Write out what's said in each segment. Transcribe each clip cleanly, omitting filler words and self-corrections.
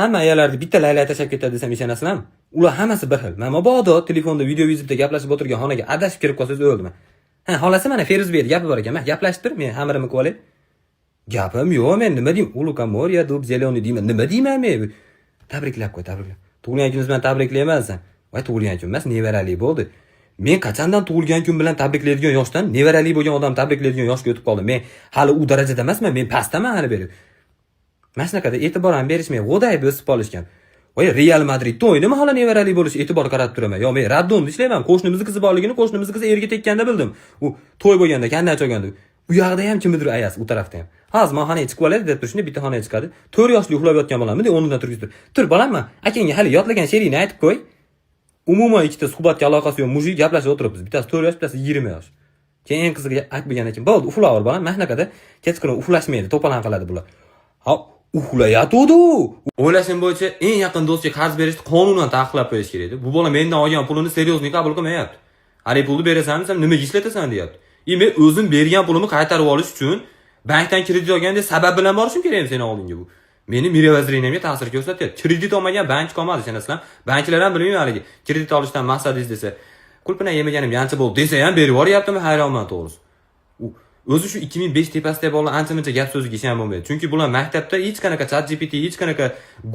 Hamma ayollarni bitta laylak tashlab ketadi desam, ishonasizlarmi? Ular hammasi bir xil. Man mabodo telefonda видео вызов da gaplashib o'tirgan xonaga adashib kirib qolsangiz, o'ldim. Ha, xolasi, mana Feruzbek gapi bor ekan. Man gaplashib tur, men xamirimni qilib olay. Gapim yo'q, men nima deyman? "У лукоморья дуб зелёный" deyman. Nima deyman men? Tabriklab qo'y, tabriklab. Tug'ilgan kuningiz bilan tabriklayman desam. Voy, tug'ilgan kun emas, nevarali bo'ldi. Men qachondan tug'ilgan kun bilan tabriklaydigan yoshdan nevarali bo'lgan odam tabriklaydigan yoshga o'tib qoldim? Men hali u darajada emasman, men pastdaman hali beri. Mana shunaqada e'tibor ham berishmay, g'o'dayib o'sib qolishgan. Voy, Real Madridda o'ynimi hali nevarali bo'lish, e'tibor qaratib turaman. Yo, men роддом da ishlayman. Qo'shnimizni qizi borligini qo'shnimizni qizi erga tekkanda bildim. U to'y bo'lganda, kandaj olganda. U yoqda ham kimnidir ayasi, u tarafda ham. Hozir man xonaga chiqib oladi deb turishni, bitta xonaga chiqadi. 4 yoshli uxlab yotgan bolamni o'rnidan turgizib. "Tur, bolammi? Akangga hali yodlagan she'ringni aytib qo'y." Umuman ikkita suhbatga aloqasi yo'q мужик gaplashib o'tiribmiz. Bittasi 4 yosh, bittasi 20 yosh. Keyin eng qizig'i, aytib bo'lgandan keyin bo'ldi, uxlaver, bolam. Mana shunaqada kechqurun uxlashmaydi, to'polon qiladi bular. Ha, uxlayotgandi u. O'ylashim bo'yicha, eng yaqin do'stga qarz berishni qonunan taqiqlab qo'yish kerak edi. Bu bola mendan olgan pulini серьезный qabul qilmayapti. Haligi pulni berasan desam, nimaga ishlatasan deyapti. И men o'zim bergan pulimni qaytarib olish uchun bankdan kredit olgandek sabab bilan borishim kerakmi seni oldingga bu? Meni мировоззрение mga ta'sir ko'rsatyapti. Kredit olmagan bank qolmadi, ishonasizlarmi? Banklar ham bilmayman, haligi kredit olishdan maqsadingiz desa, qulpinay yemaganim yancha bo'ldi desa ham berib yuboryaptimi, hayronman to'g'risi. U o'zi shu 2005 tepasidagi bolalar ancha muncha gap so'ziga ishonib bo'lmaydi. Chunki bular maktabda hech qanaqa ChatGPT, hech qanaqa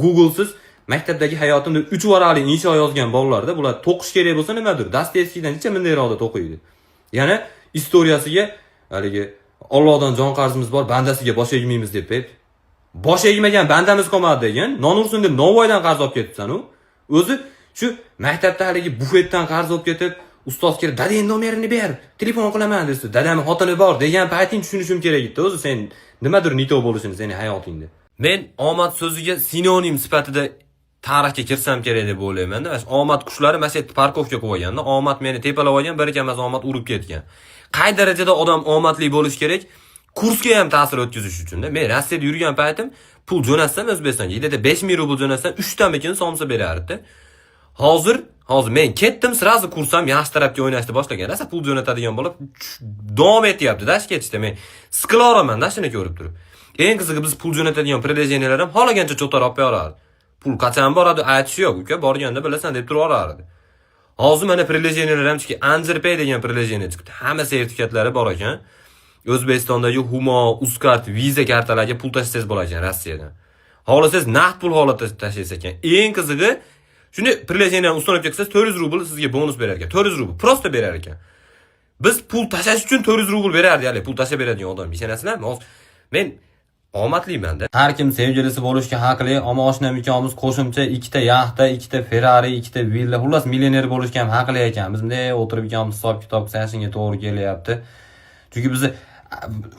Google'siz maktabdagi hayotimda 3 varaqli insho yozgan bolalarda, bular to'qish kerak bo'lsa nimadir, Dostoyevskiydan necha mingdayroqda to'qiydi. Yana istoriyasiga haligi "Allohdan jon qarzimiz bor, bandasiga bosh egmaymiz" deb berdi. Bosh egmagan bandamiz qolmadi degan, non ursin deb novvoydan qarz olib ketibsan u. O'zi shu maktabda haligi bufetdan qarz olib ketib, ustoz kelib, "Dadang nomerini ber, telefon qilaman" desa, "Dadam xotini bor" degan payting tushunishim kerak edi o'zi sen nimadir не то bo'lishini seni hayotingda. Men omad so'ziga sinonim sifatida tarixga kirsam kerak deb o'ylayman-da. Mana shu omad qushlari mana shu yerda парковка qilib olganda, omad meni tepalab olgan, bir emas, omad urib ketgan. Qay darajada odam omadli bo'lishi kerak? Kursga ham ta'sir o'tkazish uchun-da. Men Rossiyada yurgan paytim pul jo'natsam O'zbekistonga, где-то 5000 rubl jo'natsam, 3 tamikin somsa berardi. Hozir men ketdim, сразу kurs ham yaxshi tarafga o'ynashni boshlagan. Rosa pul jo'natadigan bo'lib davom etyapti-da shu ketishda. Men siqilaveraman-da shuni ko'rib turib. Eng qizig'i, biz pul jo'natadigan приложения lar ham xohlagancha cho'tar olib berardi. Pul qachon boradi, aytishi yo'q, uka, borganda bilasan deb turib yuborardi. Hozir mana приложения lar ham chiqdi. Anzirpay degan приложение chiqdi. Hamma sertifikatlari bor ekan. O'zbekistondagi Humo, Uzcard, Visa kartalariga pul tashlasangiz bo'lar ekan Rossiyadan. Xohlasangiz naqd pul holatda tashlaysiz ekan. Eng qizig'i, shuni приложение ni установка qilsangiz, 400 rubl sizga bonus berar ekan. 400 rubl просто berar ekan. Biz pul tashlash uchun 400 rubl berardi, ya'ni pul tashlab beradigan odam. Ishonasizlarmi? Hozir men omadliman-da. Har kim sevgilisi bo'lishga haqli, ammo oshnam ikkovimiz qo'shimcha ikkita yaxta, ikkita Ferrari, ikkita villa, xullas millioner bo'lishga ham haqli ekanmiz. Bunday o'tirib ikkovimiz hisob kitob qilsa, shunga to'g'ri kelyapti. Chunki bizni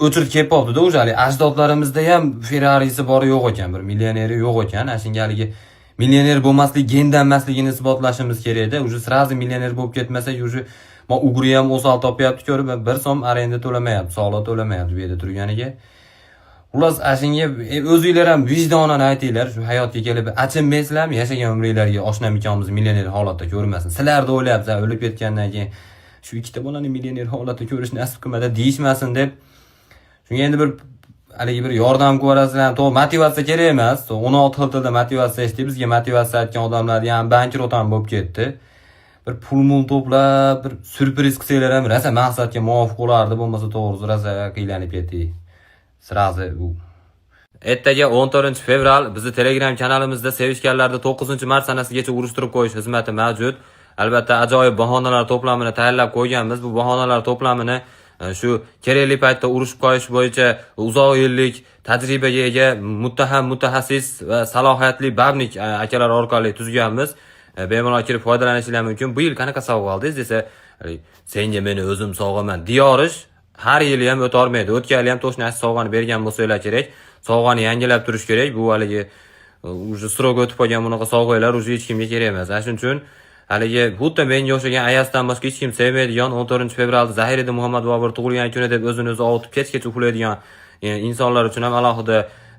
o'chirib kelib qolibdi-da, уже haligi ajdodlarimizda ham Ferrarisi bor yo'q ekan, bir millioneri yo'q ekan. Ana shunga haligi millioner bo'lmaslik gendan emasligini isbotlashimiz kerakda. Уже сразу millioner bo'lib ketmasak, уже ma ugri ham o'sal topyapti ko'rib, bir so'm arenda to'lamayapti, soliq to'lamayapti bu yerda turganiga. Xullas, ana shunga o'zinglar ham vijdonan aytinglar, shu hayotga kelib achinmaysizlarmi yashagan umringlarga oshnam ikkovimiz millioner holatda ko'rmasin. Sizlar o'ylayapsiz, o'lib ketgandan keyin shu ikkita bolani millioner holatda ko'rish nasib qilmadi deyishmasin deb. Shunga endi bir haligi bir yordam qilib yuborasizlar. To'g'ri, motivatsiya kerak emas. 16 xil tilda motivatsiya eshitdik. Bizga motivatsiya aytgan odamlar ham bankrot ham bo'lib ketdi. Bir pul mul to'plab, bir syurpriz qilsanglar ham rosa maqsadga muvofiq bo'lardi. Bo'lmasa, to'g'risi, rosa qiynalib ketdik. Сразу u. Ertaga 14 fevral bizni Telegram kanalimizda sevishganlarda 9 mart sanasigacha urushtirib qo'yish xizmati mavjud. Albatta, ajoyib bahonalar to'plamini tayyorlab qo'yganmiz. Bu bahonalar to'plamini shu kerakli paytda urushib qo'yish bo'yicha uzoq yillik tajribaga ega muttaham mutaxassis va salohiyatli бабник akalar orqali tuzganmiz. Bemalol kirib foydalanishingiz mumkin. "Bu yil qanaqa sovg'a oldingiz?" desa, "Senga meni o'zim sovg'aman" deyorish har yili ham o'tolmaydi. O'tgan yili ham точно sovg'ani bergan bo'lsanglar kerak. Sovg'ani yangilab turish kerak. Bu haligi уже срок o'tib qolgan bunaqa sovg'alar уже hech kimga kerak emas. Ana shuning uchun haligi xuddi menga o'xshagan ayasdan boshqa hech kim sevmaydigan, 14 fevralda Zahiriddin Muhammad Bobur tug'ilgan kuni deb o'zini o'zi ovutib kechgacha uxlaydigan insonlar uchun ham alohida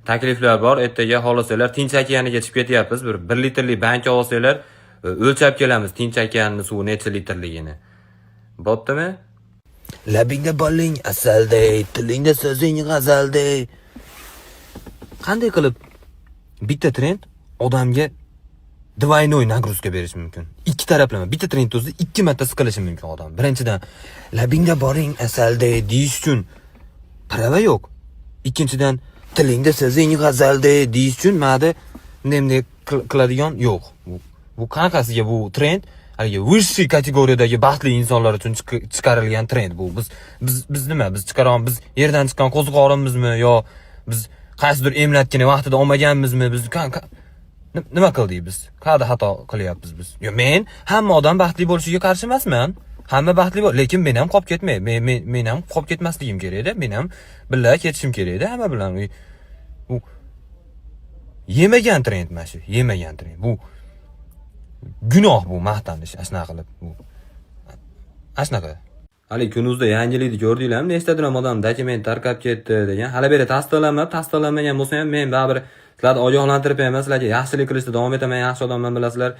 takliflar bor. Ertaga xohlasanglar Tinch okeaniga chiqib ketyapmiz. Bir 1 litrli banka olsanglar, o'lchab kelamiz Tinch okeanini suvi necha litrligini. Bo'ptimi? Labingda boling asalday, tilingda so'zing g'azalday. Qanday qilib bitta trend Odamga двойной нагрузка berishi mumkin. Ikki taraflama, bitta trend o'zida ikki marta siqilishi mumkin odam. Birinchidan, "Labingda boring asalday" deyish uchun права yo'q. Ikkinchidan, "Tilingda so'zing g'azalday" deyish uchun mada bunday bunday qiladigan yo'q. Bu qanaqasiga bu trend? Haligi высший kategoriyadagi baxtli insonlar uchun chiqarilgan trend bu. Biz nima? Biz chiqaran, biz yerdan chiqqan qo'ziqorinmizmi yo biz qaysidir emlatgini vaqtida olmaganmizmi? Biz nima qildik biz? Qayerda xato qilyapmiz biz? Yo, men hamma odam baxtli bo'lishiga qarshi emasman. Hamma baxtli bo'l, lekin men ham qolib ketmay. Men ham qolib ketmasligim kerakda. Men ham birga ketishim kerakda hamma bilan. U yemagan trend mana shu, yemagan trend. Bu gunoh, bu maqtanish, ana shunaqa qilib. Bu ana shunaqa. Hali kunuzda yangilikni ko'rdinglarmi? Nechtadir ham odam dokument tarqab ketdi degan. Hali beri tasdiqlanmadi, tasdiqlanmagan bo'lsa ham men baribir sizlarni ogohlantirib qo'yaman, sizlarga yaxshilik qilishda davom etaman, yaxshi odamman, bilasizlar.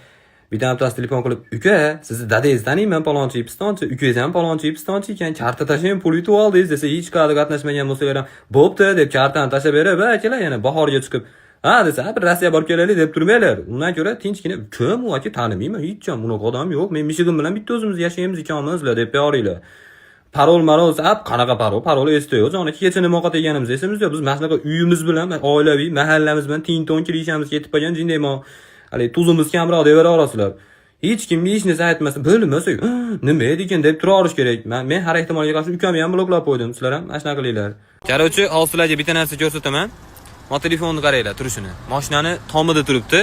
Bitta bittasi telefon qilib, "Uka, sizni dadangizni taniyman, palonchi, pistonchi, ukangiz ham palonchi, pistonchi ekan, karta tashlang, pul yutib oldingiz" desa, hech qayerda qatnashmagan bo'lsalar ham, "Bo'pti" deb kartani tashlab berib, akalar yana bahorga chiqib, ha desa, "Ha, bir Rossiya borib kelaylik" deb turmanglar. Undan ko'ra tinchgina, "Kim u aka, tanimayman, hech ham unaqa odam yo'q. Men mishig'im bilan bitta o'zimiz yashaymiz ikkovimizlar" deb yoringlar. Parol marol, ap qanaqa parol? Parol esda yo'q. Joni, kecha nima ovqat yeganimiz esimizda yo'q. Biz mana shunaqa uyimiz bilan, oilaviy mahallamiz bilan tinton kirishamiz ketib qolgan jindaymo. Haligi tuzimiz kamroq deb beraverasizlar. Hech kimga hech narsa aytmasdan, bilmasa, nima edi ekan deb turaverish kerak. Men har ehtimolga qarshi ukamni ham bloklab qo'ydim. Sizlar ham mana shunaqa qilinglar. Короче, hozir sizlarga bitta narsa ko'rsataman. Mana telefonni qaranglar turishini. Mashinani tomida turibdi.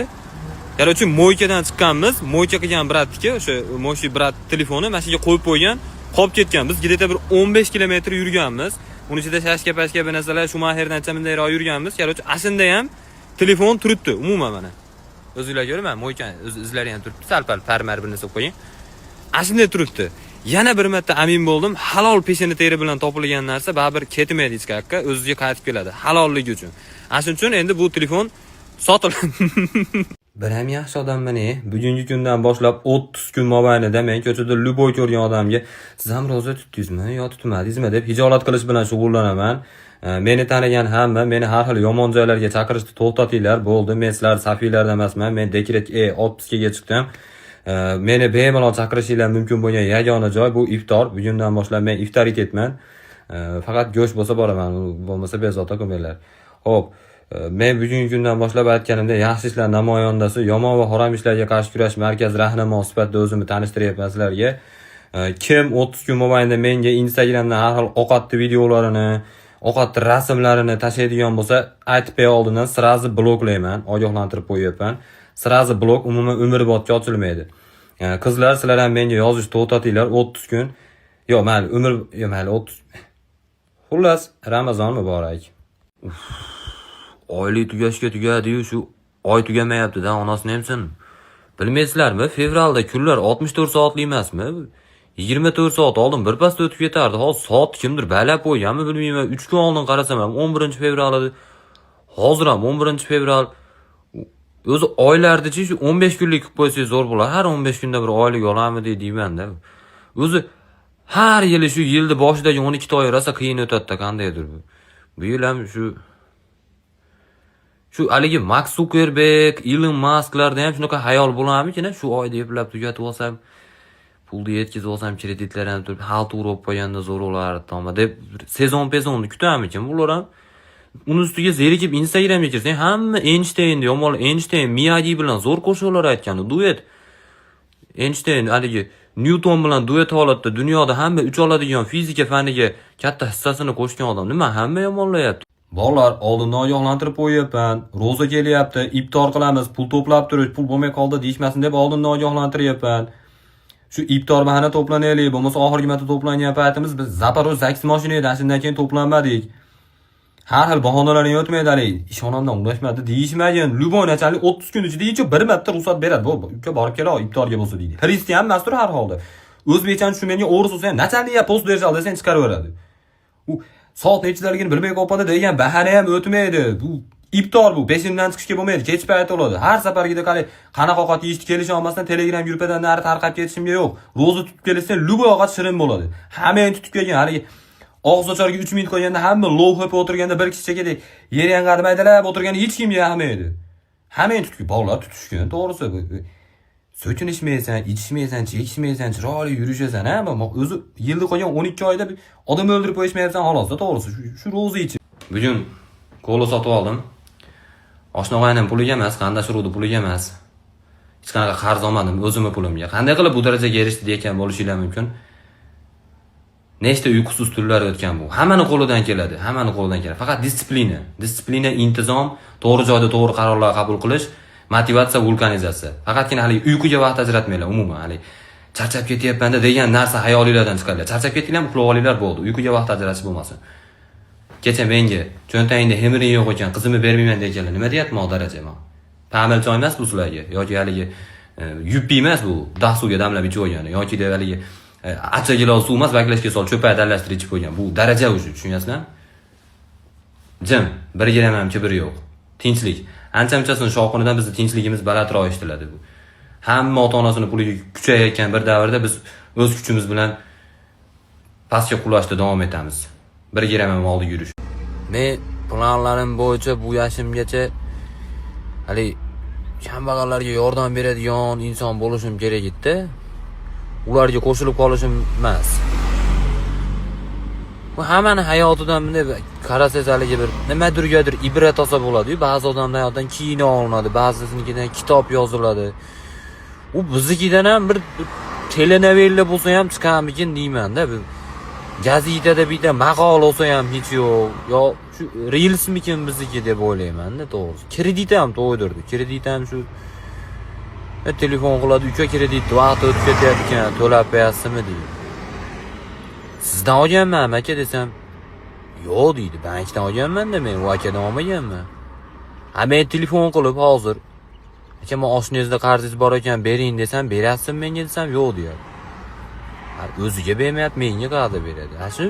Короче, мойка dan chiqqanmiz. Мойка qilgan брат niki, o'sha мойщик брат telefoni mana shu yerga qo'yib qo'ygan, qolib ketgan. Biz где-то bir 15 kilometr yurganmiz. Uni ichida shashka pashka bir narsalar, Shumaxerdan mundayroq yurganmiz. Короче, ashunda ham telefon turibdi umuman mana. O'zinglar ko'raman, мойка izlari ham turibdi. Sal-pal parmar bir narsa qo'ying. Ana shunday turibdi. Yana bir marta amin bo'ldim. Halol peshana teri bilan topilgan narsa baribir ketmaydi hech qayerga, o'ziga qaytib keladi. Halolligi uchun. Ana shuning uchun endi bu telefon sotiladi. Bir ham yaxshi odamman e. Bugungi kundan boshlab 30 kun mobaynida men ko'chada любой ko'rgan odamga "Siz ham ro'za tutdingizmi yo tutmadingizmi?" deb hijolat qilish bilan shug'ullanaman. Meni tanigan hamma meni har xil yomon joylarga chaqirishni to'xtatinglar. Bo'ldi, men sizlar safiylardan emasman. Men dekret отпуска ga chiqdim. Meni bemalol chaqirishinglar mumkin bo'lgan yagona joy bu iftor. Bugundan boshlab men iftorlik etman. Faqat go'sht bo'lsa boraman, bo'lmasa bezovta qilmanglar. Xo'p, men bugungi kundan boshlab aytganimdek, yaxshi ishlar namoyandasi, yomon va harom ishlarga qarshi kurash markaz rahnamosi sifatida o'zimni tanishtiryapman sizlarga. Kim 30 kun mobaynida menga Instagramdan har xil ovqatni videolarini, ovqatni rasmlarini tashlaydigan bo'lsa, aytib qo'ya oldindan сразу bloklayman, ogohlantirib qo'yyapman. Сразу blok, umuman umrbodga ochilmaydi. Qizlar, sizlar ham menga yozish to'xtatinglar 30 kun. Yo'q, mayli, umr, yo'q, mayli 30. Xullas, Ramazon muborak. Oylik tugashga tugadi-yu, shu oy tugamayapti-da, onasini emsin. Bilmaysizlarmi, fevralda kunlar 64 soatli emasmi? 24 soat oldin birpasda o'tib ketardi. Hozir soat kimdir balab qo'yganmi bilmayman. 3 kun oldin qarasam ham 11 fevral edi. Hozir ham 11 fevral. O'zi oylardichi shu 15 kunlik qilib qo'ysangiz zo'r bo'ladi. Har 15 kunda bir oylik olamidi deyman-da. O'zi har yili shu yilni boshidagi 12 ta oy rosa qiyin o'tadi-da, qandaydir bu. Bu yil ham shu haligi Mark Zuckerberg, Elon Musklarda ham shunaqa hayol bo'larmikin, shu oyda eplab tugatib olsam, pulni yetkazib olsam, kreditlar ham turib, xaltura bo'lib qo'yganda zo'r bo'lardi toma deb sezon pezonni kutarmikin bular ham? Uni ustiga zerikib Instagramga kirsang, hamma Eynshteyn, yomon Eynshteyn, Miyagi bilan zo'r qo'shiqlar aytgan, duet. Eynshteyn haligi Nyuton bilan duet holatda dunyoda hamma uch oladigan fizika faniga katta hissasini qo'shgan odam. Nima hamma yomonlayapti? Bolalar, oldindan ogohlantirib qo'yyapman. Ro'za kelyapti, iftor qilamiz, pul to'plab turish, pul bo'lmay qoldi deyishmasin deb oldindan ogohlantiryapman. Shu iftor bahana to'planaylik, bo'lmasa oxirgi marta to'plangan paytimiz biz Zaporoj Zakis mashina edi, shundan keyin to'planmadik. Har xil bahonalaring o'tmaydi haligi. Ishonamdan ulashmadi deyishmagin. Любой начальник 30 kun ichida hech bir marta ruxsat beradi. Bu uka borib kela, iftorga bo'lsa deydi. Xristian emasdir har holda. O'zbekchani tushunmaydigan o'ris bo'lsa ham начальник я пост держал desang chiqaraveradi. U soat nechidaligini bilmay qolibdi degan bahana ham o'tmaydi. Bu iftor bu peshindan chiqishga bo'lmaydi, kech payt bo'ladi. Har safargida qalay qanaqa ovqat yeyishni kelisha olmasdan Telegram gruppadan nari tarqab ketishimga yo'q. Ro'za tutib kelishsa, любой ovqat shirin bo'ladi. Hamma tutib kelgan haligi og'iz ocharga 3 minut qolganda hamma lov o'tirganda bir kishi chekadek yer ham qadmaydalab o'tirganda hech kimga yoqmaydi. Hammang tutki, bolalar tutishgan, to'g'risi. So'kinishmaysan, ichishmaysan, chekishmaysan, chiroyli yurishasan, ha? O'zi yilda qolgan 12 oyda bir odam o'ldirib qo'yishmayapsan xolosda, to'g'risi. Shu ro'za ichib. Bugun kola sotib oldim. Oshna og'aynim puliga emas, qarindosh urug'ni puliga emas. Hech qanaqa qarz olmadim o'zimni pulimga. Qanday qilib bu darajaga erishdi degan bo'lishinglar mumkin. Nechta uyqusiz tunlar o'tgan bu. Hammani qo'lidan keladi, hammani qo'lidan keladi. Faqat дисциплина, дисциплина, intizom, to'g'ri joyda to'g'ri qarorlar qabul qilish, motivatsiya, vulkanizatsiya. Faqatgina haligi uyquga vaqt ajratmanglar umuman. Haligi charchab ketyapman-da degan narsa xayolinglardan chiqaringlar. Charchab ketdinglarmi, uxlab olinglar, bo'ldi. Uyquga vaqt ajratish bo'lmasin. Kecha menga cho'ntagingda hemiring yo'q ekan, qizimni bermayman deganlar. Nima deyapman o daraja man? Pamil choy emas bu sizlarga yoki haligi yuppi emas bu, dahsuvga damlab ichib olgani yoki deb haligi acha gilos suv emas, baklashga solib cho'pak aralashtirib ichib qo'ygan. Bu daraja уже, tushunyapsizlarmi? Jim, bir gram ham kibr yo'q. Tinchlik. Ancha munchasini shovqinidan bizni tinchligimiz balandroq eshitiladi bu. Hamma ota-onasini puliga kuchayotgan bir davrda biz o'z kuchimiz bilan pastga qulashda davom etamiz. Bir gram ham oldiga yurish. Men planlarim bo'yicha bu yoshimgacha hali kambag'allarga yordam beradigan inson bo'lishim kerak edi. Ularga qo'shilib qolishim emas. Bu hammani hayotidan bunday bir qarasangiz, haligi bir nimadirgadir ibrat olsa bo'ladi-yu. Ba'zi odamlar hayotidan kino olinadi, ba'zisinikidan kitob yoziladi. U biznikidan ham bir telenovella bo'lsa ham chiqarmikin deyman-da. Bir gazetada bitta maqola olsa ham hech yo'q. Yo shu reelsmikin bizniki deb o'ylayman-da, to'g'risi. Kredit ham to'ydirdi. Kredit ham shu telefon qiladi, uka, kredit vaqti o'tib ketyapti, to'lab qo'yasizmi deydi. Sizdan olganman aka desam, yo'q deydi, bankdan olganman-da men, u akadan olmaganman. Ha, men telefon qilib hozir, aka, men oshnangizda qarzingiz bor ekan, bering desam, berasizmi menga desam, yo'q deyapti. Ha, o'ziga bermayapti, menga qayerda beradi? Ha, shu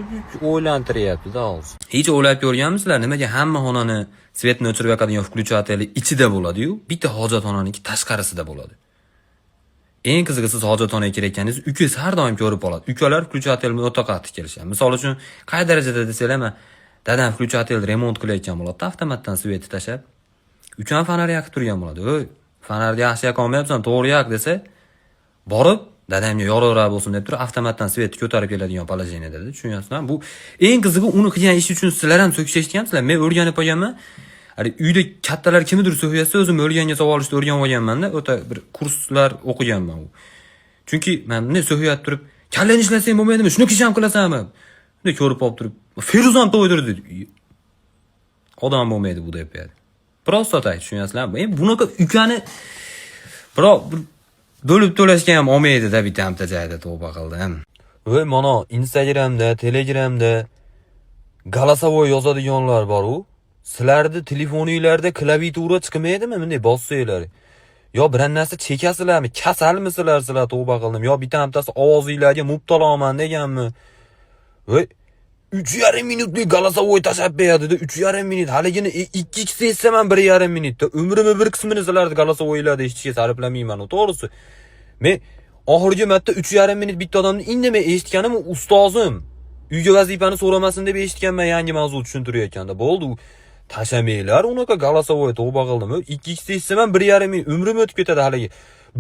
o'ylantiryapti-da hozir. Hech o'ylab ko'rganmisizlar, nimaga hamma xonani свет ni o'chirib yoqadigan включатель i ichida bo'ladi-yu, bitta hojatxonaniki tashqarisida bo'ladi? Eng qizig'i, siz hojatxonaga kirayotganingiz ukangiz har doim ko'rib qoladi. Ukalar включатель ni o'ta qattiq kelishadi. Misol uchun, qay darajada desanglar, man dadam включатель remont qilayotgan bo'ladi, avtomatdan свет ni tashlab. Ukam fonar yoqib turgan bo'ladi. "Oy, fonarni yaxshi yoqa olmayapsan, to'g'ri yoq" desa, borib dadamga yorug'roq bo'lsin deb turib avtomatdan свет ni ko'tarib keladigan положение da, tushunyapsizlarmi? Bu eng qizig'i, uni qilgan ishi uchun sizlar ham so'kish eshitgansizlar. Men o'rganib qolganman. Hali uyda kattalar kimnidir so'kyapsa, o'zim o'rganga solib olishni o'rganib olganman-da, o'ta bir kurslar o'qiganman u. Chunki man bunday so'kyapti turib, kallangni ishlasang bo'lmaydimi? Shuni kishi ham qilasanmi? Bunday ko'rib olib turib, Feruz ham to'ydirdi dedi. Odam bo'lmaydi bu deb qo'yadi. Просто так, tushunyapsizlarmi? Endi bunaqa ukani birov bir bo'lib to'lashga ham olmaydi-da bitta bitta joyda, tavba qildim. Voy, mana Instagramda, Telegramda голосовой yozadiganlar bor u. Sizlarni telefoninglarda klaviatura chiqmaydimi bunday bossanglar? Yo biron narsa chekasizlarmi? Kasalmisizlar sizlar, tavba qildim. Yo bitta bittasi ovozinglarga mubtaloman deganmi? Voy, 3,5 minutlik голосовой tashlab beradi-da, 3,5 minut. Haligini 2 ikkisi eshitsam ham 1,5 minutda. Umrimni bir qismini sizlarni голосовой larda eshitishga sarflamayman, to'g'risi. Men oxirgi marta 3,5 minut bitta odamni indamay eshitganim u ustozim. Uyga vazifani so'ramasin deb eshitganman, yangi mavzu tushuntirayotganda. Bo'ldi, u tashlamanglar unaqa голосовой, tavba qildim. 2 ikkisi eshitsam ham 1,5 minut umrim o'tib ketadi haligi.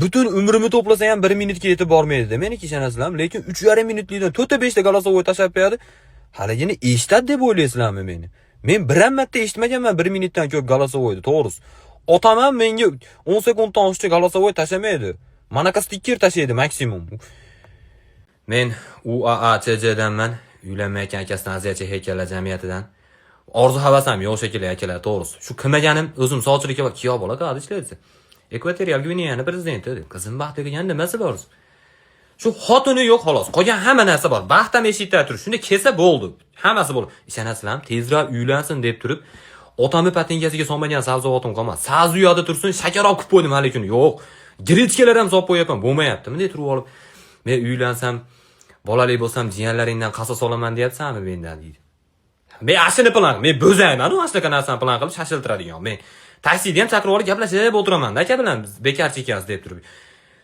Butun umrimni to'plasa ham 1 minutga yetib bormaydi, meniki, ishonasizlarmi? Lekin 3,5 minutlikdan 4 5 ta голосовой tashlab qo'yadi. Haligini eshitadi deb o'ylaysizlarmi meni? Men bir ham marta eshitmaganman 1 minutdan ko'p голосовой ni, to'g'risi. Otam ham menga 10 sekunddan oshiqcha голосовой tashlamaydi. Manaqa stiker tashlaydi maksimum. Men UAACJdanman. Uylanmayotgan akasidan aziyat chekayotganlar jamiyatidan. Orzu havasim yo'q shekilli akalar, to'g'risi. Shu qilmaganim o'zim sovchilikka bor, kuyov bola qayerda ishlaydi? Ekvatorial Gvineyani prezidenti deb. Qizim baxtli qilgan nimasi bor? Shu xotini yo'q xolos. Qolgan hamma narsa bor. Baxt ham eshikda turib, shunda kelsa bo'ldi. Hammasi bo'ldi. Ishonasizlarmi? Tezroq uylansin deb turib, otamni patinkasiga solmagan sabzavotim qolmadi. Sabzi u yoqda tursin, shakar olib qilib qo'ydim hali kuni. Yo'q. Гречка lar ham solib qo'yapman, bo'lmayapti. Bunday turib olib, men uylansam, bolali bo'lsam, jiyanlaringdan qasos olaman deyapsanmi mendan deydi. Men ashuni plan, men bo'zayman u shunaqa narsani plan qilib shashiltiradigan. Men taksida ham chaqirib olib gaplashib o'tiraman aka bilan, biz bekarchi ekansiz deb turib.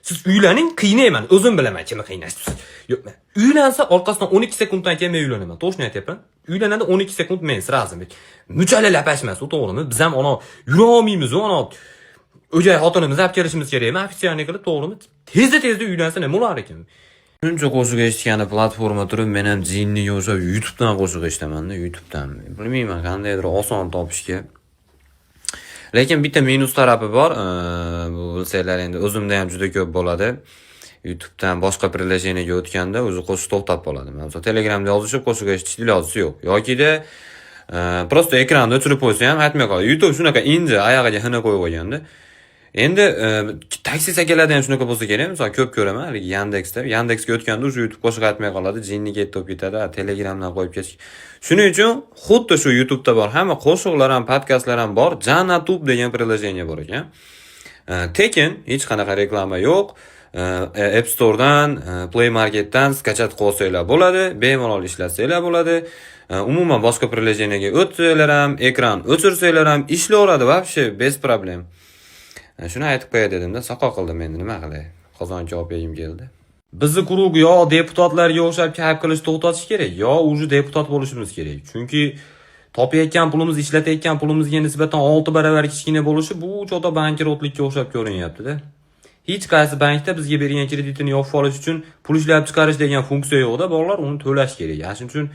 Siz uylaning, qiynayman, o'zim bilaman kimni qiynashni. Yo'q, uylansa orqasidan 12 sekunddan keyin men uylanaman. To'g'risini aytyapman. Uylanadi 12 sekund men сразу. Muchali lapashmas, u to'g'rimi? Biz ham ana yura olmaymiz u ana. O'gay xotinimizni olib kelishimiz kerakmi? Официальный qilib, to'g'rimi? Tezda tezda uylansa nima bo'lar ekan? Shuncha qo'shiq eshitgani platforma turib, men ham jinniga o'xshab YouTube'dan qo'shiq eshitaman-da, YouTube'dan. Bilmayman, qandaydir oson topishga. Lekin bitta minus tarafi bor. Bu bilsanglar, endi o'zimda ham juda ko'p bo'ladi. YouTube'dan boshqa приложение ga o'tganda o'zi qo'shiq to'xtab qoladi. Masalan, Telegramda yozishib qo'shiq eshitishni iloji yo'q. Yokida просто ekranni o'chirib qo'ysa ham aytmay qoladi. YouTube shunaqa inja oyog'iga xina qo'yib qo'yganda. Endi taksi akalarda ham shunaqa bo'lsa kerak. Misol, ko'p ko'raman haligi Yandexda. Yandexga o'tganda o'sha YouTube qo'shiq aytmay qoladi, jinni ketdi bo'lib ketadi, Telegramdan qo'yib ketish. Shuning uchun xuddi shu YouTube'da bor hamma qo'shiqlar ham, podkastlar ham bor. Janatub degan приложение bor ekan. Tekin, hech qanaqa reklama yo'q. App Store'dan, Play Marketdan скачать qilib olsanglar bo'ladi, bemalol ishlatsanglar bo'ladi. Umuman boshqa приложение ga o'tsanglar ham, ekran o'chirsanglar ham ishlayveradi вообще без проблем. Shuni aytib qo'yay dedimda, soqol qildim endi, nima qilay. Qozon kavob yegim keldi. Bizni круг yo deputatlarga o'xshab kayf qilish to'xtatish kerak, yo уже deputat bo'lishimiz kerak. Chunki topayotgan pulimiz ishlatayotgan pulimizga nisbatan 6 barobar kichkina bo'lishi bu cho'ta bankrotlikka o'xshab ko'rinyapti-da. Hech qaysi bankda bizga bergan kreditini yopib olish uchun pul ishlab chiqarish degan funksiya yo'qda, bolalar, uni to'lash kerak. Ana shuning uchun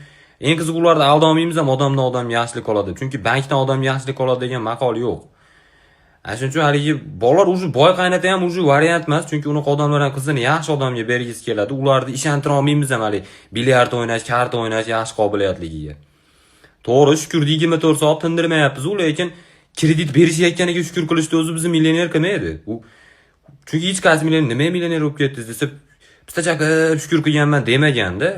eng qizig'i ularni aldolmaymiz ham, odamdan odam yaxshilik oladi. Chunki bankdan odam yaxshilik oladi degan maqol yo'q. Ana shuning uchun haligi bolalar, уже boy qaynota ham уже variant emas, chunki unaqa odamlar ham qizini yaxshi odamga bergisi keladi. Ularni ishontira olmaymiz ham haligi bilyard o'ynash, karta o'ynash yaxshi qobiliyatligiga. To'g'ri, shukur 24 soat tindirmayapmiz u, lekin kredit berishayotganiga shukur qilishni o'zi bizni millioner qilmaydi. U chunki hech qaysi millioner nima millioner bo'lib ketdingiz desa, pista chaqib shukur qilganman demaganda.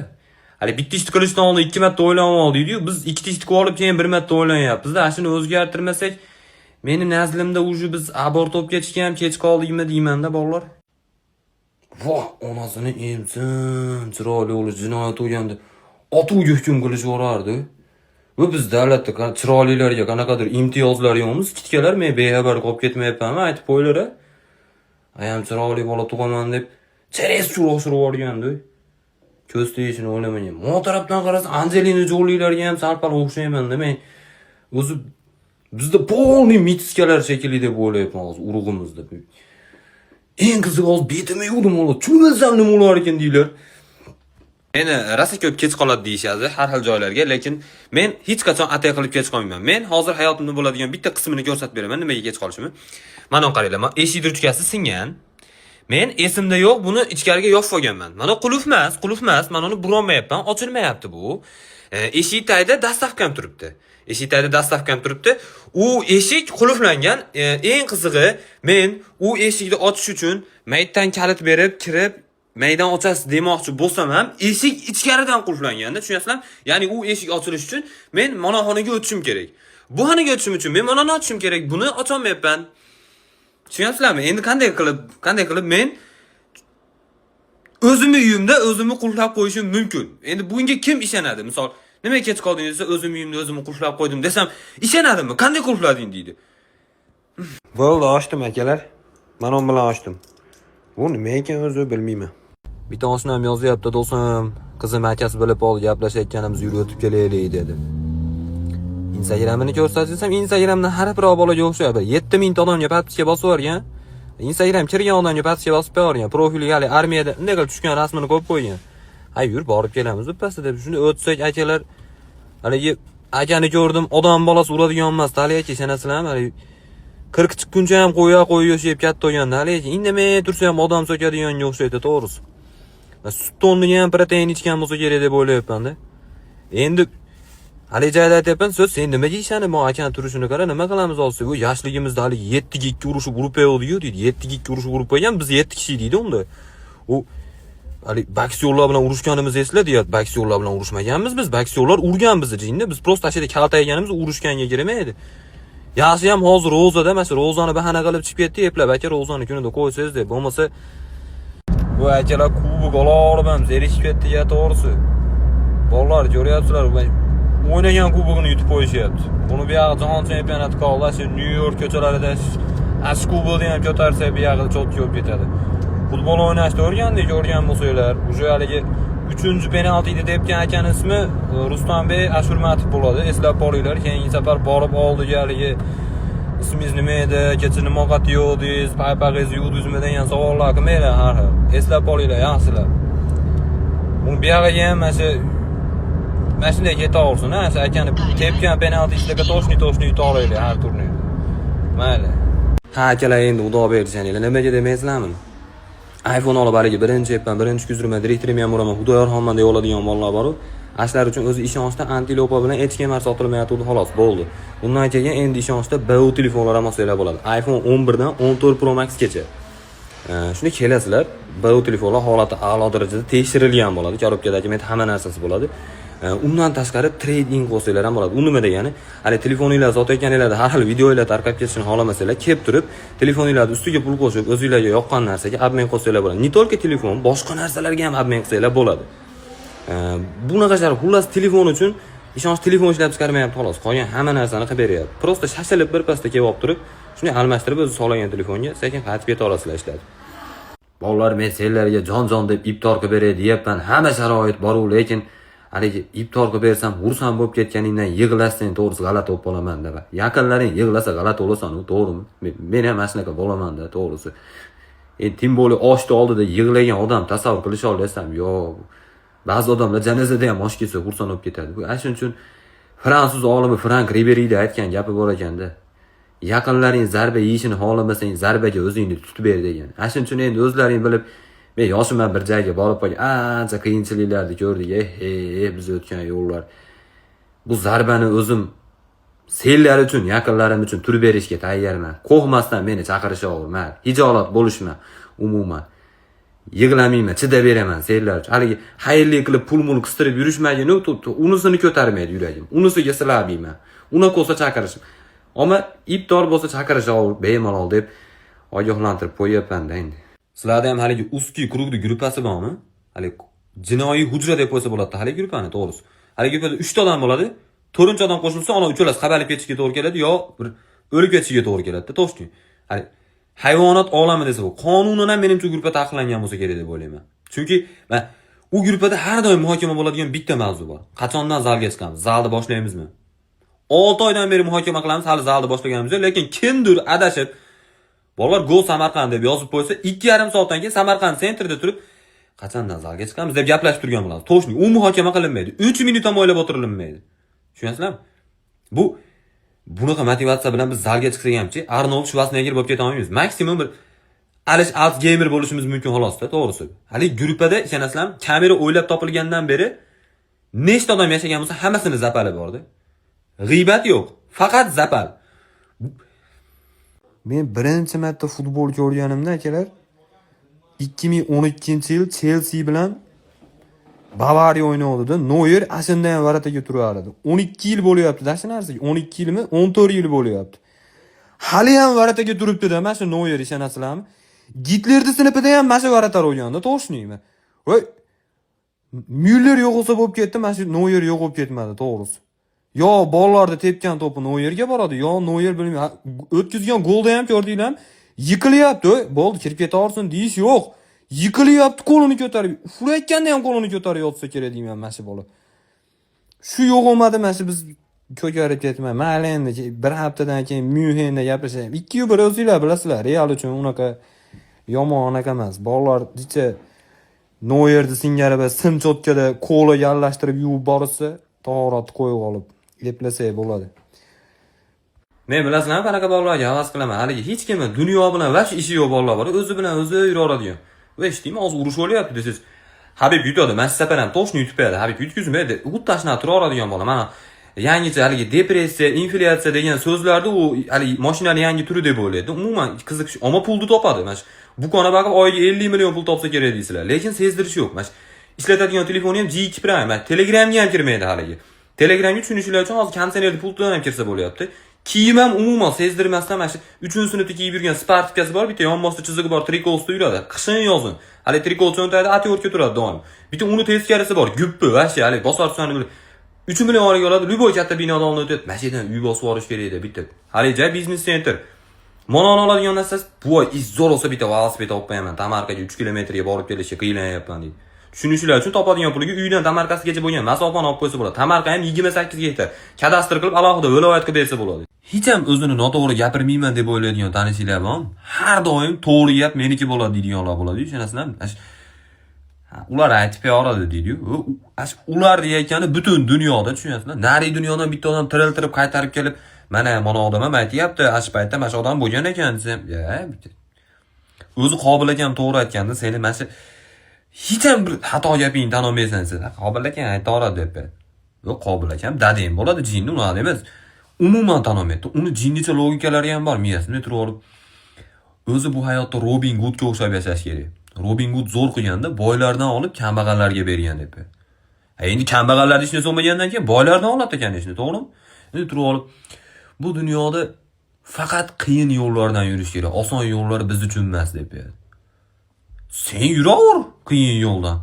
Hali bitta ishni qilishdan oldin ikki marta o'ylanib oldik-yu, biz ikkita ishni qilib olib keyin bir marta o'ylanyapmiz-da. Ana shuni o'zgartirmasak, meni nazlimda уже biz abort bo'lib ketishga ham kech qoldikmi deymanda, bolalar. Voh, onasini emsin, chiroyli o'g'li jinoyat bo'lganda otuvga hukm qilishib yuborardi. Va biz davlatda chiroylilarga qanaqadir imtiyozlar yo'qmi? Скидка lar, men bexabar qolib ketmayapmanmi, aytib qo'yinglar a. Ayam chiroyli bola tug'aman deb чересчур oshirib yuborgandi. Ko'z tegishini o'ylamagan. Mo tarafdan qarasa, Anjelina Jolilarga ham sal-pal o'xshayman-da men. O'zi bizda полный метиска lar shekilli deb o'ylayapman hozir urug'imizda. Eng qizig'i hozir betimni yuvdim, o'g'lim. Cho'milsam nima bo'lar ekan deylar. Meni rosa ko'p kech qoladi deyishadi har xil joylarga, lekin men hech qachon atay qilib kech qolmayman. Men hozir hayotimda bo'ladigan bitta qismini ko'rsatib beraman, nimaga kech qolishimni. Mana qaranglar, mana eshik ruchkasi singan. Men esimda yo'q, buni ichkariga yopib olganman. Mana qulf emas, qulf emas, mana uni burolmayapman, ochilmayapti bu. Eshik tagida доставка m turibdi. Eshik tagida доставка m turibdi. U eshik qulflangan. Eng qizig'i, men u eshikni ochish uchun maytdan kalit berib, kirib, maydon ochasiz demoqchi bo'lsam ham, eshik ichkaridan qulflanganda, tushunasizlarmi? Ya'ni u eshik ochilishi uchun men mana xonaga o'tishim kerak. Bu xonaga o'tishim uchun men manani ochishim kerak. Buni ocholmayapman. Tushunyapsizlarmi? Endi qanday qilib men o'zimni uyimda o'zimni qulflab qo'yishim mumkin? Endi bunga kim ishonadi? Misol, nimaga kech qolding desa, o'zim uyimda o'zimni qulflab qo'ydim desam, ishonadimi? Qanday qulflading deydi. Bo'ldi, ochdim, akalar. Mana u bilan ochdim. Bu nima ekan o'zi, bilmayman. Bitta oshnam yozyapti, do'stim, qizim akasi bilib oldi, gaplashayotganimiz, yurib o'tib kelaylik dedi. Instagramini ko'rsat desam, Instagramdan har bir bolaga o'xshaydi. 7000 ta odamga подписка bosib yuborgan. Instagram kirgan odamga подписка bosib qo'yargan. Profiliga hali armiyada unday qilib tushgan rasmini qo'yib qo'ygan. Ha, yur, borib kelamiz pastda deb shuni o'tsak, akalar, haligi akani ko'rdim, odam bolasi uradigan emas, hali aka, ishonasizlarmi? Haligi 40 chiqquncha ham qo'ya qo'y yashab katta bo'lganda, haligi indamay tursa ham odam so'kadiganga o'xshaydi, to'g'risi. Sut to'nniga ham protein ichgan bo'lsa kerak deb o'ylayapman-da. Endi haligi joyda aytyapman, so'z sen nimaga ishonib, akani turishini qara, nima qilamiz hozir? Bu yoshligimizda hali 7 ga 2 urushib urib qo'ydik-ku deydi. 7 ga 2 urushib urib qo'ygan, biz 7 kishi deydi unda. U hali boksyorlar bilan urushganimiz esla deyapti. Boksyorlar bilan urushmaganmiz biz, boksyorlar urgan bizni jinni. Biz просто shu yerda kaltayganimiz urushganga kirmaydi. Yaxshi ham hozir ro'zada, mana shu ro'zani bahona qilib chiqib ketdi, eplab aka ro'zani kunida qo'ysangiz deb. Bo'lmasa bu akalar kubok olib ham zerikib ketdi ya, to'g'risi. Bolalar, ko'ryapsizlar, o'ynagan kubogini yutib qo'yishyapti. Buni bu yog'i jahon chempionati qoldi, shu Nyu-York ko'chalarida ash kubogini ham ko'tarsa, bu yog'i чётко bo'lib ketadi. Futbol o'ynashni o'rgandik, ko'rgan bo'lsanglar, уже haligi 3-penaltini tepgan akani ismi Rustambek Ashurmatov bo'ladi. Eslab qolinglar, keyingi safar borib oldiga haligi Ismingiz nima edi, kecha nima ovqat yedingiz, paypag'ingizni yuvdingizmi degan savollar qilmanglar har xil. Eslab qolinglar yaxshilab. Buni buyog'iga ham mana shunday ketaversin, ha, shu akani tepgan penalti ishlaga точный точный yuta olaylik har turnirda. Mayli. Ha, akalar, endi xudo berdi, nimaga demaysizlarmi? iPhone olib haligi birinchi epdan birinchi kuzrima direktorim ham uraman, Xudoyor xonman deb oladigan bolalar bor-u. Ashlar uchun o'zi ishonchda antilopa bilan HMR sotilmayotgandi, xolos, bo'ldi. Undan keyin endi ishonchda BU telefonlar ham olsanglar bo'ladi. iPhone 11 dan 14 Pro Max gacha. Shunda kelasizlar, BU telefonlar holati a'lo darajada tekshirilgan bo'ladi. Коробка dagi hamma narsasi bo'ladi. Undan tashqari trade-in qilsanglar ham bo'ladi. U nima degani? Hali telefoninglar sotayotganinglarda har xil videolar tarqab ketishini xohlamasanglar, kelib turib, telefoninglarni ustiga pul qo'shib, o'zinglarga yoqqan narsaga обмен qilsanglar bo'ladi. Не только telefon, boshqa narsalarga ham обмен qilsanglar bo'ladi. Bunaqa shart, xullas, telefon uchun ishonch telefon ishlab chiqarmayapti xolos. Qolgan hamma narsani qilib beryapti. Просто shashilib bir pasda kelib olib turib, shunday almashtirib o'zi solagan telefonga sekin qaytib keta olasizlar ishlatib. Bolalar, men senlarga jon jon deb iftor qilib beray deyapman. Hamma sharoit bor-u, lekin haligi iftor qilib bersam, xursand bo'lib ketganingdan yig'lasang, to'g'risi g'alati bo'lib qolaman deb. Yaqinlaring yig'lasa g'alati bo'lasan, u to'g'rimi? Men ham mana shunaqa bo'laman-da, to'g'risi. Endi тем более oshni oldida yig'lagan odam tasavvur qilisha olasizmi? Yo'q. Ba'zi odamlar janozada ham osh kelsa xursand bo'lib ketadi. Bu ana shuning uchun fransuz olimi Frank Riberiyda aytgan gapi bor ekanda. Yaqinlaring zarba yeyishini xohlamasang, zarbaga o'zingni tutib ber degan. Ana shuning uchun endi o'zlaring bilib, men yoshim ham bir joyga borib qolgan, ancha qiyinchiliklarni ko'rdik. Eh, biz o'tgan yo'llar. Bu zarbani o'zim senlar uchun, yaqinlarim uchun turib berishga tayyorman. Qo'rqmasdan meni chaqirishaverma. Hijolat bo'lishma umuman. Yig'lamayman, chidab beraman senlar uchun. Haligi xayrli qilib pul mul qistirib yurishmagin, unisini ko'tarmaydi yuragim. Unisiga silamayman. Unaqa bo'lsa chaqirishim. Ammo iftor bo'lsa chaqirishaver bemalol deb ogohlantirib qo'yyapman-da endi. Sizlarda ham haligi узкий круг ni gruppasi bormi? Haligi jinoiy hujra deb qo'ysa bo'ladi haligi gruppani, to'g'risi. Haligi gruppada 3 ta odam bo'ladi. To'rtinchi odam qo'shilsa, ana uchalasi qamalib ketishiga to'g'ri keladi yo bir o'lib ketishiga to'g'ri keladi-da, точно. Hali hayvonot olami desa bu qonunan ham menimcha gruppa taqiqlangan bo'lsa kerak deb o'ylayman. Chunki man u gruppada har doim muhokama bo'ladigan bitta mavzu bor. Qachondan zalga chiqamiz? Zalni boshlaymizmi? 6 oydan beri muhokama qilamiz, hali zalni boshlaganimiz yo'q, lekin kimdir adashib bolalar "Go Samarqand" deb yozib qo'ysa, 2,5 soatdan keyin Samarqand центр da turib qachondan zalga chiqamiz deb gaplashib turgan bo'lamiz. Точно, u muhokama qilinmaydi. 3 minut ham o'ylab o'tirilmaydi. Tushunasizlarmi? Bu bunaqa motivatsiya bilan biz zalga chiqsak hamchi Arnold Shvarsenegger bo'lib keta olmaymiz. Maksimum bir Alish Alsgeymer bo'lishimiz mumkin xolosda, to'g'risi. Hali gruppada ishonasizlarmi, kamera o'ylab topilgandan beri nechta odam yashagan bo'lsa, hammasini запал i borda. G'iybat yo'q, faqat запал. Men birinchi marta futbol ko'rganimda, akalar, 2012-yil Chelsea bilan Bavariya o'ynayotgandi. Noyer ashunda ham ворота ga turar edi. 12 yil bo'lyapti-da shu narsaga. 12 yilmi? 14 yil bo'lyapti. Hali ham ворота ga turibdi-da mana shu Noyer, ishonasizlarmi? Gitlerni sinfida ham mana shu вратарь o'yganda, точный mi? Voy, Myuller yo'q bo'lsa bo'lib ketdi, mana shu Noyer yo'q bo'lib ketmadi, to'g'risi. Yo bolalarda tepgan to'pi Noyerga boradi, yo Noyer bilmayman, o'tkazgan golda ham ko'rdinglarmi? Yiqilyapti, "Oy, bo'ldi, kirib ketaversin" deyish yo'q. Yiqilyapti, qo'lini ko'tarib, uflayotganda ham qo'lini ko'tarib yotsa kerak deyman mana shu bola. Shu yo'q bo'lmadi, mana shu biz ko'karib ketma. Mayli endi bir haftadan keyin Myunxenda gapirishaylik. 2-1 o'zinglar bilasizlar, Real uchun unaqa yomon anaqa emas. Bolalar jicha Noyerni singari bir sim cho'tkada kolaga aralashtirib yuvib borishsa, tahoratni qo'yib olib eplasak bo'ladi. Men bilasizlarmi, qanaqa bolalarga havas qilaman? Haligi hech kimni dunyo bilan вообще ishi yo'q bolalar bor, o'zi bilan o'zi yuraveradigan. Va eshitdingmi, hozir urush bo'lyapti desangiz, Habib yutadi, mana shu safar ham точно yutib beradi. Habib yutkazmaydi. Xuddi shunaqa turaveradigan bola. Mana yangicha haligi depressiya, inflyatsiya degan so'zlarni u haligi mashinani yangi turi deb o'ylaydi. Umuman qiziqish, ammo pulni topadi. Mana shu bukona boqib oyiga 50 million pul topsa kerak deysizlar. Lekin sezdirish yo'q. Mana shu ishlatadigan telefoni ham G2 Prime. Mana Telegramga ham kirmaydi haligi. Telegramga tushunishlar uchun hozir konditsionerni pultidan ham kirsa bo'lyapti. Kiyim ham umuman sezdirmasdan mana shu 3-sinfda kiyib yurgan спортивка si bor, bitta yonboshda chizig'i bor, trikosda yuradi. Qishin yozin. Hali trikos cho'ntagida отвёртка turadi doim. Bitta uni teskarisi bor, guppi, вообще hali bosar tusani bilib 3 million oylik oladi, любой katta binoda oldin o'tadi. Mana shu yerdan uy bosib yuborish kerak edi bitta. Hali joy biznes центр. Mana oladigan narsasi, voy, zo'r bo'lsa bitta velosiped olib qo'yaman. Tamarqaga 3 kilometrga borib kelishga qiynayapman deydi. Tushunishlar uchun topadigan puliga uydan Tamarkazgacha bo'lgan masofani olib qo'ysa bo'ladi. Tamarqand ham 28 gektar. Kadastr qilib alohida viloyat qilib bersa bo'ladi. Hech ham o'zini noto'g'ri gapirmayman deb o'ylaydigan tanishinglar bormi? Har doim to'g'ri gap meniki bo'ladi deydiganlar bo'ladi, ishonasizlarmi? Ha, ular aytib beradi deydiyu. Ular deyayotgani butun dunyoda, tushunyapsizlar? Nari dunyodan bitta odam tiriltirib qaytarib kelib, mana odam ham aytyapti, shu paytda mana shu odam bo'lgan ekan desam, ya, o'zi Qobil akam to'g'ri aytganda, seni mana shu hech ham bir xato gapingni tan olmaysan sen. Qobil akam aytaveradi deb. Yo'q, Qobil akam dadang bo'ladi, jinni unaqa emas. Umuman tan olmaydi. Uni jinnicha logikalari ham bor, miyasini turib olib. O'zi bu hayotda Robin Gudga o'xshab yashash kerak. Robin Gud zo'r qilganda boylardan olib kambag'allarga bergan deb. Ha, endi kambag'allarni ishini so'magandan keyin boylardan oladi ekan ishni, to'g'rimi? Endi turib olib bu dunyoda faqat qiyin yo'llardan yurish kerak. Oson yo'llar biz uchun emas deb. Sen yuraver qiyin yo'ldan.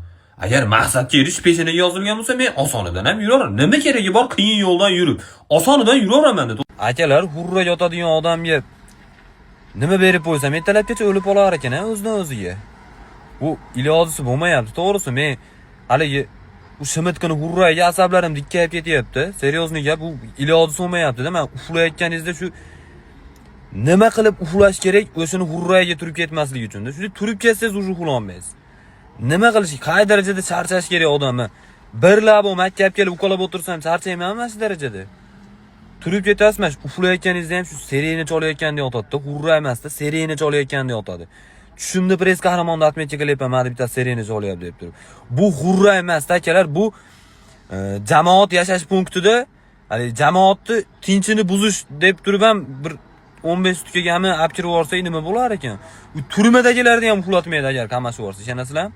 Agar maqsadga erishish peshanaga yozilgan bo'lsa, men osonidan ham yuraverman. Nima keragi bor qiyin yo'ldan yurib? Osonidan yuraveraman dedi. Akalar, hurra yotadigan odamga nima berib qo'ysam, ertalabgacha o'lib qolar ekan, a, o'zidan o'ziga. Bu ilojisi bo'lmayapti, to'g'risi. Men haligi u shimitqini hurraga asablarim dikkayib ketyapti. Серьезный gap, bu ilojisi bo'lmayapti-da. Men uxlayotganingizda shu nima qilib uxlash kerak, o'shini hurraga turib ketmaslik uchun. Shuni turib ketsangiz уже uxlolmaysiz. Nima qilish, qay darajada charchash kerak odamni? Bir labo makka olib kelib ukolab o'tirsam charchaymanmi mana shu darajada? Turib ketasiz, mana shu uxlayotganingizda ham shu sirena chalayotgandek yotadi-da, hurra emasda, sirena chalayotgandek yotadi. Tushimda press qahramonni отметка qilyapman, mana bitta sirena chalyapti deb turib. Bu hurra emasda, akalar, bu jamoat yashash punktida hali jamoatni tinchini buzish deb turib ham bir 15 sutkagami olib kirib yuborsak nima bo'lar ekan? U turmadagilarni ham uxlatmaydi agar qamashib yuborsa, ishonasizlarmi?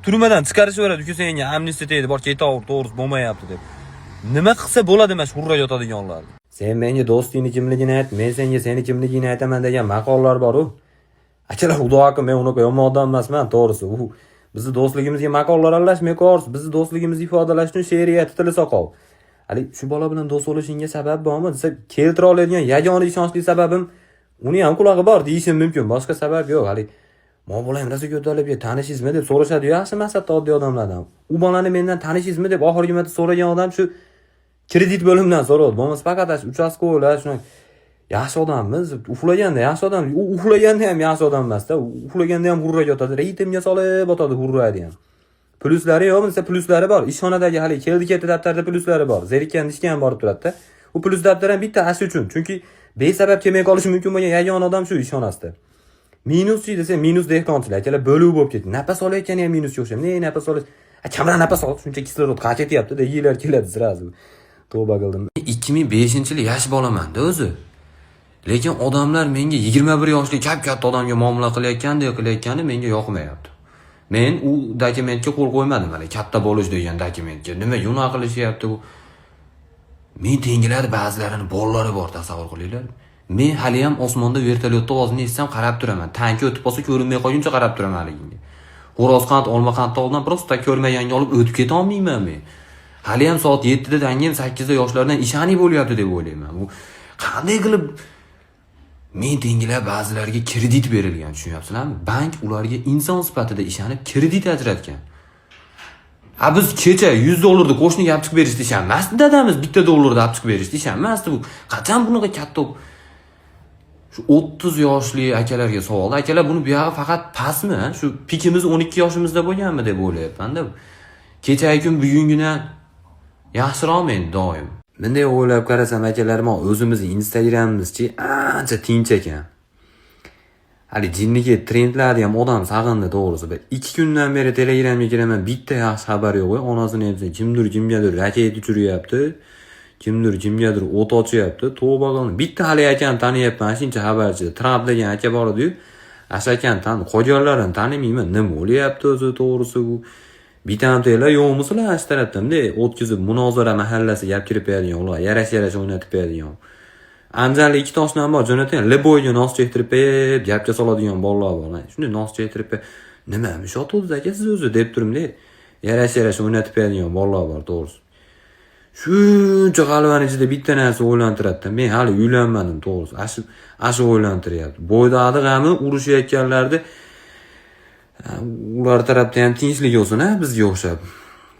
Turmadan chiqarishib yuboradi, uka senga amnistiya tegdi, bor ketaver, to'g'risi bo'lmayapti deb. Nima qilsa bo'ladi mana shu hurra yotadiganlar? Sen menga do'stingni kimligini ayt, men senga seni kimligingni aytaman degan maqollar bor-u. Akalar, xudo haqqi, men unaqa yomon odam emasman, to'g'risi. U bizni do'stligimizga maqollar aralashmay qo'yarsiz. Bizni do'stligimizni ifodalash uchun she'riyat tili soqov. Hali shu bola bilan do'st bo'lishingga sabab bormi desa, keltira oladigan yagona ishonchli sababim uni ham qulog'i bor deyishim mumkin. Boshqa sabab yo'q. Hali "Mo bolam rosa ko'tarilib, tanishingizmi?" deb so'rashadi yaxshi maqsadda oddiy odamlardan. U bolani mendan tanishingizmi deb oxirgi marta so'ragan odam shu kredit bo'limidan so'radi. Bo'lmasa faqat shu участковый lar shuni yaxshi odammiz. Uxlaganda yaxshi odam, u uxlaganda ham yaxshi odam emasda. U uxlaganda ham hurra yotadi, ritmga solib otadi hurraydi ham. Plyuslari yo'qmi desa, plyuslari bor. Ishxonadagi hali keldi ketdi daftarda plyuslari bor. Zerikkan ishga ham borib turadi-da. U plyus daftar ham bitta ash uchun. Chunki besabab kelmay qolishi mumkin bo'lgan yagona odam shu ishxonasida. Minuschi desa, minus dehqonchilik. Akalar, bo'luv bo'lib ketdi. Nafas olayotgani ham minusga o'xshaydi. Ne nafas olish? A, kamroq nafas ol, shuncha kislorod qayerga ketyapti degilar keladi сразу. Tavba qildim. 2005-yil yosh bolaman-da o'zi. Lekin odamlar menga 21 yoshli kap-katta odamga muomala qilayotgandek qilayotgani menga yoqmayapti. Men u dokumentga qo'l qo'ymadim hali, katta bo'lish degan dokumentga. Nimaga unaqa qilishyapti bu? Men tenglar ba'zilarini bolalari bor, tasavvur qilinglar. Men hali ham osmonda vertolyotda ovozini eshitsam qarab turaman. Tanki o'tib qolsa ko'rinmay qolguncha qarab turaman haliginga. Xo'rozqand, olmaqandni oldidan просто ko'rmaganga olib o'tib keta olmayman men. Hali ham soat 7 da tangim 8 da yoshlardan ishani bo'lyapti deb o'ylayman. Bu qanday qilib men tenglar ba'zilariga kredit berilgan, tushunyapsizlarmi? Bank ularga inson sifatida ishonib kredit ajratgan. Ha, biz kecha 100 dollarni qo'shniga olib chiqib berishdi ishonmasdi dadamiz, bitta dollarni olib chiqib berishdi ishonmasdi bu. Qachon bunaqa katta shu 30 yoshli akalarga savol. Akalar, buni buyog'i faqat pastmi? Shu pikimiz 12 yoshimizda bo'lganmi deb o'ylayapman-da. Kechagi kun bugungina yaxshiroqmi endi doim? Bunday o'ylab qarasam, akalar, o'zimizni Instagramimizchi ancha tinch ekan. Hali jinniki trendlarni ham odam sag'indi to'g'risi. Bir 2 kundan beri Telegramga kiraman, bitta yaxshi xabar yo'q. Onasini aytsa, kimdir kimgadir raketa uchiryapti. Kimdir kimgadir o't ochyapti. Tavba qildim. Bitta hali akani taniyapman, shuncha xabarchi. Tramp degan aka bor edi-yu. Asha akani tan, qolganlarini tanimayman. Nima bo'lyapti o'zi to'g'risi bu? Bitamtalar yo'qmisizlar shu tarafdan bunday o'tkazib munozara mahallasiga gap kirib beradigan, ular yarash yarash o'ynatib beradigan. Andijonda ikkita oshnam bor, jo'natgan, любой ga nos chektirib berib, gapga soladigan bolalar bor. Shunday nos chektirib berib, nima mishyotuvdingiz aka siz o'zi deb turibdi. Yarash yarash o'ynatib beradigan bolalar bor to'g'risi. Shuncha g'alvani ichida bitta narsa o'ylantiradida. Men hali uylanmadim to'g'risi. Ashu o'ylantiryapti. Bo'ydoqni g'ami urushayotganlarni Ular tarafda ham tinchlik bo'lsin, a, bizga o'xshab.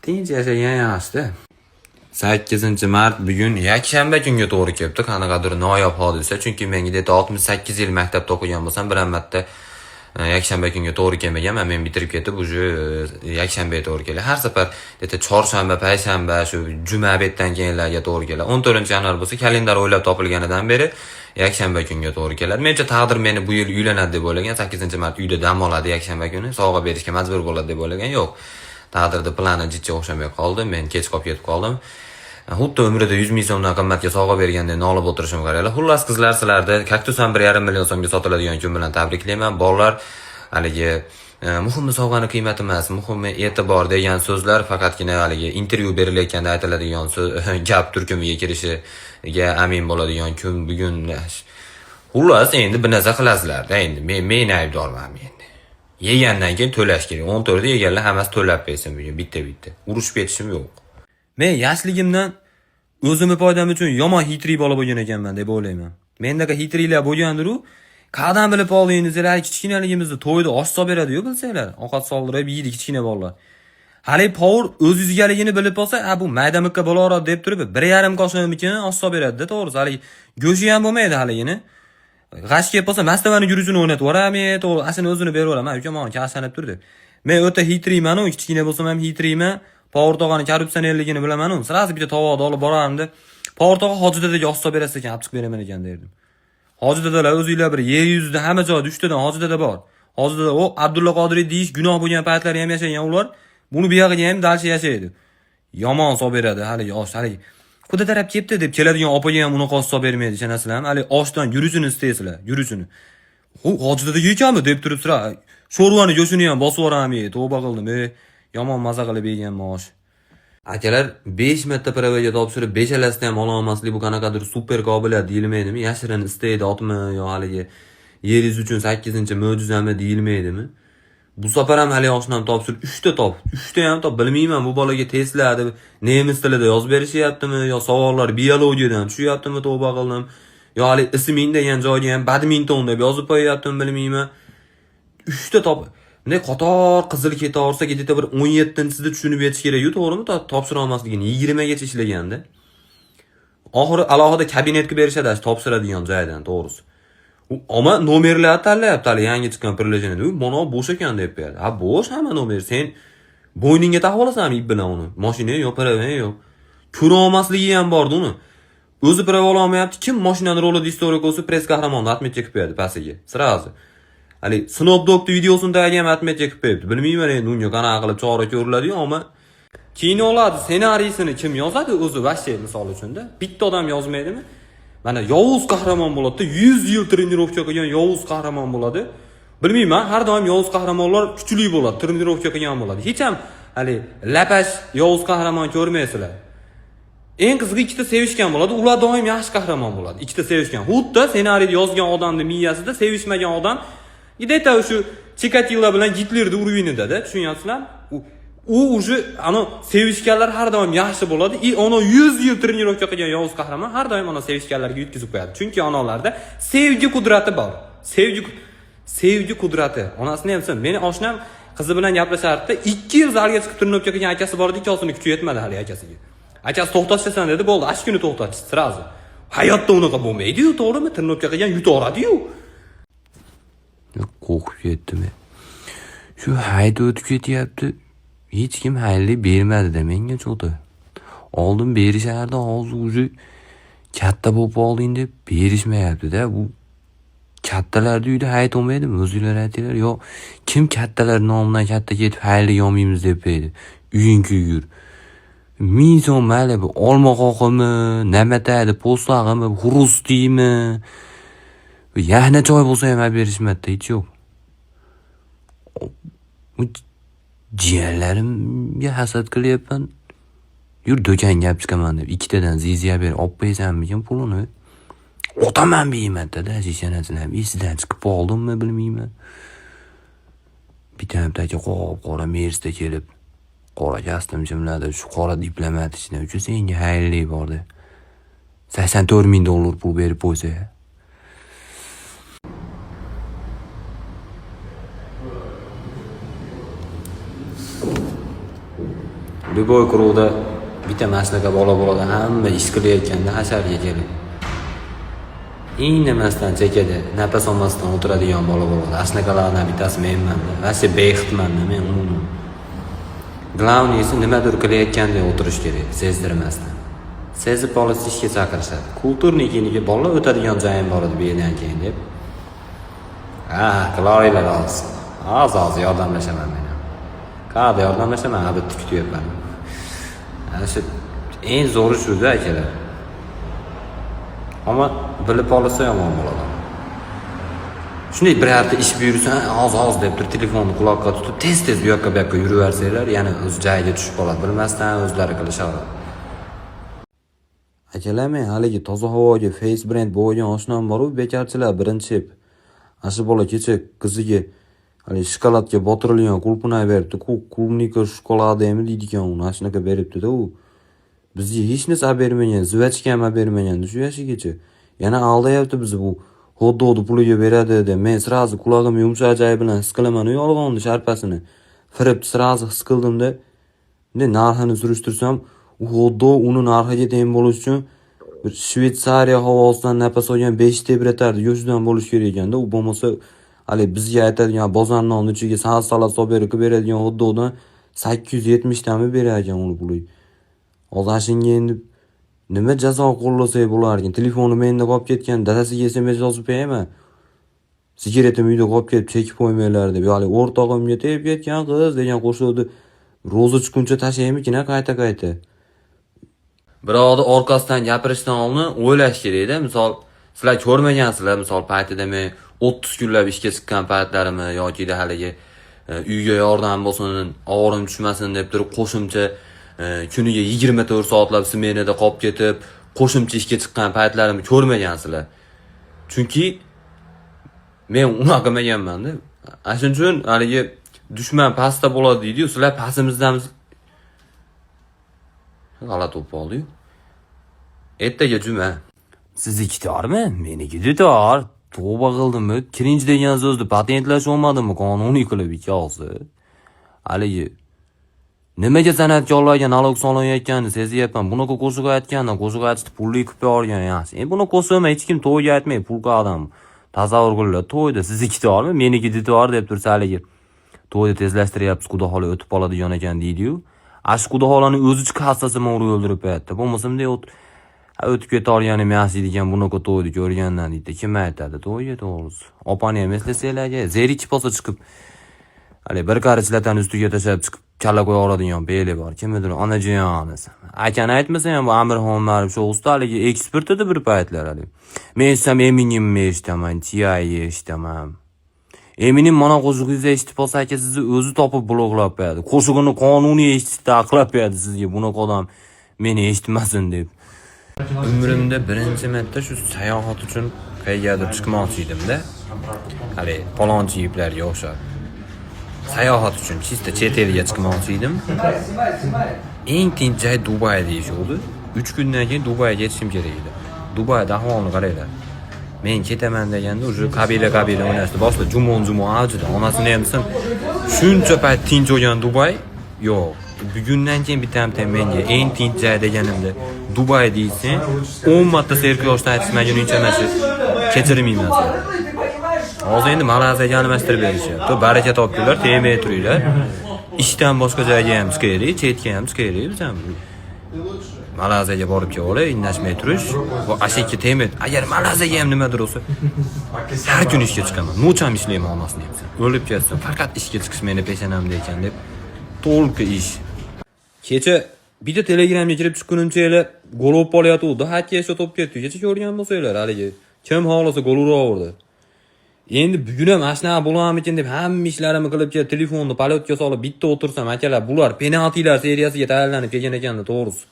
Tinch yashagan yaxshi-da. 8-mart bugun yakshanba kunga to'g'ri kelibdi. Qanaqadir noyob hodisa, chunki men где-то 68 yil maktabda o'qigan bo'lsam, bir marta yakshanba kunga to'g'ri kelmagan. Men bitirib ketib, уже yakshanbaga to'g'ri keladi. Har safar где-то chorshanba, payshanba, shu juma betdan keyinlarga to'g'ri keladi. 14-yanvar bo'lsa, kalendar o'ylab topilganidan beri yakshanba kunga to'g'ri keladi. Menimcha, taqdir meni bu yil uylanadi deb o'ylagan. 8-mart uyda dam oladi, yakshanba kuni sovg'a berishga majbur bo'ladi deb o'ylagan. Yo'q. Taqdirda plani jicha o'xshamay qoldi. Men kech qolib ketib qoldim. Xuddi umrida 100 ming so'mdan qimmatga sovg'a bergandek nolib o'tirishim qaranglar. Xullas, qizlar, sizlarni kaktus ham 1,5 million so'mga sotiladigan kun bilan tabriklayman. Bolalar, haligi muhimi sovg'ani qiymati emas, muhimi e'tibor degan so'zlar faqatgina haligi intervyu berilayotganda aytiladigan gap turkumiga kirishiga amin bo'ladigan kun bugun. Xullas, endi bir narsa qilasizlar-da, endi men aybdorman endi. Yegandan keyin to'lash kerak. 14 da yeganlar hammasi to'lab bersin bugun bitta-bitta. Urushib ketishim yo'q. Men yoshligimdan o'zimni foydam uchun yomon хитрый bola bo'lgan ekanman deb o'ylayman. Mendaqa хитрый lar bo'lgandir-u, qayerdan bilib olding desanglar, kichkinaligimizda to'yda osh solib beradi-yu, bilsanglar. Ovqat soldirib yeydi kichkina bolalar. Hali повар o'z yuzigaligini bilib olsa, "Ha, bu mayda miqqa bo'laveradi" deb turib, 1,5 qoshiqmikin osh solib beradi-da, to'g'risi. Hali go'shti ham bo'lmaydi haligini. G'ash kelib qolsa, mastavani guruchini o'ynatib yuboraman, to'g'ri, ashuni o'zini berib yuboraman, uka, mana kashanib tur deb. Men o'ta хитрый man-u, kichkina bo'lsam ham хитрый man. Повар tog'ani korrupsionerligini bilaman-u, сразу bitta tovoqni olib borardim. Повар tog'a, hoji dadaga osh solib berasiz ekan, olib chiqib beraman ekan derdim. Hoji dadalar o'zinglar bir yer yuzida hamma joyda uchtadan hoji dada bor. Hoji dada u Abdulla Qodiriy deyish gunoh bo'lgan paytlari ham yashagan ular. Buni buyog'iga ham дальше yashaydi. Yomon solib beradi haligi osh, haligi. Xudo taraf kelibdi deb keladigan opaga ham unaqa osh solib bermaydi, ishonasizlarmi? Haligi oshdan guruchini istaysizlar, guruchini. "Hu, hoji dadaga ekanmi?" deb turib sira sho'rvani go'shini ham bosib yuboraman, tavba qildim. Ey, yomon maza qilib yeganman osh. Akalar, 5 marta права ga topshirib, beshalasini ham ola olmaslik bu qanaqadir super qobiliyat deyilmaydimi? Yashirin iste'dodmi yo haligi yer yuzi uchun 8-mo'jizami deyilmaydimi? Bu safar ham hali oshnam topshirib 3 ta top, 3 ta ham top, bilmayman, bu bolaga testlar deb nemis tilida yozib berishyaptimi yo savollar biologiyadan tushyaptimi, tavba qildim. Yo hali isming degan joyga ham badminton deb yozib qo'yyaptimi, bilmayman. 3 ta top. Bunday qator qizil ketaversa, где-то bir 17-sida tushunib yetish kerak-yu, to'g'rimi? Topshira olmasligini 20 gacha ishlaganda. Oxiri alohida kabinetga berishadi, shu topshiradigan joydan, to'g'risi. U omma nomerlarni tanlayapti, hali yangi chiqqan приложение da. U mana bo'sh ekan deb berdi. Ha, bo'sh hamma nomer. Sen bo'yningga taqib olasanmi ip bilan uni? Mashina yo'q, права yo'q. Ko'ra olmasligi ham bordi uni. O'zi права ola olmayapti. Kim mashinani rulida история bo'lsa, press qahramonni отметка qilib qo'yadi pastiga. Сразу. Hali Snoop Dogg'ni videosini tagiga ham отметка qilib qo'yibdi. Bilmayman endi unga qanaqa qilib chora ko'riladi-yu, ammo kinolarni ssenariysini kim yozadi o'zi вообще, misol uchunda? Bitta odam yozmaydimi? Mana yovuz qahramon bo'ladi, 100 yil тренировка qilgan yovuz qahramon bo'ladi. Bilmayman, har doim yovuz qahramonlar kuchli bo'ladi, тренировка qilgan bo'ladi. Hech ham hali lapash yovuz qahramon ko'rmaysizlar. Eng qizig'i, ikkita sevishgan bo'ladi, ular doim yaxshi qahramon bo'ladi. Ikkita sevishgan. Xuddi ssenariyni yozgan odamning miyasida sevishmagan odam где-то shu Chikatilo bilan Gitlerni уровень ida-da, tushunyapsizlarmi? U уже ano sevishganlar har doim yaxshi bo'ladi и ono 100 yil тренировка qilgan yovuz qahramon har doim ana sevishganlarga yutkazib qo'yadi. Chunki onalarda sevgi qudrati bor. Sevgi qudrati. Onasini ham sen, meni oshnam qizi bilan gaplashardi. 2 yil zalga chiqib тренировка qilgan akasi bor edi, ikkovsini kuchi yetmadi hali akasiga. Akasi to'xtatishasan dedi, bo'ldi, ash kuni to'xtatishdi сразу. Hayotda unaqa bo'lmaydi-yu, to'g'rimi? Тренировка qilgan yutaveradi-yu. Qo'rqib ketdim. Shu hayit o'tib ketyapti. Hech kim hayli bermadi-da menga cho'ti. Oldin berishardi, hozir уже katta bo'lib olding deb berishmayapti-da. Bu kattalarni uyida hayit bo'lmaydimi? O'zinglar aytinglar. Yo, kim kattalar nomidan katta ketib hayli olmaymiz deb edi. Uying kuygur. 1000 so'm mayli, bu olma qoqimi, namataydi, po'stlag'imi, xurustiymi? Yana choy bo'lsa ham olib berishmadida, hech yo'q. Bu jiyanlarimga hasad qilyapman. Yur, do'konga olib chiqaman deb ikkitadan ziziya berib olib qo'ysanmikin pulini? Otaman beymadda-da, ishonasizlarmi? Ham esidan chiqib qoldimmi, bilmayman. Bitta aka qop qora Mersda kelib, qora kostyum shimladi, shu qora diplomat ichidan ucha senga xayrli bordi. 84 ming dollar pul berib qo'ysa. Любой круг da bitta mana shunaqa bola bo'ladi, hamma ish qilayotganda hasharga kelib indamasdan chekada nafas olmasdan o'tiradigan bola bo'ladi. Ana shunaqalardan bittasi menmanda. Вообще bexitmanda men umuman. Главный si, nimadir qilayotgandek o'tirish kerak, sezdirmasdan. Sezib qolsa, ishga chaqirishadi. Культурный kiyiniga bolalar o'tadigan joyim bor edi bu yerdan keyin deb. Ha, qilaveringlar hozir. Hozir, hozir yordamlashaman men ham. Qayerda yordamlashaman? Ha, bitta kutyapman. Ana shu eng zo'ri shuda, akalar. Ammo bilib olsa, yomon bo'ladi. Shunday birorta ish buyursa, hozir, hozir deb turib, telefonni quloqqa tutib, tez tez u yoqqa, bu yoqqa yuraversanglar, yana o'z joyiga tushib qoladi, bilmasdan o'zlari qilishadi. Akalar, men haligi toza havoga face brand bo'lgan oshnam boru, bekarchilar birinchi. Ana shu bola kecha qiziga haligi shokoladga botirilgan qulpinay beribdi. Клубника shokoladami deydi ekan uni, ana shunaqa beribdida u. Bizga hech narsa bermagan, жвачка ham bermagan shu yoshigacha. Yana aldayapti bizni, bu hot dogni puliga beradi deb. Men сразу qulog'im yumshoq joyi bilan his qilaman u yolg'onni sharpasini. Firib сразу his qildimda. Bunday narxini surishtirsam, u hot dog uni narxiga teng bo'lish uchun bir Shvetsariya havosidan nafas olgan besh tebratardi go'shidan bo'lishi kerak ekanda. U bo'lmasa, haligi bizga aytadigan bozor nonni ichiga salat solib berib qilib beradigan hot dogdan 870 tami berar ekan uni puli. Hozir ana shunga endi nima jazo qo'llasak bo'larkan? Telefoni menda qolib ketgan, dadasiga SMS yozib qo'yayman. Sigaretim uyda qolib ketib, chekib qo'ymanglar deb. Ya'ni o'rtog'imga tegib ketgan qiz degan qo'shiqni ro'za chiqquncha tashlaymikin qayta qayta. Birovni orqasidan gapirishdan oldin o'ylash kerakda. Misol, sizlar ko'rmagansizlar, misol, paytida men 30 kunlab ishga chiqqan paytlarimni yoki haligi uyga yordam bo'lsin, og'irim tushmasin deb turib qo'shimcha kuniga 24 soatlab smenada qolib ketib, qo'shimcha ishga chiqqan paytlarimni ko'rmagansizlar. Chunki men unaqa qilmaganman-da. Ana shuning uchun haligi dushman pastda bo'ladi deydi-yu, sizlar pastimizdamiz. G'alati bo'lib qoldi-yu. Ertaga juma. Sizniki tormi? Meniki dutor. Tavba qildim. Cringe degan so'zni patentlash olmadimmi qonuniy qilib ikkovsi? Haligi nimaga san'atkorlarga налог solinayotganini sezyapman. Bunaqa qo'shiq aytgandan qo'shiq aytishni pulli qilib yuborgan yaxshi. Endi buni qo'shig'im hech kim to'yga aytmaydi, pul qadam. Tasavvur qilinglar, to'yda sizniki tormi, meniki dutor deb tursa, haligi to'yni tezlashtiryapmiz, xudo xohlasa o'tib qoladigan ekan deydi-yu. Ana shu xudo xohlani o'zi kassasini urib o'ldirib qo'yapti. Bo'lmasa bunday o'tib ketolganim yaxshi degan bunaqa to'yni ko'rgandan deydi. Kim aytadi to'yga to'g'risi? Opani ham eslasanglarga, zerikib qolsa chiqib, hali bir qarichlatani ustiga tashlab chiqib kalla qo'ya oladigan beli bor. Kimnidir onajon desam. Akani aytmasa ham, bu Amirxon Umarov shu usta haligi ekspert edi bir paytlar haligi. Men eshitsam, Eminemni eshitaman, T.I. eshitaman. Eminem mana qo'shig'ingizni eshitib qolsa, aka, sizni o'zi topib bloklab qo'yadi. Qo'shig'ini qonuniy eshitishda aqlab qo'yadi sizga, bunaqa odam meni eshitmasin deb. Umrimda birinchi marta shu sayohat uchun qayergadir chiqmoqchi edimda. Hali palonchi yigitlarga o'xshab. Sayohat uchun чисто chet elga chiqmoqchi edim. Eng tinch joy Dubay deyishuvdi. 3 kundan keyin Dubayga ketishim kerak edi. Dubayda ahvolni qaranglar. Men ketaman deganda уже qabila qabila o'ynashdi. Boshida jumon jumon avjida. Onasini ham desam, shuncha payt tinch bo'lgan Dubay yo'q. Bugundan keyin bitta bitta menga eng tinch joy deganimda Dubay deysang, 10 marta serquyoshdan aytishmaguningcha mana shu kechirmayman seni. Hozir endi Malayziyaga almashtirib berishyapti. Baraka topinglar, tegmay turinglar. Ishdan boshqa joyga ham chiqaylik, chetga ham chiqaylik biz ham. Malayziyaga borib kelib, indashmay turish va ashakka tegmay. Agar Malayziyaga ham nimadir bo'lsa, har kuni ishga chiqaman. Ночь ham ishlayman, onasini ham. O'lib ketsin, faqat ishga chiqish meni peshonamda ekan deb. Только ish. Kecha bitta Telegramga kirib chiqqunimcha gol bo'lib qolyotgandi. Xokkey to'p ketdi. Kecha ko'rgan bo'lsanglar, haligi kim xohlasa gol uraverdi. Endi bugun ham mana shunaqa bo'larmikin deb hamma ishlarimni qilib kelib, telefonni полёт ga solib bitta o'tirsam, akalar, bular penaltilar seriyasiga tayyorlanib kelgan ekanda, to'g'risi.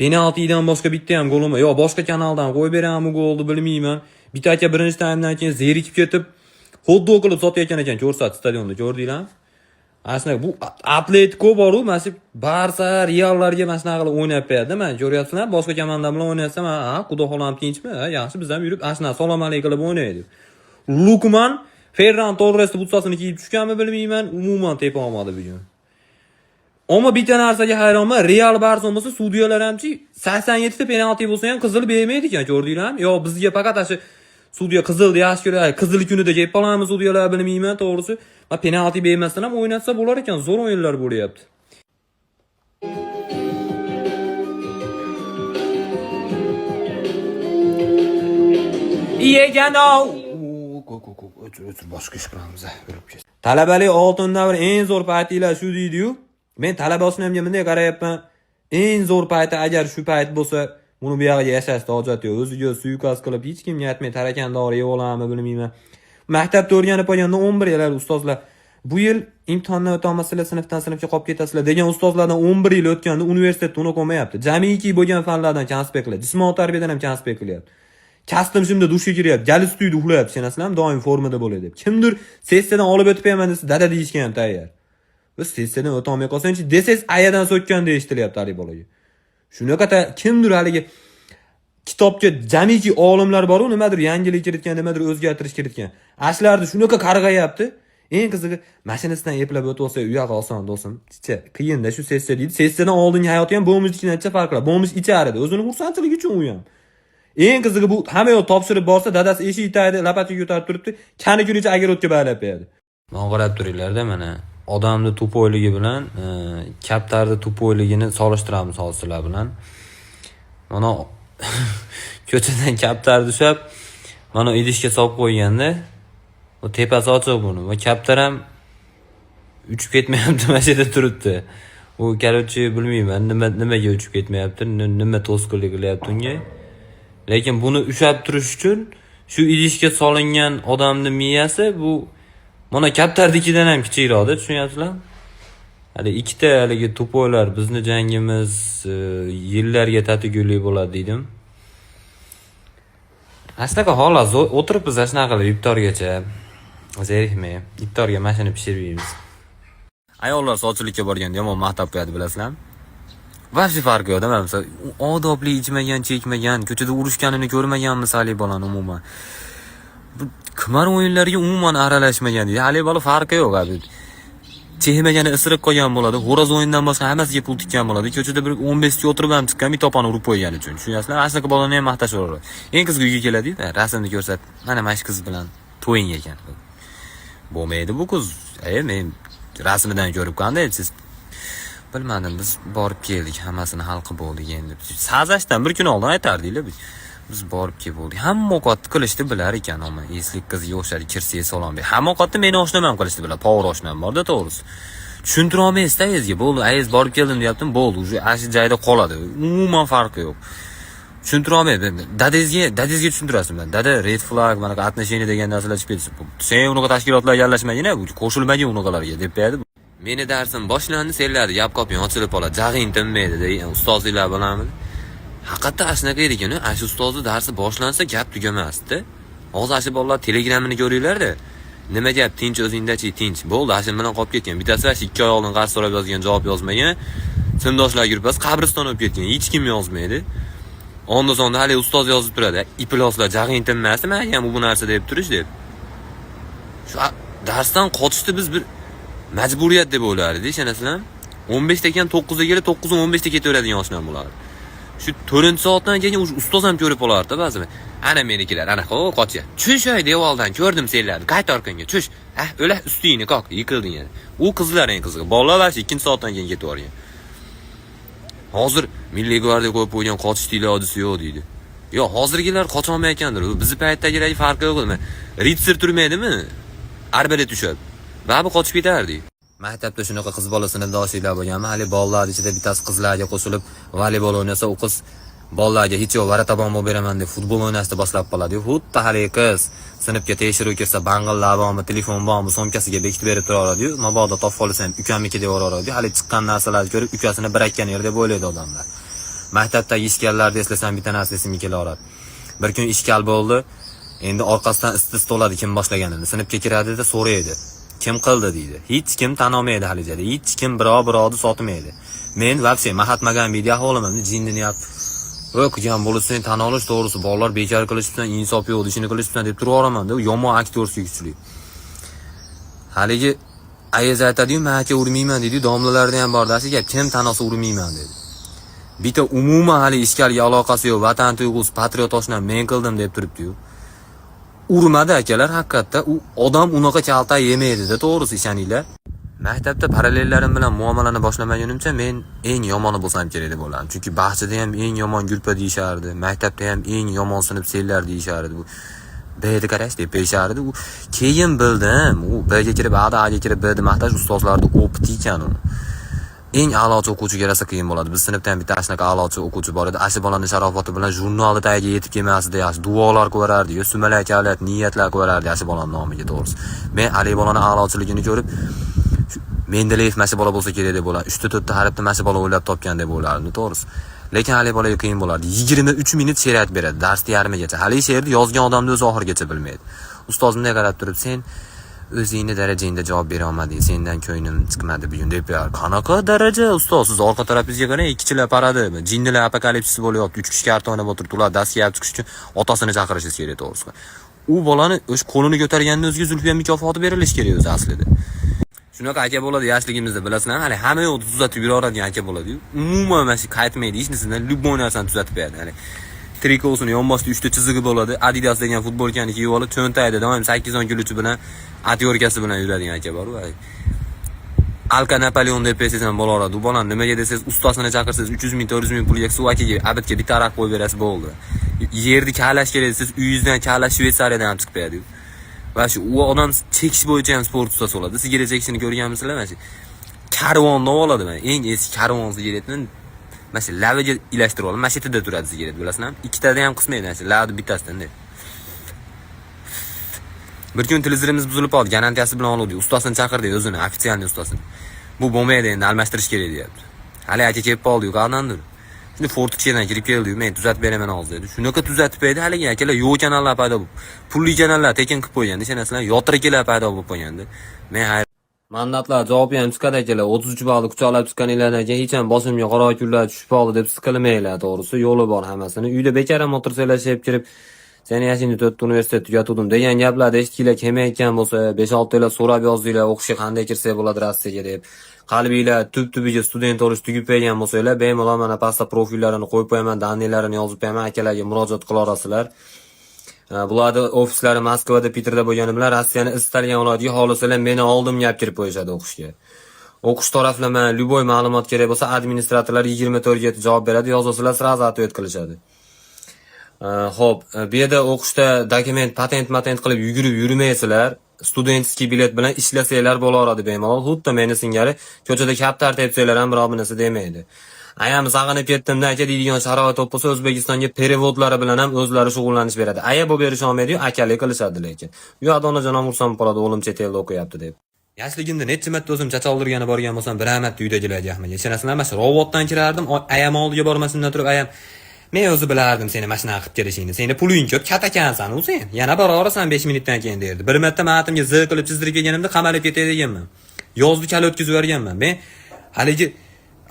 Penaltidan boshqa bitta ham gol olmay, yo boshqa kanaldan qo'yib beraman golni, bilmayman. Bitta aka birinchi taymdan keyin zerikib ketib, xot-dog qilib sotayotgan ekan, ko'rsatdi stadionda, ko'rdinglarmi? Ana shunaqa bu Atletico boru, mana shu Barsa, Reallarga mana shunaqa qilib o'ynab beradi. Mana ko'ryapsizlar, boshqa komanda bilan o'ynasam, ha, xudo xohlam tinchmi? Ha, yaxshi, biz ham yurib ana shunaqa salomalik qilib o'ynaydi. Lukman Ferran Torresni butsasini kiyib tushganmi, bilmayman, umuman tepa olmadi bugun. Ammo bitta narsaga hayronman, Real Barsa bo'lsa, sudyalar hamchi 87 ta penalti bo'lsa ham qizil bermaydi ekan, ko'rdinglarmi? Yo, bizga faqat shu sudya qizilni yaxshi ko'radi. Qizil kunida kelib qoladimi sudyalar, bilmayman, to'g'risi. Ma penalti bermasdan ham o'ynatsa bo'lar ekan, zo'r o'yinlar bo'lyapti. Yegano. O'tir, o'tir, boshqa ish qilamiz. O'lib ketsin. Talabalik oltin davr, eng zo'r paytinglar shu deydi-yu. Men talaba oshnamga bunday qarayapman. Eng zo'r payti agar shu payt bo'lsa, buni bu yog'iga yashashni hojati yo'q. O'ziga suiqasd qilib, hech kimga aytmay tarakan dori yeb oladimi, bilmayman. Maktabda o'rganib qolganda 11 yil ustozlar bu yil imtihondan o'tolmasanglar sinfdan sinfga qolib ketasizlar degan ustozlardan 11 yil o'tganda universitetda unaqa bo'lmayapti. Jamiyki bo'lgan fanlardan konspekt qiladi. Jismoniy tarbiyadan ham konspekt qilyapti. Kastim shunda dushga kiryapti, galis uyda uxlayapti, ishonasizlarmi? Doim formada bo'ladi deb. Kimdir sessiyadan olib o'tib berman desa, dada deyishga ham tayyor. Biz sessiyadan o'tolmay qolsangchi desangiz, ayadan so'kkan deyish eshitilyapti haligi bolaga. Shunaqa kimdir haligi kitobga jamiki olimlar bor-u, nimadir yangilik kiritgan, nimadir o'zgartirish kiritgan. Ashlarni shunaqa qarg'ayapti. Eng qizig'i, mashinasidan eplab o'tib olsa, u yog'i oson, do'stim. Chicha, qiyinda shu sessiya deydi. Sessiyadan oldingi hayoti ham bo'lmishnikidan farq qiladi. Bo'lmish ichar edi. O'zini xursandchiligi uchun u ham. Eng qizig'i, bu hamma yoq topshirib borsa, dadasi eshik tagida lapatiga ko'tarib turibdi, kani kunicha огород ga baylab beradi. Qarab turinglarda, mana odamni тупой ligi bilan kaptarni тупой ligini solishtiramiz hozir sizlar bilan. Mana ko'chadan kaptarni ushlab, mana idishga solib qo'yganda, u tepasi ochiq buni. Va kaptar ham uchib ketmayapti, mana shu yerda turibdi. U, короче, bilmayman, nima nimaga uchib ketmayapti, nima to'sqinlik qilyapti unga. Lekin buni ushlab turish uchun shu idishga solingan odamni miyasi bu mana kaptarnikidan ham kichikroqda, tushunyapsizlarmi? Hali ikkita haligi тупой lar, bizni jangimiz yillarga tatigulik bo'ladi dedim. Ana shunaqa xolos, o'tiribmiz ana shunaqa qilib iftorgacha. Zerikmay, iftorga mashina pishirib yeymiz. Ayollar sovchilikka borganda yomon maqtab qo'yadi, bilasizlarmi? Вообще farqi yo'q, mana misol odobli ichmagan, chekmagan, ko'chada urushganini ko'rmaganmiz haligi bolani umuman. Bu qimor o'yinlariga umuman aralashmagan deydi. Haligi bola farqi yo'q abi. Chekmagani isiriq qolgan bo'ladi. Xo'roz o'yindan boshqa hammasiga pul tikkan bo'ladi. Ko'chada bir 15 ta o'tirib ham chiqqan, bitta opani urib qo'ygani uchun. Tushunyapsizlar? Ana shunaqa bolani ham maqtashaveradi. Eng qizig'i, uyga keladi, rasmni ko'rsatib, mana shu qiz bilan to'ying ekan. Bo'lmaydi bu qiz. E, men rasmidan ko'rib qanday siz bilmadim, biz borib keldik, hammasini hal qilib bo'ldik endi. Sazashdan bir kun oldin aytardinglar biz. Biz borib kelib bo'ldik. Hamma ovqatni qilishni bilar ekan, ammo eslik qizga o'xshadi, kirsa salom ber. Hamma ovqatni meni oshnam ham qilishni biladi. Povur oshnam borda, to'g'risi. Tushuntira olmaysizda ayizga. Bo'ldi, ayiz borib keldim deyaptim, bo'ldi, уже ana shu joyda qoladi. Umuman farqi yo'q. Tushuntira olmaydi. Dadangizga tushuntirasizmi? Dada, red flag, mana отношения degan narsalar chiqib ketsa. Sen unaqa tashkilotlarga aralashmagin, qo'shilmagin unaqalarga deb qo'yadi. Meni darsim boshlandi, senlarni gap qoping ochilib qoladi. Jag'ing tinmaydi degan ustozinglar bilanmi? Haqiqatda ana shunaqa edi ekan, ana shu ustozni darsi boshlansa gap tugamasdi. Hozir ana shu bolalar Telegramini ko'ringlar-da. Nima gap, tinch o'zingdachi, tinch. Bo'ldi, ana shu bilan qolib ketgan. Bittasi shu 2 oy oldin qarz so'rab yozgan, javob yozmagan. Sinfdoshlar gruppasi qabriston bo'lib ketgan. Hech kim yozmaydi. Onda sonda hali ustoz yozib turadi. Ifloslar jag'ing tinmasdi, menga ham bu narsa deb turish deb. Shu darsdan qochishni biz bir majburiyat deb o'ylardik, ishonasizlarmi? 15 ta ekan 9 ga kelib, 9 15 ta ketaveradigan oshnam bo'lardi. Shu 4-soatdan keyin уже ustoz ham ko'rib qolardi ba'zi. Ana menikilar, ana ho qochyapti. Tush oy devordan ko'rdim senlarni. Qayt orqangga, tush. Ah, o'la ustingni qoq, yiqilding yana. U qizlar eng qizig'i. Bolalar shu 2-soatdan keyin ketib yuborgan. Hozir Milliy gvardiya qo'yib qo'ygan, qochishni ilojisi yo'q deydi. Yo'q, hozirgilar qocholmayotgandir. Bizni paytdagilarga farqi yo'q. Nima? Ritsar turmaydimi? Arbalet tushadi. Baribir qochib ketardik. Maktabda shunaqa qiz bola sinfdoshliklar bo'lganmi? Hali bolalar ichida bittasi qizlarga qo'shilib voleybol o'ynasa, u qiz bolalarga hech yo'q, ворота bo'lib beraman deb futbol o'ynashni boshlab qoladi. Xuddi haligi qiz sinfga tekshiruv kirsa, bang'illar bormi, telefon bormi, sumkasiga bekitib berib turaveradi-yu, mabodo topib olsa ham ukamniki deb yuboraveradi. Hali chiqqan narsalarni ko'rib ukasini birakkan yer deb o'ylaydi odamlar. Maktabdagi ishkallarni eslasam, bitta narsa esimga kelaveradi. Bir kun ishkal bo'ldi. Endi orqasidan istis to'ladi kim boshlaganini. Sinfga kiradida so'raydi. Kim qildi deydi. Hech kim tan olmaydi halijada. Hech kim birov birovni sotmaydi. Men вообще Mahatma Gandhi ahvolimni jinnini yap. Voy, qilgan bo'lsa tan olish to'g'risi, bolalar bekor qilishibsan, insof yo'q, ishini qilishibsan deb turaveraman-da. Yomon актёрский kuchli. Haligi Ayiz aytadi-yu, "Men aka urmayman" deydi, domlalarda ham bor dasi gap, kim tanosi urmayman dedi. Bitta umuman hali ishkalga aloqasi yo'q, vatan tuyg'usi, patriot oshnam men qildim deb turibdi-yu. Urmadi akalar, haqiqatda u odam unaqa kalta yemaydi-da, to'g'risi ishoninglar. Maktabda parallellarim bilan muomalani boshlamagunimcha men eng yomoni bo'lsam kerak deb o'ylardim. Chunki bog'chada ham eng yomon gruppa deyishardi, maktabda ham eng yomon sinf senlar deyishardi. Bu B'ni qarash deb deyishardi. U keyin bildim, u B'ga kirib, A'da A'ga kirib, B'ni maqtash ustozlarni опыт i ekan u. Eng a'lochi o'quvchiga rosa qiyin bo'ladi. Biz sinfda ham bitta shunaqa a'lochi o'quvchi bor edi. Ashu bolani sharofati bilan jurnalni tagiga yetib kelmasdi, yaxshi duolar qilaverardi, sumalak kavlat, niyatlar qilaverardi ashu bolani nomiga to'g'risi. Men Ali bolani a'lochiligini ko'rib, Mendeleyev mana shu bola bo'lsa kerak deb o'ylardim. 3 ta 4 ta harfni mana shu bola o'ylab topgan deb o'ylardim, to'g'risi. Lekin Ali bolaga qiyin bo'lardi. 23 minut she'r aytib beradi darsni yarmigacha. Hali she'rni yozgan odamni o'zi oxirigacha bilmaydi. Ustoz bunday qarab turib, "Sen o'zingni darajangda javob bera olmading, sendan ko'nglim chiqmadi bugun" deb qo'yar. Qanaqa daraja, ustoz? Siz orqa tarafingizga qarang, ikkichilar paradi. Jinnilar apokalipsisi bo'lyapti. 3 kishi karta o'ynab o'tiribdi. Ular darsga olib chiqish uchun otasini chaqirishingiz kerak, to'g'risi. U bolani o'sha qo'lini ko'targanini o'ziga Zulfiya mukofoti berilishi kerak o'zi aslida. Shunaqa aka bo'ladi yoshligimizda, bilasizlarmi? Hali hamma yo'qni tuzatib yuraveradigan aka bo'ladi-yu. Umuman mana shu qaytmaydi hech narsadan, любой narsani tuzatib beradi. Ya'ni trikosini yonboshida 3 ta chizig'i bo'ladi. Adidas degan futbolkani kiyib olib, cho'ntagida doim 8-10 ключ i bilan, отвёртка si bilan yuradigan aka bor. Alka Napoleon deb bersangiz ham bo'laveradi. U bolani nimaga desangiz, ustasini chaqirsangiz 300 ming, 400 ming pulga suv akaga обед ga bitta aroq qo'yib berasiz, bo'ldi. Yerni kavlash kerak desangiz, uyingizdan kavlash Shvetsariyadan ham chiqib beradi. Va shu u odam chekish bo'yicha ham sport ustasi bo'ladi. Sigaret chekishini ko'rganmisizlar? Mana shu karvonni oladi mana. Eng eski karvon sigaretni mana shu laviga ilashtirib oladi. Mana shu yerda turadi sigaret, bilasizlarmi? Ikkitada ham qismaydi, mana shu lavni bittasidan. Bir kun televizorimiz buzilib qoldi, garantiyasi bilan oluvdik. Ustasini chaqirdik o'zini, официальный ustasini. Bu bo'lmaydi, endi almashtirish kerak deyapti. Hali aka kelib qoldi, qayerdandir. Shunda форточка dan kirib keldi, men tuzatib beraman hozir dedi. Shunaqa tuzatib berdi haligi akalar, yo'q kanallar paydo bo'lib, pulli kanallar tekin qilib qo'ygandi, ishonasizlar, yotiriklar paydo bo'lib qo'ygandi. Men hayron. Mandatlar javobi ham chiqadi akalar. 33 ballni quchoqlab chiqqaninglardan keyin hech ham boshimga qora kunlar tushib qoldi deb siqilmanglar, to'g'risi, yo'li bor hammasini. Uyda bekor ham o'tirsanglar, shep kirib, seni yoshingda to'rtta universitet tugatuvdim degan gaplarni eshitginglar kelmayotgan bo'lsa, 5-6 yil so'rab yozdinglar, o'qishga qanday kirsak bo'ladi Rossiyaga deb. Qalbinglar tub tubiga student olish tugib qo'ygan bo'lsanglar, bemalol mana pastda profillarini qo'yib qo'yaman, данный larini yozib qo'yaman, akalarga murojaat qila olasizlar. Bularni ofislari Moskvada, Piterda bo'lgani bilan Rossiyani istalgan viloyatiga xohlasalar meni oldimga olib kirib qo'yishadi o'qishga. O'qish taraflama любой ma'lumot kerak bo'lsa, administratorlar 24 ga javob beradi, yozasizlar, сразу ответ qilishadi. Xo'p, bu yerda o'qishda dokument, patent matent qilib yugurib yurmaysizlar. Студенческий bilet bilan ishlasanglar bo'laveradi bemalol. Xuddi meni singari ko'chada kaptar tepsanglar ham biror bir narsa demaydi. Ayam sag'inib ketdim-da aka deydigan sharoit bo'lsa, O'zbekistonga перевод lari bilan ham o'zlari shug'ullanish beradi. Aya bu berisha olmaydi-yu, akalik qilishadi lekin. U yoqda onajonim xursand qoladi, o'g'lim chet elda o'qiyapti deb. Yoshligimda necha marta o'zim chacha oldirgani borgan bo'lsam, bir marta uydagilarga yoqmagan. Ishonasizlarmi, mana shu robotdan kirardim, ayam oldiga bormasimdan turib ayam men o'zi bilardim seni mana shunaqa qilib kelishingni. Seni puling ko'p, katakansan u sen. Yana boraverasan 5 minutdan keyin derdi. Bir marta matimga z qilib chizdirib kelganimda qamalib ketay deganman. Yozni kala o'tkazib yuborganman. Men haligi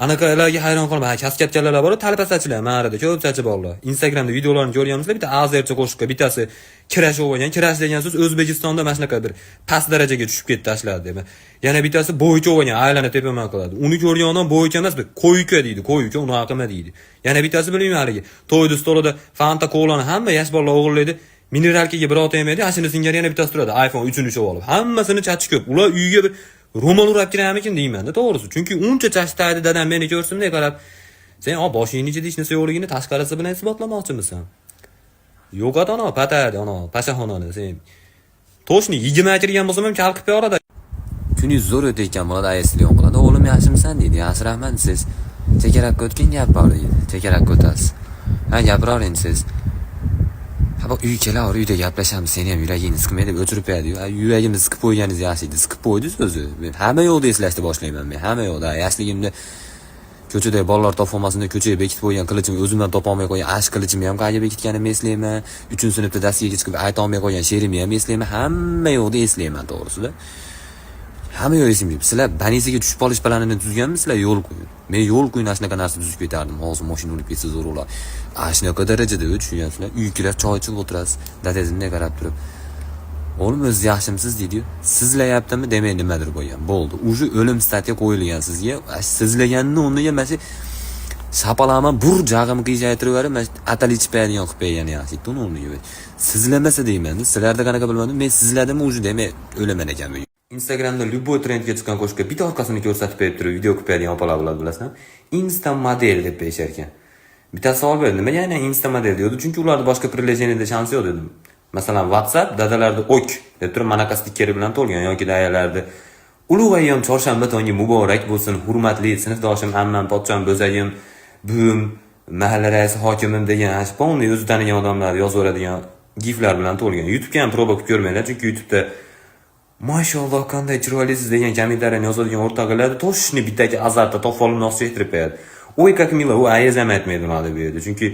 anaqalarga hayron qolaman. Ha, kaskatkalar bor, talpasachilar, ma'rada ko'p sachi bolalar. Instagramda videolarni ko'rganmisizlar? Bitta azercha qo'shiqqa bittasi kirash bo'lgan. Kirash degan so'z O'zbekistonda mana shunaqa bir past darajaga tushib ketdi tashladi deb. Yana bittasi bo'ycha bo'lgan, aylanib tepaman qiladi. Uni ko'rgan odam bo'ycha emas, bir qo'yka deydi, qo'yka unaqa qilma deydi. Yana bittasi bilmayman haligi to'ydi stolida Fanta, kolani hamma yosh bolalar o'g'irlaydi. Минералка ga birov tegmaydi, ana shuni singari yana bittasi turadi, iPhone 3-ni ushlab olib. Hammasini chachi ko'p. Ular uyga bir ro'mol o'rab kiramikin deyman-da, to'g'risi. Chunki uncha chach taydi dadam meni ko'rsin-da qarab, sen o boshingni ichida hech narsa yo'qligini tashqarisi bilan isbotlamoqchimisan? Yo'q, ana patadi, ana pashaxonani sen. Toshni 20 kirgan bo'lsam ham kal qilib qo'yaradi. Kuningiz zo'r o'tayotgan bo'ladi, ayasi qiladi. O'g'lim yaxshimisan deydi. Yaxshi, rahmat desangiz, chekarakka o'tgin, gap bor deydi. Chekarakka o'tasiz. Ha, gapiravering desangiz, ha, bu uyga kelaver, uyda gaplashamiz, seni ham yuragingni siqmay deb o'chirib qo'yadi-yu. Yuragimni siqib qo'yganingiz yaxshi edi. Siqib qo'ydingiz o'zi. Men hamma yoqda eslashni boshlayman men. Hamma yoqda. Yoshligimda ko'chada bolalar topolmasin deb ko'chaga bekitib qo'ygan qilichimni o'zimdan topolmay qo'ygan ash qilichimni ham qayerga bekitganimni eslayman. 3-sinfda darsga chiqib aytolmay qo'ygan she'rimni ham eslayman. Hamma yoqda eslayman to'g'risida. Hamma yoq esimga. Sizlar больница ga tushib qolish planini tuzganmisizlar yo'l qo'yib? Men yo'l qo'yib ana shunaqa narsa tuzib ketardim. Hozir mashina urib ketsa zo'r bo'lar. Ana shunaqa darajada tushungansizlar. Uyga kirasiz, choy ichib o'tirasiz. Dadangiz bunday qarab turib, O'g'lim, o'ziz yaxshimisiz, deydiyu. Sizlayaptimi, demak, nimadir bo'lgan, bo'ldi, уже o'lim статья qo'yilgan sizga. Sizlaganini o'rniga mana shu shapalama bur jag'imni qiyshaytirib yuborib, mana shu atal ichib qo'yadigan qilib qo'ygani yaxshi uni o'rniga. Sizlamasa deyman, sizlarda qanaqa bilmadim, men sizladimi, уже demak, o'laman ekan bugun. Instagramda любой trendga chiqqan qo'shiqqa bitta orqasini ko'rsatib berib turib video qilib beradigan opalar bo'ladi, bilasizmi? Insta model deb berishar ekan. Bittasi savol berdi, nimaga aynan Insta model deydi? Chunki ularda boshqa приложение da shansi yo'q, dedim. Masalan, WhatsApp dadalarni ok deb turib manaqa stikeri bilan to'lgan yoki dayalarni ulug' ayyom chorshanba tongi muborak bo'lsin, hurmatli sinfdoshim, ammam, pochcham, bo'zagim, buvim, mahalla raisi, hokimim degan shu полный o'zi tanigan odamlar yozaveradigan giflar bilan to'lgan. YouTube'ga ham proba qilib ko'rmanglar, chunki YouTube'da "Mashalloh, qanday chiroylisiz" degan kommentariyani yozadigan o'rtog'lar точно bittaki azartda topib olib nos chektirib qo'yadi. "Ой, как мило", u ayazam aytmaydi unaqa deb yerda. Chunki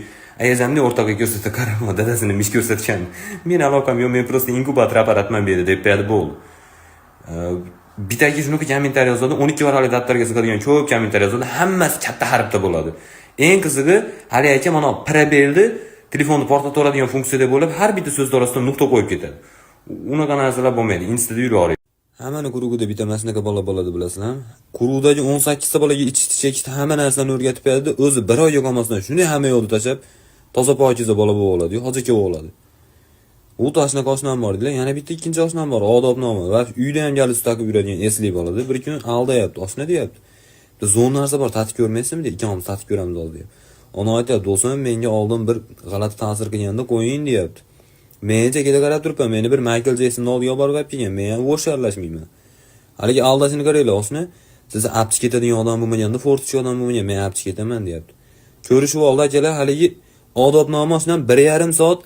ayazamni o'rtog'iga ko'rsatsa, qarama, dadasini mish ko'rsatgan. "Men aloqam yo'q, men просто inkubator apparatman bu yerda", deb qo'yadi, bo'ldi. Bittaki shunaqa kommentariy yozadi, 12 varaqli daftarga sig'adigan ko'p kommentariy yozadi, hammasi katta harfda bo'ladi. Eng qizig'i, hali aka mana пробел ni telefonni portlataveradigan funksiya deb o'ylab, har bitta so'zni orasidan nuqta qo'yib ketadi. Unaqa narsalar bo'lmaydi. Instada yuraveradi. Hammani круг ida bitta mana shunaqa bola bo'ladi, bilasizlarmi? Круг dagi 18 ta bolaga ichishni, chekishni, hamma narsani o'rgatib beradi, o'zi bir oyga qolmasdan shunday hamma yo'lni tashlab, toza pokiza bola bo'lib oladi, hoji aka bo'ladi. U shunaqa oshnam bor dedilar, yana bitta ikkinchi oshnam bor, odobnoma va uyda ham galus taqib yuradigan esli bolada. Bir kun aldayapti, oshna deyapti. "Bitta zo'r narsa bor, tatib ko'rmaysizmi?" deydi. "Ikkovimiz tatib ko'ramiz hozir", deyapti. Ona aytyapti, "Do'stim, menga oldin bir g'alati ta'sir qilganda qo'ying", deyapti. Men chekada qarab turibman, meni bir Michael Jeksonni oldiga olib borib olib kelgan, men ham o'sh aralashmayman. Haligi aldashini qaranglar, oshna, sizni abchi ketadigan odam bo'lmaganda, fortichka odam bo'lmagan, men abchi ketaman, deyapti. Ko'rishib oldi akalar, haligi odobnoma oshnam 1,5 soat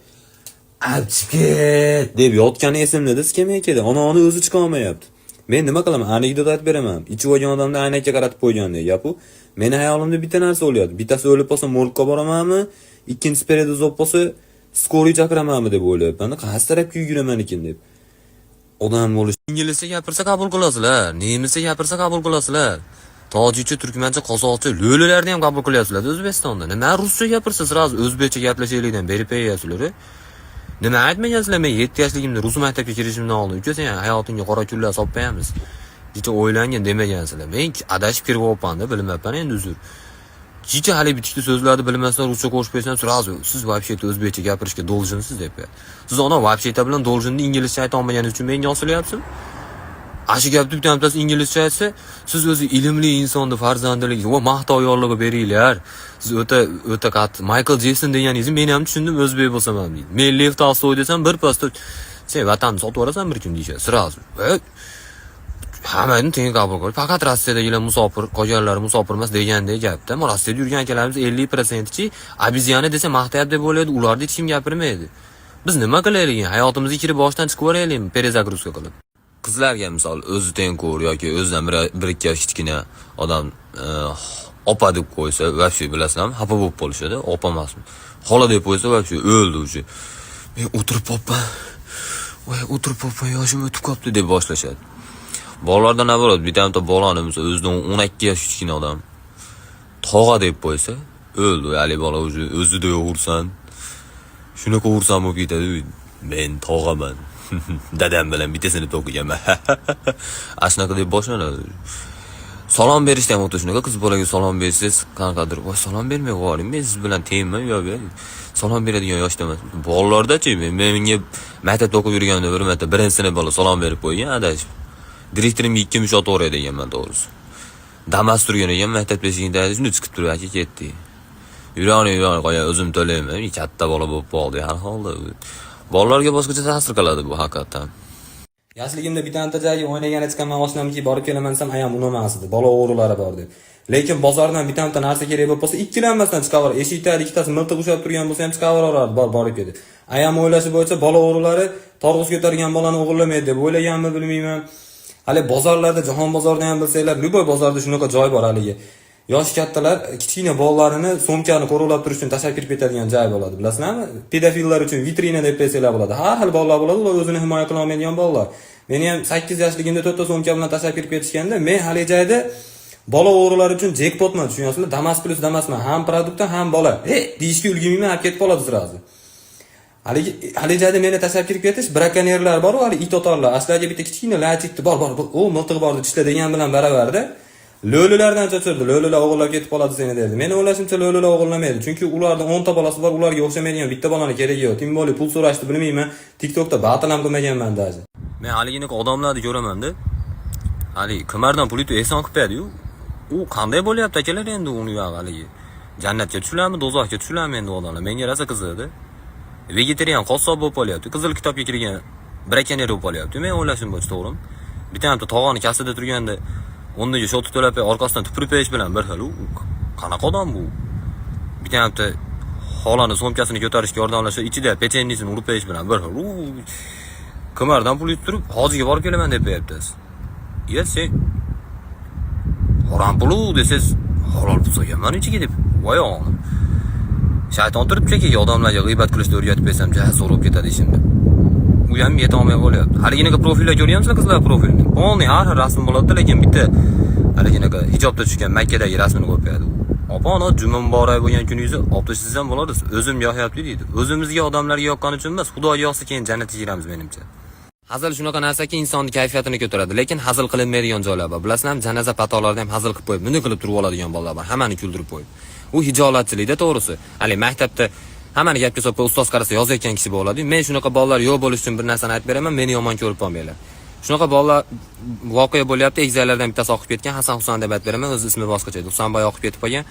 "Abchi ket" deb yotgani esimda, skameyka da. Ona o'zi chiqa olmayapti. Men nima qilaman? Anekdot aytib beraman. Ichib olgan odamni aynakka qaratib qo'ygandek gap u. Meni hayolimda bitta narsa o'lyapti. Bittasi o'lib qolsa, morgga boramanmi? Ikkinchisi передоз bo'lib qolsa, скорый chaqiramanmi deb o'ylayapman. Qaysi tarafga yuguraman ekan deb. Odam bo'lish. Inglizcha gapirsa qabul qilasizlar, nemischa gapirsa qabul qilasizlar. Tojikcha, turkmancha, qozoqcha, lo'lilarni ham qabul qilyapsizlar O'zbekistonda. Nima ruscha gapirsa сразу o'zbekcha gaplashaylikdan berib qo'yapsizlar. Nima aytmagansizlar, men 7 yoshligimda rus maktabga kirishimdan oldin, uka, sen hayotingga qora kunlar solib qo'yamiz. Jicha o'ylangin demagansizlar. Men adashib kirib olibman-da, bilmabman endi, uzr. Jicha hali bitta so'zlarni bilmasdan ruscha qo'shib qo'ysam, сразу "Siz вообще-то o'zbekcha gapirishga должен siz", deb qo'yadi. Siz ona вообще-то bilan должен ni inglizcha ayta olmaganingiz uchun menga osilyapsizmi? Shu gapni bittasi inglizcha aytsa, "Siz o'zi ilmli insonni farzandiligi va maqtov yorlig'i beringlar. Siz o'ta o'ta qattiq Michael Jekson deganingizni men ham tushundim, o'zbek bo'lsam ham", deydi. Men Lev Tolstoy desam, bir pasda "Sen vatanni sotib yuborasan bir kun", deyishadi. Сразу. Hammani teng qabul qilib, faqat Rossiyadagilar musofir, qolganlari musofir emas degandek gapda. Mana Rossiyada yurgan akalarimiz 50%chi обезьяна desa maqtayapti deb o'ylaydi, ularni hech kim gapirmaydi. Biz nima qilaylik? Hayotimizga kirib boshdan chiqib yuboraylikmi, перезагрузка qilib? Qizlarga misol o'zi tengqur yoki o'zidan bir ikki yosh kichkina odam opa deb qo'ysa, вообще, bilasizlarmi, xafa bo'lib qolishadi. Opa emasmi? Xola deb qo'ysa, вообще o'ldi уже. "Men o'tirib qolibman. Voy, o'tirib qolibman, yoshim o'tib qolibdi", deb boshlashadi. Bolalarda наоборот, bitta bolani misol o'zidan 12 yosh kichkina odam tog'a deb qo'ysa, o'ldi. Haligi bola уже o'zida yo'q xursand. Shunaqa xursand bo'lib ketadi. "Men tog'aman. Dadam bilan bitta sinfda o'qiganman." Ana shunaqa deb boshlanadi. Salom berishda ham xuddi shunaqa, qiz bolaga salom bersangiz, qanaqadir, "Voy, salom bermay qo'ying, men siz bilan tengman, yo bu salom beradigan yoshda emas." Bolalarda-chi, menga maktabda o'qib yurganimda bir marta birinchi sinf bola salom berib qo'ygan adashib. Direktorimga ikki mush otib yuboray deganman to'g'risi. Damas turgan ekan maktab eshigini tagida, shunday chiqib turib, aka, ketdik. Yurani yurani qo'ya, o'zim to'layman. Katta bola bo'lib qoldi har holda. Bolalarga boshqacha ta'sir qiladi bu haqiqatdan. Yoshligimda bitta joyga o'ynagani chiqaman, oshnamga borib kelaman desam, ayam unamas edi. Bola o'g'rilari bor deb. Lekin bozordan bitta narsa kerak bo'lib qolsa, ikkilanmasdan chiqaver. Eshik tagida ikkitasi miltiq ushlab turgan bo'lsa ham chiqaverardi, bor borib kel. Ayam o'ylashi bo'yicha bola o'g'rilari torg'uz ko'targan bolani o'g'irlamaydi deb o'ylaganmi, bilmayman. Hali bozorlarda, jahon bozorida ham bilsanglar, любой bozorda shunaqa joy bor haligi. Yoshi kattalar kichkina bolalarini sumkani qo'riqlab turish uchun tashlab kirib ketadigan joy bo'ladi, bilasizlarmi? Pedofillar uchun vitrina deb desanglar bo'ladi. Har xil bolalar bo'ladi, ular o'zini himoya qila olmaydigan bolalar. Meni ham 8 yoshligimda to'rtta sumka bilan tashlab kirib ketishganda, men haligi joyda bola o'g'rilar uchun jekpotman, tushunyapsizlar? Damas plyus Damasman, ham produktdan, ham bola. He, deyishga ulgurmayman, olib ketib qoladi сразу. Haligi haligi joyda meni tashlab kirib ketish, brakonerlar bor-u, hali it otarlar. Aslarga bitta kichkina lachikni bor, bor, o miltig'i bordi, tishla degan bilan baravarda. Lo'lilardan cho'chirdi. Lo'lilar o'g'irlab ketib qoladi seni derdi. Meni o'ylashimcha, lo'lilar o'g'irlamaydi. Chunki ularda 10 ta bolasi bor, ularga o'xshamaydigan bitta bolani keragi yo'q. Тем более pul so'rashni bilmayman. TikTokda battle ham qilmaganman даже. Men haligini odamlarni ko'raman-da. Haligi kimardan pul yutib ehson qilib beradi-yu. U qanday bo'lyapti, akalar, endi uni yog'i haligi? Jannatga tushiladimi, do'zaxga tushiladimi endi odamlar? Menga rosa qiziqdi. Vegetarian qassob bo'lib qolyapti. Qizil kitobga kirgan brakoner bo'lib qolyapti. Men o'ylashim bo'yicha, to'g'rimi? Bitta ham tog'oni kassada turganda o'rniga счёт to'lab orqasidan tupurib berish bilan bir xil. U qanaqa odam bu? Bitta ham xolani sumkasini ko'tarishga yordamlashib, ichida pechennisini urib berish bilan bir xil. U kimardan pul yutib turib, hojiga borib kelaman deb beryapsiz. Iya, sen harom pulu desangiz, halol pul solganman ichiga deb. Voy og'im. Shayton turib chekkaga odamlarga g'iybat qilishni o'rgatib bersam, ja zo'r bo'lib ketadi ishimda. U ham yetolmay qolyapti. Haliginaqa profillar ko'ryapsizlar, qizlar profilini. Полный har xil rasm bo'ladi, lekin bitta haliginaqa hijobda tushgan Makkadagi rasmini qo'yib qo'yadi. Opa, ona juma muborak bo'lgan kuningizni olib tashlasangiz ham bo'ladi. O'zim yoqyapti deydi. O'zimizga, odamlarga yoqqani uchun emas, Xudoga yoqsa, keyin jannatga kiramiz menimcha. Hazil shunaqa narsaki, insonni kayfiyatini ko'taradi, lekin hazil qilinmaydigan joylar bor. Bilasizlarmi, janoza patolarida ham hazil qilib qo'yib, buni qilib turib oladigan bolalar bor, hammani kuldirib qo'yib. U hijolatchilikda to'g'risi. Hali maktabda hammani gapga solib qo'yib, ustoz qarasa yozayotgan kishi bo'ladi. Men shunaqa bolalar yo'q bo'lishi uchun bir narsani aytib beraman, meni yomon ko'rib qolmanglar. Shunaqa bolalar voqea bo'lyapti, egizaklardan bittasi oqib ketgan, Hasan Husan deb aytib beraman, o'zi ismi boshqacha edi. Husanboy oqib ketib qolgan.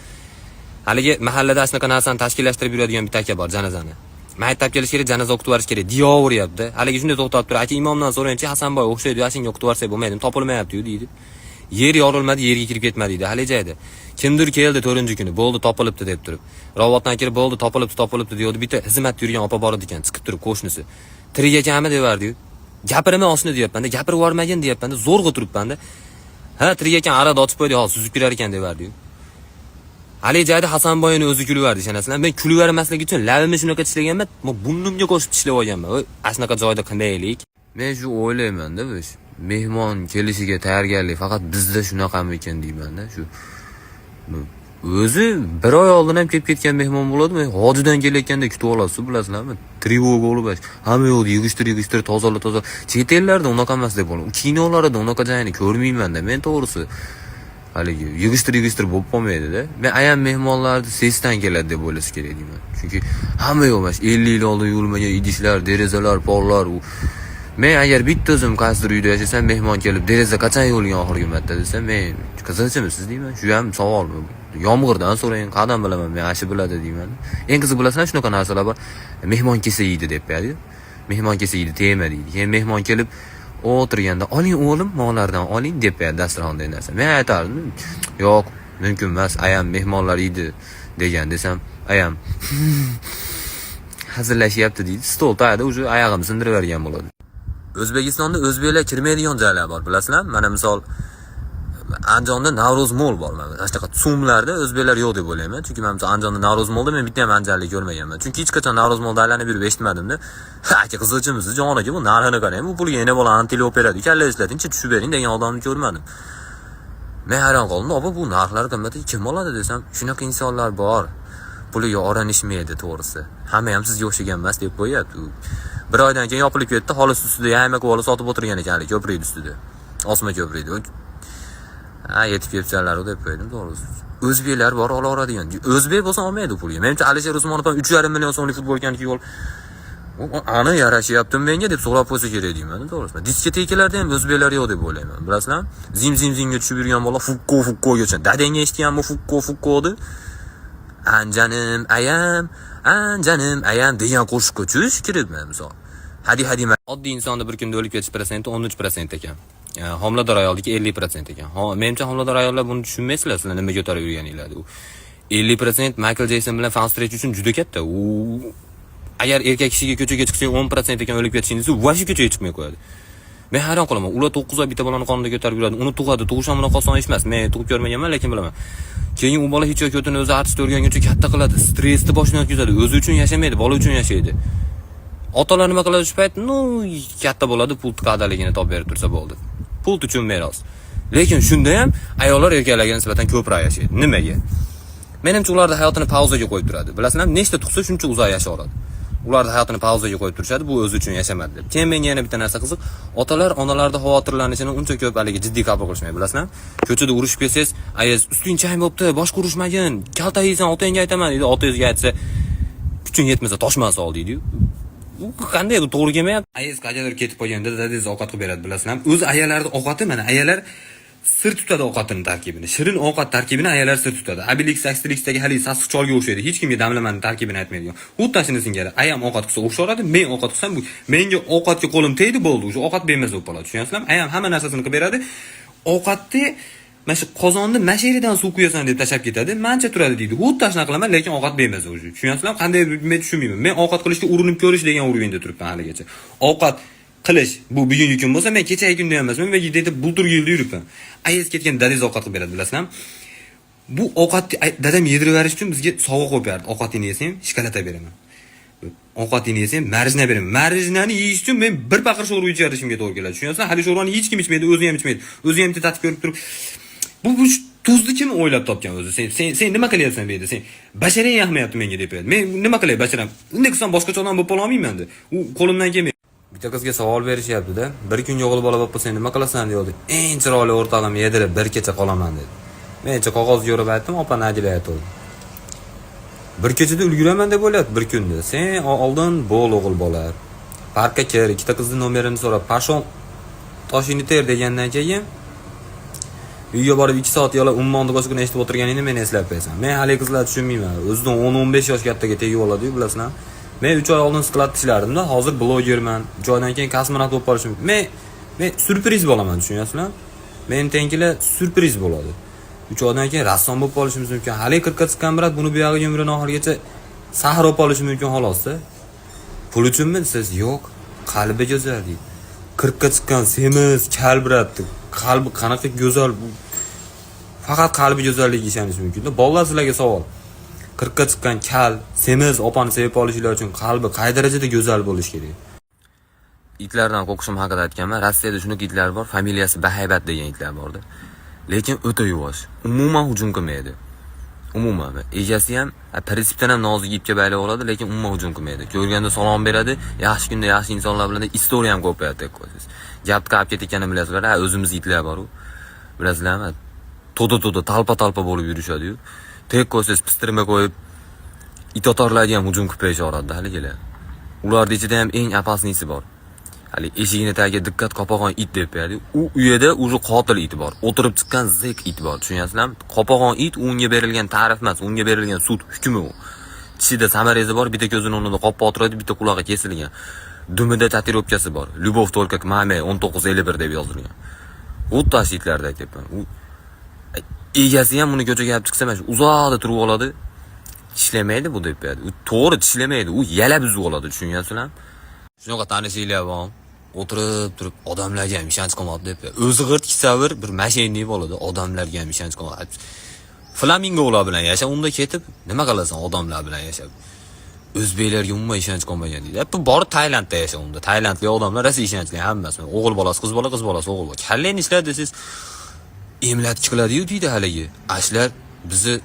Haligi mahallada shunaqa narsani tashkillashtirib yuradigan bitta aka bor, janozani. Mayit olib kelish kerak, janoza o'qitib yuborish kerak, deyaveryapti. Haligi shunday to'xtab turib, aka, imomdan so'raychi, Hasanboy o'xshaydi, shunga o'qitib yuborsak bo'lmaydimi, topilmayapti-yu deydi. Yer yorilmadi, yerga kirib ketmadi deydi. Haligi joyda. Kimdir keldi 4-kuni, bo'ldi, topilibdi deb turib. Robotdan kirib, bo'ldi, topilibdi, topilibdi deydi. Bitta xizmatda yurgan opa bor ekan, chiqib turib qo'shnisi. Tirik ekanmi devardi-yu. Gapirma osni deyapman-da, gapirib yubormagin deyapman-da, zo'rg'a turibman-da. Ha, tirik ekan, arada ochib qo'ydi, hozir suzib kirar ekan devardi-yu. Haligi joyda Hasanboyni o'zi kulyuvardi, ishonasizlar. Men kulyuvermaslik uchun labimni shunaqa tishlaganman, burnimga qo'shib tishlab olganman. Voy, shunaqa joyda qilmaylik. Men shu o'ylayman-da, biz mehmon kelishiga tayyorgarlik faqat bizda shunaqamikan deyman-da, shu o'zi bir oy oldin ham kelib ketgan mehmon bo'ladi. Men hojidan kelayotganda kutib olasiz, bilasizlarmi, тревога bo'lib, hamma yoqni yig'ishtir yig'ishtir, tozala toza. Chet ellarda unaqa emas deb o'ylayman, kinolarda unaqa joyini ko'rmayman-da men to'g'risi. Haligi yig'ishtir yig'ishtir bo'lib qolmaydida. Men ayam mehmonlarni sesdan keladi deb o'ylash kerak deyman, chunki hamma yoq mana shu 50 yil oldin yuvilmagan idishlar, derazalar, pollar. U men agar bitta o'zim qaysidir uyda yashasam, mehmon kelib, deraza qachon yuvilgan oxirgi marta desa, men qizilchimisiz deyman. Shu ham savol, yomg'irdan so'rang, qayerdan bilaman men, ana shu biladi deyman. Eng qiziq, bilasizlar, shunaqa narsalar bor, mehmon kelsa yeydi deb qo'yadi, mehmon kelsa yeydi, tegma deydi. Keyin mehmon kelib o'tirganda, oling o'g'lim, mollardan oling deb qo'yadi dasturxondagi narsa. Men aytardim, yo'q, mumkin emas, ayam mehmonlar yeydi degan desam, ayam hazillashyapti deydi, stol tagida уже oyog'imni sindirib yuborgan bo'ladi. O'zbekistonda o'zbeklar kirmaydigan joylar bor, bilasizlarmi? Mana misol, Andijonda Navro'z Mall bor. Mana shunaqa TsUMlarda o'zbeklar yo'q deb o'ylayman. Chunki mana misol, Andijonda Navro'z Mallda men bitta ham andijonlik ko'rmaganman. Chunki hech qachon Navro'z Mallda aylanib yurib eshitmadimda. Ha, aka, qizilchimisiz, jon aka, bu narxini qarang, bu pulga yana bola antilop beradi, kalla ishlatingchi, tushib bering degan odamni ko'rmadim. Men hayron qoldim. Opa, bu narxlar qimmat, kim oladi desam, shunaqa insonlar bor. Puliga oranishmaydi to'g'risi. Hamma ham sizga o'xshagan emas deb qo'yyapti. U bir oydan keyin yopilib ketdi, xolis ustida yayma qilib sotib o'tirgan ekan hali ko'prikni ustida. Osma ko'prikda. Ha, yetib kelibsanlar deb qo'ydim to'g'risi. O'zbeklar bor olaveradigan. O'zbek bo'lsa olmaydi pulga. Menimcha, Alisher Usmonov ham 3,5 million so'mlik futbolkani kiyib olib, ani yarashyapti menga deb so'rab qo'ysa kerak deyman to'g'risi. Diskotekalarda ham o'zbeklar yo'q deb o'ylayman. Bilasizlarmi? Zim zim zimga tushib yurgan bola fukko fukkogacha. Dadangga eshitganmi fukko fukkoni? Anjanim ayam, anjanim ayam degan qo'shiqqa tush kiribman misol. Hadi hadi oddiy insonni bir kunda o'lib ketish prosenti 13% ekan. Homilador ayolniki 50% ekan. Menimcha, homilador ayollar buni tushunmaysizlar, sizlar nima ko'tarib yurganinglarni. U 50% Michael Jackson bilan Fan uchun juda katta. U agar erkak kishiga ko'chaga chiqsang 10% ekan o'lib ketishing desa, вообще ko'chaga chiqmay qo'yadi. Men hayron qolaman. Ular 9 oy bitta bolani qornida ko'tarib yuradi. Uni tug'adi. Tug'ish ham unaqa oson ish emas. Men tug'ib ko'rmaganman, lekin bilaman. Keyin u bola hech yo'q ko'tini o'zi artishni o'rganguncha katta qiladi. Stressni boshidan o'tkazadi. O'zi uchun yashamaydi, bola uchun yashaydi. Otalar nima qiladi shu payt? Ну, katta bo'ladi, pul qadaligini topib berib tursa bo'ldi. Pul uchun meros. Lekin shunda ham ayollar erkaklarga nisbatan ko'proq yashaydi. Nimaga? Menimcha, ularda hayotini pauzaga qo'yib turadi. Bilasizlarmi, nechta tug'sa, shuncha uzoq yashay oladi. Ularni hayotini pauzaga qo'yib turishadi, bu o'zi uchun yashamadi deb. Keyin menga yana bitta narsa qiziq. Otalar onalarda xavotirlanishini uncha ko'p haligi jiddiy qabul qilishmaydi, bilasizlarmi? Ko'chada urushib kelsangiz, "Ayiz, usting chang bo'pti, boshqa urushmagin, kalta yeysan, otangga aytaman" deydi. Otangizga aytsa, kuching yetmasa toshma sol deydi-yu. U qanday, bu to'g'ri kelmayapti. Ayiz qayergadir ketib qolganda dadangiz ovqat qilib beradi, bilasizlarmi? O'zi ayalarning ovqati, mana ayalar sir tutadi ovqatini tarkibini. Shirin ovqat tarkibini ayalar sir tutadi. Abilix Asterixdagi haligi sassiq cholga o'xshaydi. Hech kimga damlamani tarkibini aytmaydigan. Xuddi shuni singari. Ayam ovqat qilsa o'xsharadi, men ovqat qilsam, bu menga ovqatga qo'lim tegdi, bo'ldi. O'sha ovqat bemaza bo'lib qoladi. Tushunyapsizlarmi? Ayam hamma narsasini qilib beradi. Ovqatni mana shu qozonni mana shu yeridan suv quyasan deb tashlab ketadi. Mancha turadi deydi. Xuddi shunaqa qilaman, lekin ovqat bemaza o'sha. Tushunyapsizlarmi? Qanday, men tushunmayman. Men ovqat qilishga urinib ko'rish degan уровень da turibman haligacha. Ovqat qilish bu bugungi kun bo'lsa, men kechagi kunda ham emasman, men где-то bulturgi yilda yuribman. Ayiz ketgan dadangiz ovqat qilib beradi, bilasizlarmi? Bu ovqatni dadam yedirib yuborish uchun bizga sovg'a qo'yib berdi. Ovqatingni yesang, shokolad beraman. Ovqatingni yesang, мороженое beraman. Мороженое ni yeyish uchun men bir paqir sho'rva ichishimga to'g'ri keladi. Tushunyapsizmi? Hali sho'rvani hech kim ichmaydi, o'zi ham ichmaydi. O'zi ham bitta tatib ko'rib turib, bu tuzni kim o'ylab topgan o'zi? Sen nima qilyapsan bu yerda? Sen basharang yoqmayapti menga deb qo'yadi. Men nima qilay basharam? Unday qilsam boshqacha odam bo'lib qola olmayman-da. U qo'limdan kelmaydi. Bitta qizga savol berishyapti-da. Bir kunga o'g'il bola bo'lib qolsang nima qilasan deyapti. Eng chiroyli o'rtog'im yedirib bir kecha qolaman dedi. Men necha qog'ozga yo'rib aytdim, opa Nadila aytdi. Bir kechada ulguraman deb o'ylayapti bir kunda. Sen oldin bo'l o'g'il bola. Parkka kir, ikkita qizni nomerini so'rab, пошёл toshingni ter degandan keyin uyga borib 2 soat yig'lab ummonni qo'shig'ini eshitib o'tirganingni meni eslab qo'yasan. Men haligi qizlarni tushunmayman. O'zidan 10-15 yosh kattaga tegib oladi-yu, bilasizlar. Men 3 oy oldin склад da ishlardimda, hozir blogerman. 3 oydan keyin kosmonavt bo'lib qolishim. Men syurpriz bo'laman, tushunyapsizlar? Men tenkilar syurpriz bo'ladi. 3 oydan keyin rassom bo'lib qolishimiz mumkin. Hali 40 ga chiqqan брат buni buyog'iga umrini oxirigacha sahar bo'lib qolishi mumkin xolosda. Pul uchunmi desangiz, yo'q, qalbi go'zal deydi. 40 ga chiqqan semiz kal брат ni qalbi qanaqa go'zal bu? Faqat qalbi go'zalligiga ishonish mumkin. Bolalar, sizlarga savol. 40 ga chiqqan kal, semiz opani sevib olishinglar uchun qalbi qay darajada go'zal bo'lishi kerak? Itlardan qo'rqishim haqida aytganman. Rossiyada shunaqa itlar bor, familiyasi Bahaybat degan itlar borda. Lekin o'ta yuvosh. Umuman hujum qilmaydi. Umuman. Egasi ham prinsipdan ham nozik ipga baylab oladi, lekin umuman hujum qilmaydi. Ko'rganda salom beradi, yaxshi kunda yaxshi insonlar bilan история ham ko'payadi deb qo'yasiz. Gap qilib ketayotganini bilasizlar, ha, o'zimiz itlar bor-u. Bilasizlarmi? To'da to'da, talpa talpa bo'lib yurishadi-yu. Tek qo'ysangiz pistirma qo'yib it otarlarga ham hujum qilib berishaveradi haligilar. Ularning ichida ham eng опасный si bor. Hali eshigini tagiga "Diqqat, qopag'on it" deb qo'yadi. U uyida уже qotil it bor. O'tirib chiqqan зэк it bor. Tushunyapsizlarmi? Qopag'on it unga berilgan ta'rif emas, unga berilgan sud hukmi u. Tishida саморез i bor, bitta ko'zini o'rnida qopqoq turadi, bitta qulog'i kesilgan. Dumida tatuirovkasi bor. "Любовь только к маме 1951" deb yozilgan. Xuddi shu itlarda aytyapman. U egasi ham uni ko'chaga olib chiqsa, mana shu uzoqda turib oladi. Tishlamaydi bu deb qo'yadi. U to'g'ri tishlamaydi, u yalab uzib oladi, tushunyapsizlarmi? Shunaqa tanishinglar bor. O'tirib turib odamlarga ham ishonch qolmabdi deb. O'zi g'irt kisavir bir мошенник bo'ladi, odamlarga ham ishonch qolmabdi. Flamingolar bilan yasha, unda ketib nima qilasan odamlar bilan yashab? O'zbeklarga umuman ishonch qolmagan deydi. Bu borib Tailandda yasha unda. Tailandlik odamlar rosa ishonchli hammasi. O'g'il bolasi qiz bola, qiz bolasi o'g'il bola. Kallangni ishlat desangiz, emlatki qiladi-yu deydi haligi. Ashlar bizni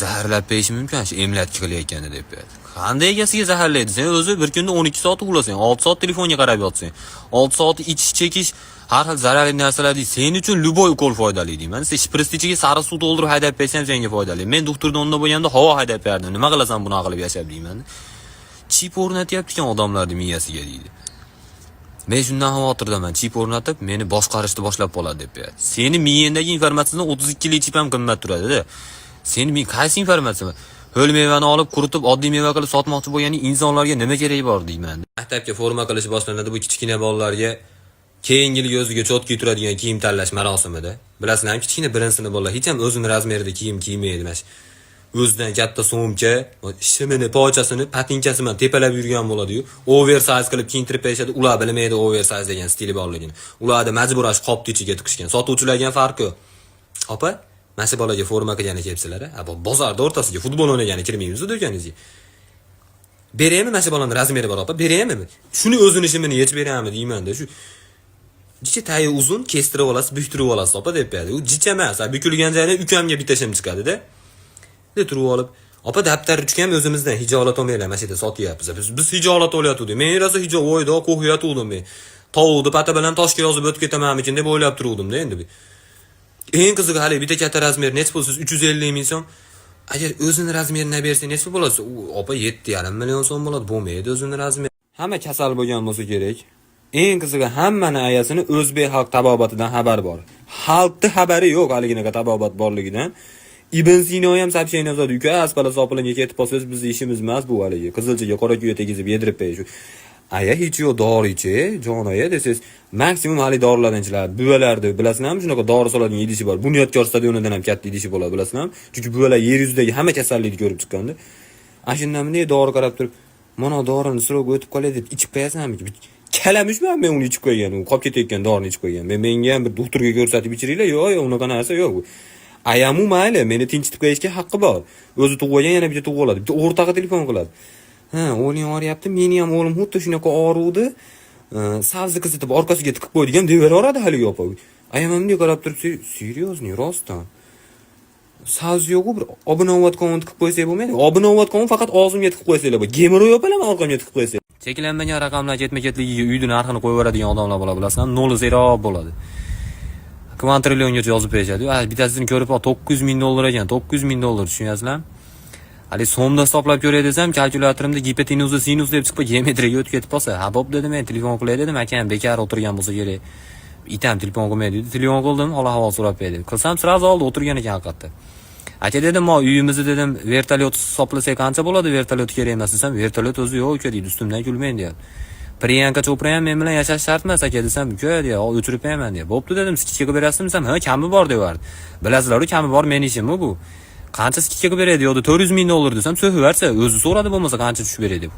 zaharlab berishi mumkin shu emlatki qilayotganda deb qo'yadi. Qanday egasiga zaharlaydi? Sen o'zi bir kunda 12 soat uxlasang, 6 soat telefonga qarab yotsang, 6 soat ichish, chekish, har xil zararli narsalar deydi. Sen uchun любой ukol foydali deyman. Sen shpritsni ichiga sariq suv to'ldirib haydab bersam senga foydali. Men doktorda o'rnida bo'lganda havo haydab berdim. Nima qilasan bunaqa qilib yashab deyman. Chip o'rnatyapti ekan odamlarning miyasiga deydi. Men shundan xavotirdaman. Chip o'rnatib, meni boshqarishni boshlab qoladi deb qo'yadi. Seni miyangdagi informatsiyadan 32 lik chip ham qimmat turadi-da. Seni mi qaysi informatsiya? Ho'l mevani olib, quritib, oddiy meva qilib sotmoqchi bo'lgan insonlarga nima keragi bor deyman. Maktabga forma qilish boshlanadi bu kichkina bolalarga keyingi yil o'ziga чёткий turadigan kiyim tanlash marosimida. Bilasizlarmi, kichkina birinchi sinf bolalar hech ham o'zini размер ida kiyim kiymaydi mana shu. O'zidan katta sumka, shimini, pochasini, patinkasi bilan tepalab yurgan bo'ladi-yu. Oversize qilib kiyintirib berishadi. Ular bilmaydi oversize degan stili borligini. Ularni majbur shu qopni ichiga tiqishgan. Sotuvchilarga ham farqi yo'q. Opa, mana shu bolaga forma qilgani kelibsizlar, a? Bu bozorda o'rtasiga futbol o'ynagani kirmaymiz do'koningizga. Beraymi mana shu bolani размер i bor opa, beraymi? Shuni o'zini shimini yechib beraymi deyman-da. Shu jicha tayi uzun kestirib olasiz, buktirib olasiz opa deb beradi. U jicha emas, bukilgan joydan ukamga bitta shim chiqadi-da. De turib olib, Opa, daftar, ruchka ham o'zimizdan, hijolat olmanglar, mana shu yerda sotyapmiz. Biz hijolat olayotgandik. Men rosa hijo o'yda qo'rqayotgandim men. Tovuqni pati bilan toshga yozib o'tib ketamanmikin deb o'ylab turuvdim-da endi. Eng qizig'i, hali bitta katta размер nechi pul? Siz 350 ming so'm. Agar o'zini размер ini bersa, nechi pul bo'ladi? U opa, 7,5 million so'm bo'ladi. Bo'lmaydi o'zini размер. Hamma kasal bo'lgan bo'lsa kerak. Eng qizig'i, hammani ayasini o'zbek xalq tabobatidan xabar bor. Xalqni xabari yo'q haliginaqa tabobat borligidan. Ibn Sino ham сообщение yozadi: "Uka, aspala sopilinga ketib qolsangiz, bizni ishimiz emas bu haligi. Qizilchaga qora kuya tegizib yedirib qo'yish." Aya, hech yo'q, dori ichi, jon aya desangiz, maksimum haligi dorilardan ichiladi. Buvalarni bilasizlarmi, shunaqa dori soladigan idishi bor. Bunyodkor stadionidan ham katta idishi bo'ladi, bilasizlarmi? Chunki buvalar yer yuzidagi hamma kasallikni ko'rib chiqqanda. Ana shundan bunday dori qarab turib, "Mana dorini срок o'tib qoladi" deb ichib qo'yasanmi? Kalamushman men uni ichib qo'ygan, u qolib ketayotgan dorini ichib qo'ygan. Men menga ham bir doktorga ko'rsatib ichiringlar, yo'q, yo'q, unaqa narsa yo'q. Ayamu mayli, meni tinchitib qo'yishga haqqi bor. O'zi tug'ib olgan, yana bitta tug'ib oladi. Bitta o'rtog'i telefon qiladi. "Ha, o'g'ling og'riyapti, meni ham o'g'lim xuddi shunaqa og'ruvdi. Sabzi qizitib orqasiga tiqib qo'ydik" ham deyveraveradi haligi opa. Ayam bunday qarab turib, "Серьезный, rostdan. Sabzi yo'q, bir obinovat qovun tiqib qo'ysak bo'lmaydi. Obinovat qovun faqat og'zimga tiqib qo'ysanglar bo'ladi. Геморрой opalarmi orqamga tiqib qo'ysak." Cheklanmagan raqamlar ketma-ketligiga uyni narxini qo'yib yuboradigan odamlar bo'ladi, bilasizlarmi? Noli zerob bo'ladi. Kvantrilliongacha yozib berishadi. Bittasini ko'rib, 900 ming dollar ekan, 900 ming dollar, tushunyapsizlarmi? Hali so'mda hisoblab ko'ray desam, kalkulyatorimda gipotenuza sinus deb chiqib, geometriyaga o'tib ketib qolsa, "Ha, bo'p" dedim, men telefon qilay dedim, akam bekor o'tirgan bo'lsa kerak. Itam telefon qilmaydi dedi. Telefon qildim, hol ahvol so'rab berdi. Qilsam, сразу oldi, o'tirgan ekan haqiqatda. "Aka" dedim, "mo uyimizni" dedim, "vertolyot hisoblasak qancha bo'ladi, vertolyot kerak emas" desam, "Vertolyot o'zi yo'q, uka" deydi, "ustimdan kulmang" deyapti. "Priyanka Chopra ham men bilan yashash shart emas, aka" desam, "Uka" deyapti, "o'chirib qo'yaman" deyapti. "Bo'pti" dedim, "скидка qilib berasizmi" desam, "Ha, kami bor" deyapti. Bilasizlar-ku, kami bor meni ishim bu. Qancha скидка qilib beradi yo'qda, 400 ming dollar desam, so'kiversa, o'zi so'radi bo'lmasa qancha tushib beray deb.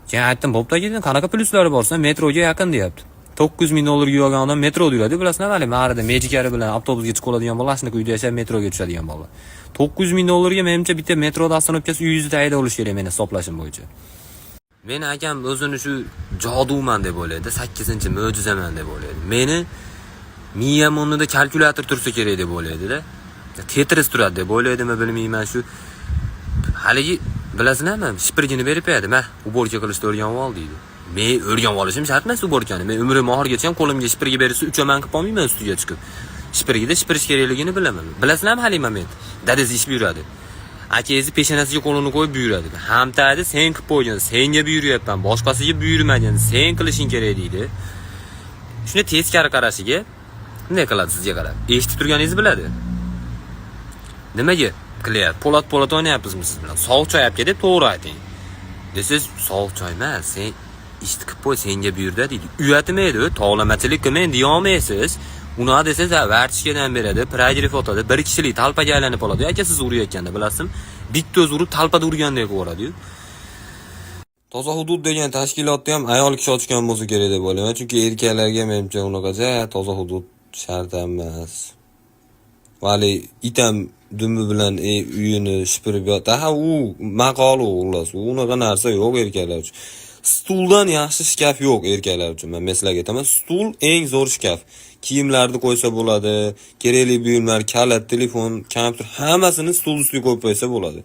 Keyin aytdim, "Bo'pti aka" dedim, "Qanaqa plyuslari bor?" desam, "Metroga yaqin" deyapti. 900 ming dollarga uy olgan odam metroda yuradi, bilasizlar, hali marida mejikari bilan avtobusga chiqib oladigan bola, shunaqa uyda yashab metroga tushadigan bola. 900 ming dollarga menimcha bitta metroda остановка si uyingizni tagida bo'lishi kerak meni hisoblashim bo'yicha. Meni akam o'zini shu joduman deb o'ylaydi, 8-mo'jizaman deb o'ylaydi. Meni miyam o'rnida kalkulyator tursa kerak deb o'ylaydi-da. Tetris turadi deb o'ylaydimi, bilmayman shu. Haligi bilasizlarmi, shipirgini berib qo'yadi. "Ma, уборка qilishni o'rganib ol" deydi. Men o'rganib olishim shart emas уборка ni. Men umrim oxirigacha ham qo'limga shipirgi berilsa, uchaman qilib olmayman ustiga chiqib. Shipirgida shipirish kerakligini bilaman. Bilasizlarmi haligi moment? Dadasi ish buyuradi. Akangizni peshonasiga qo'lini qo'yib buyuradi. "Hamtaydi sen qilib qo'ygan, senga buyuryapman, boshqasiga buyurmagan, sen qilishing kerak" deydi. Shunda teskari qarashiga bunday qiladi sizga qarab. Eshitib turganingizni biladi. "Nimaga qilyapti? Po'lat po'lat o'ynayapmizmi siz bilan? Sovuq choy olib kel deb to'g'ri ayting." Desangiz, "Sovuq choy emas, sen ishni qilib qo'y, senga buyurdi" deydi. Uyatmaydi, "Tovlamachilik qilmang" deyolmaysiz. Unaqa desangiz, ha, вертушка dan beradi, прогрев otadi, bir kishilik толпа ga aylanib oladi. Aka, siz urayotganda bilasizmi? Bitta o'zi urib толпа da urgandek qilib yuboradi-yu. Toza hudud degan tashkilotni ham ayol kishi ochgan bo'lsa kerak deb o'ylayman. Chunki erkaklarga menimcha unaqacha toza hudud shart emas. Vali itam dumi bilan uyini shipirib yotdi. Ha, u maqol u, xullas. U unaqa narsa yo'q erkaklar uchun. Stuldan yaxshi shkaf yo'q erkaklar uchun. Men sizlarga aytaman, stul eng zo'r shkaf. Kiyimlarni qo'ysa bo'ladi, kerakli buyumlar, kalit, telefon, kompyuter hammasini stul ustiga qo'yib qo'ysa bo'ladi.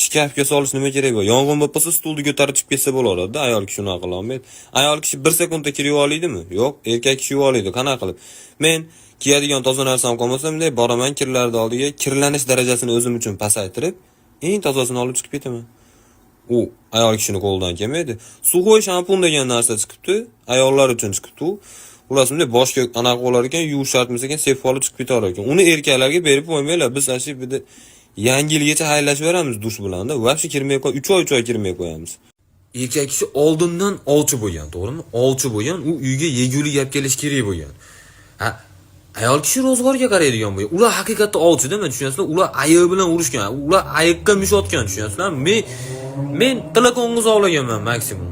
Shkafga solish nima kerak bor? Yong'in bo'lib qolsa, stulni ko'tarib chiqib ketsa bo'laveradi. Ayol kishi unaqa qila olmaydi. Ayol kishi bir sekundda kir yuva olaydimi? Yo'q, erkak kishi yuva oladi. Qanaqa qilib? Men kiyadigan toza narsam qolmasa, bunday boraman kirlarni oldiga, kirlanish darajasini o'zim uchun pasaytirib, eng tozasini olib chiqib ketaman. U ayol kishini qo'lidan kelmaydi. Сухой shampun degan narsa chiqibdi, ayollar uchun chiqibdi u. Xullas, bunday boshga anaqa bo'lar ekan, yuvish shart emas ekan, sepib olib chiqib ketaver ekan. Uni erkaklarga berib qo'ymanglar. Biz ana shu bitta yangi yilgacha xayrlashib beramiz dush bilan-da. Вообще kirmay qo'y, 3 oy 3 oy kirmay qo'yamiz. Erkak kishi oldindan ovchi bo'lgan, to'g'rimi? Ovchi bo'lgan, u uyga yegulik olib kelish kerak bo'lgan. Ha, ayol kishi ro'zg'orga qaraydigan bo'lgan. Ular haqiqatda ovchida, men tushunyapsizlar? Ular ayiq bilan urushgan, ular ayiqqa mush otgan, tushunyapsizlarmi? Men tiliqo'ng'iz ovlaganman maksimum.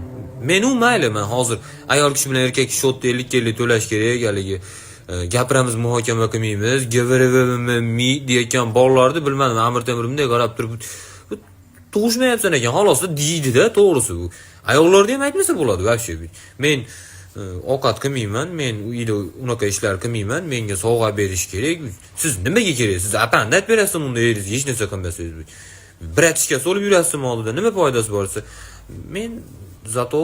Men u mayli, man hozir ayol kishi bilan erkak kishi счёт da 50-50 to'lash kerak, haligi gapiramiz, muhokama qilmaymiz, gvrvmi deyotgan bolalarni bilmadim, Amir Temur bunday qarab turib, "Tug'ishmayapsan ekan, xolos" deydi-da, to'g'risi bu. Ayollarda ham aytmasa bo'ladi вообще. Men ovqat qilmayman, men uyda unaqa ishlar qilmayman, menga sovg'a berish kerak. Siz nimaga kerak? Siz apanda aytib berasiz unda eringiz hech narsa qilmasangiz. Братишка solib yurasizmi oldida, nima foydasi bor desa, men зато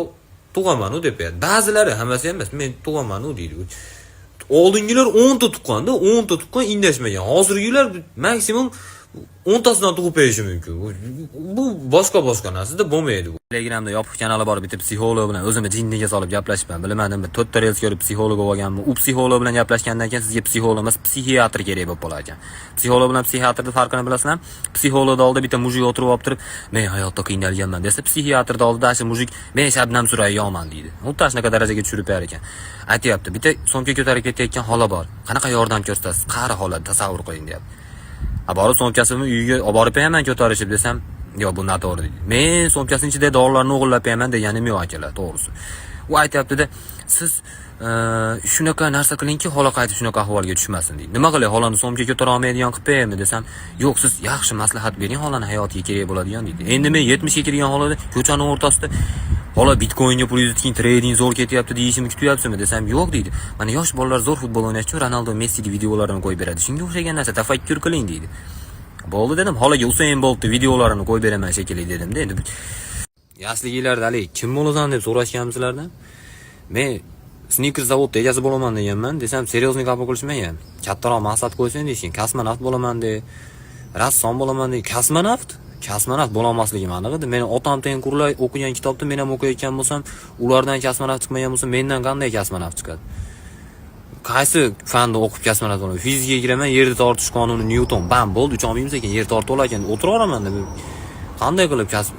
tug'amanu deb qo'yadi. Ba'zilari, hammasi emas, men tug'amanu deydi. Oldingilar 10 ta tuqqanda, 10 ta tuqqan, indashmagan. Hozirgilar maksimum 10 tasidan tug'ib berishi mumkin. Bu boshqa boshqa narsada bo'lmaydi bu. Telegramda yopiq kanali bor bitta psixolog bilan o'zimni jinniga solib gaplashibman. Bilmadim, bir to'rtta reels ko'rib psixolog bo'lganmi. U psixolog bilan gaplashgandan keyin sizga psixolog emas, psixiatr kerak bo'lib qolar ekan. Psixolog bilan psixiatrni farqini bilasizlarmi? Psixologni oldida bitta мужик o'tirib olib turib, "Men hayotda qiynalganman" desa, psixiatrni oldida shu мужик "Men Shabnam Surayyoman" deydi. Xuddi shunaqa darajaga tushirib berar ekan. Aytyapti, bitta so'mka ko'tarib ketayotgan xola bor. Qanaqa yordam ko'rsatasiz? Qari xola, tasavvur qiling deyapti. A borib so'mkasini uyga olib borib beraman ko'tarishib desam, yo'q, bu noto'g'ri deydi. Men so'mkasini ichida dorilarni o'g'irlab beraman deganim yo'q, akalar, to'g'risi. U aytyapti-da, siz shunaqa narsa qilingki, xola qaytib shunaqa ahvolga tushmasin deydi. Nima qilay, xolani so'mka ko'tara olmaydigan qilib beraymi desam, yo'q, siz yaxshi maslahat bering, xolani hayotiga kerak bo'ladigan deydi. Endi men 70 ga kirgan xolada ko'chaning o'rtasida xola bitcoinga pulingizni tiking, trading zo'r ketyapti deyishimni kutyapsizmi desam, yo'q deydi. Mana yosh bolalar zo'r futbol o'ynash uchun Ronaldo, Messini videolarini qo'yib beradi. Shunga o'xshagan narsa tafakkur qiling deydi. Bo'ldi dedim, xolaga Usain Boltni videolarini qo'yib beraman shekilli dedimda endi. Yoshliginglarda haligi kim bo'lasan deb so'rashganmisizlardan? Men Snickers zavodda egasi bo'laman deganman desam, серьезный qabul qilishmagan. Kattaroq maqsad qo'ysang deyishgan, kosmonavt bo'laman de, rassom bo'laman de, kosmonavt? Kosmonavt bo'lolmasligim aniq edi. Meni otam tengqurlar o'qigan kitobni men ham o'qiyotgan bo'lsam, ulardan kosmonavt chiqmagan bo'lsa, mendan qanday kosmonavt chiqadi? Qaysi fanni o'qib kosmonavt bo'laman? Fizikaga kiraman, yerni tortish qonuni Nyuton, bam, bo'ldi, ucholmaymiz ekan, yer tortib olar ekan, o'tiraveraman deb. Qanday qilib kasb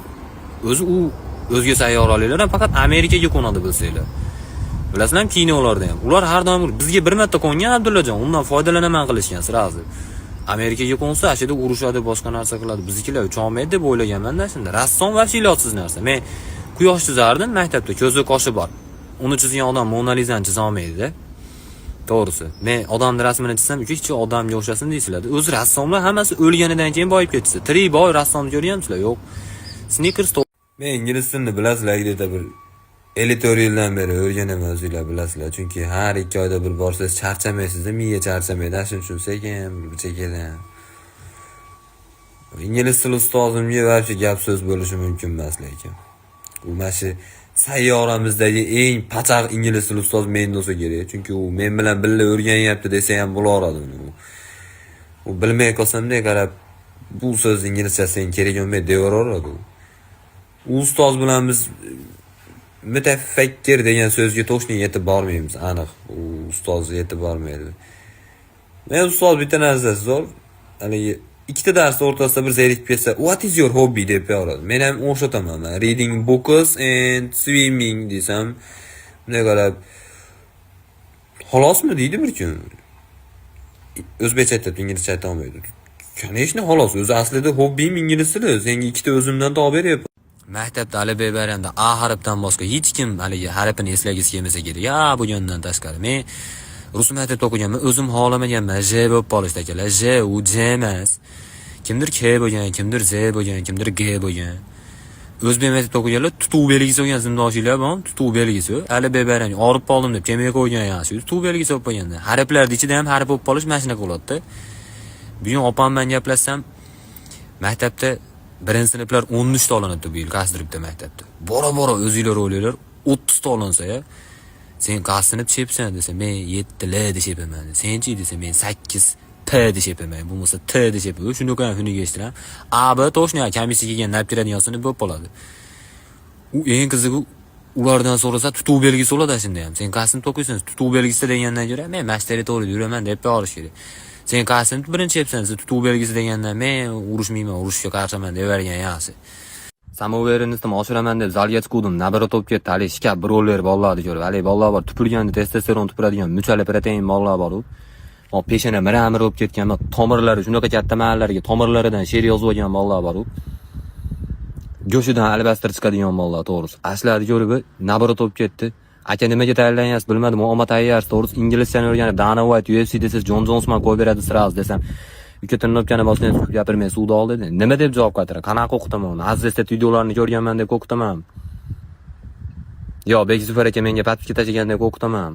o'zi u o'zga sayyoraliklar ham faqat Amerikaga qo'nadi, bilsanglar. Bilasizlarmi, kinolarda ham. Ular har doim bizga bir marta qo'ngan Abdullajon, undan foydalanaman qilishgan сразу. Amerikaga qo'nsa, ana shu yerda urushadi, boshqa narsa qiladi. Biznikilar ucholmaydi deb o'ylaganman-da shunda. Rassom вообще ilojsiz narsa. Men quyosh chizardim maktabda, ko'zi qoshi bor. Uni chizgan odam Mona Lizani chiza olmaydi-da. To'g'risi. Men odamni rasmini chizsam, uka hech odamga o'xshasin deysizlar. O'zi rassomlar hammasi o'lganidan keyin boyib ketishdi. Tirik boy rassomni ko'rganmisizlar? Yo'q. Snickers. Men ingliz tilini bilasizlar, где-то bir 54 yildan beri o'rganaman, o'zinglar bilasizlar. Chunki har 2 oyda bir borsangiz charchamaysizda, miya charchamaydi. Shuning uchun sekin bir chekkadan. Ingliz tili ustozimga вообще gap so'z bo'lishi mumkin emas lekin. U mana shu sayyoramizdagi eng pachaq ingliz tili ustozi men bo'lsa kerak. Chunki u men bilan birga o'rganyapti desa ham bo'laveradi uni. U bilmay qolsamda qarab, bu so'z inglizchasi sen kerak bo'lmaydi deyaveradi u. U ustoz bilan biz mutafakkir degan so'zga точно yetib bormaymiz, aniq. U ustoz yetib bormaydi. Men ustoz bitta narsasi zo'r. Haligi ikkita dars o'rtasida bir zerikib ketsa, "What is your hobby?" deb qo'yadi. Men ham o'xshataman. Man reading books and swimming desam, bunday qarab, "Xolosmi?" deydi bir kun. O'zbekcha aytyapti, inglizcha ayta olmaydi. Конечно, xolos. O'zi aslida hobbim ingliz tili. Senga ikkita o'zimdan topib beryapman. Maktabda alifbo bayramda A harfdan boshqa hech kim haligi harfini eslagisi kelmasa kerak. A bo'lgandan tashqari. Men rus maktabda o'qiganman, o'zim xohlamaganman J bo'lib qolishdi akalar. J u J emas. Kimdir K bo'lgan, kimdir Z bo'lgan, kimdir G bo'lgan. O'zbek maktabda o'qiganlar tutuv belgisi bo'lgan sinfdoshinglar bor, tutuv belgisi. Alifbo bayram og'rib qoldim deb kelmay qo'ygan yaxshi. Tutuv belgisi bo'lib qo'yganda. Harflarning ichida ham harf bo'lib qolish mana shunaqa bo'ladi-da. Bugun opam bilan gaplashsam, maktabda birinchi sinflar 13 ta olinibdi bu yil qaysidir bitta maktabda. Bora bora o'zinglar o'ylanglar, 30 ta olinsa ya. Sen qaysi sinf chepsan desa, men 7 L deshapaman. Senchi desa, men 8 P deshapaman. Bo'lmasa T deshapaman. Shunaqa ham xunuk eshitiraman. A B точно komissiya kelganda olib kiradigan sinf bo'lib qoladi. U eng qizig'i, ulardan so'rasa tutuv belgisi bo'ladi shunda ham. Sen qaysi sinfda o'qiysan? Tutuv belgisi degandan ko'ra men mana shu territoriyada yuraman deb olish kerak. Sen qaysi sinfda birinchi epsan? Tutuv belgisi degandan men urushmayman, urushga qarshiman deyavergan yaxshi. Самоуверенность imni oshiraman deb zalga chiquvdim. Nabira to'p ketdi. Haligi shkaf birovlar bolalarni ko'rib, haligi bolalar bor, tupurganda testosteron tupuradigan muchali protein bolalar bor u. Hop, peshona mira-mira bo'lib ketgan, tomirlari shunaqa katta mahallariga tomirlaridan she'r yozib olgan bolalar bor u. Go'shidan albaster chiqadigan bolalar, to'g'risi. Ashlarni ko'rib, nabira to'p ketdi. Aka, nimaga tayyorlanyapsiz bilmadim, omad tayyorsiz, to'g'risi inglizchani o'rganib, Dana White, UFC desangiz, Jon Jones man qo'yib beradi сразу desam, uka tirnobkani bosgan ko'p gapirmay suvda ol dedi. Nima deb javob qaytaraman? Qanaqa o'qitaman uni? Aziz videolarini ko'rganman deb o'qitaman. Yo, Bek Zufar aka menga подписка tashlagan deb o'qitaman.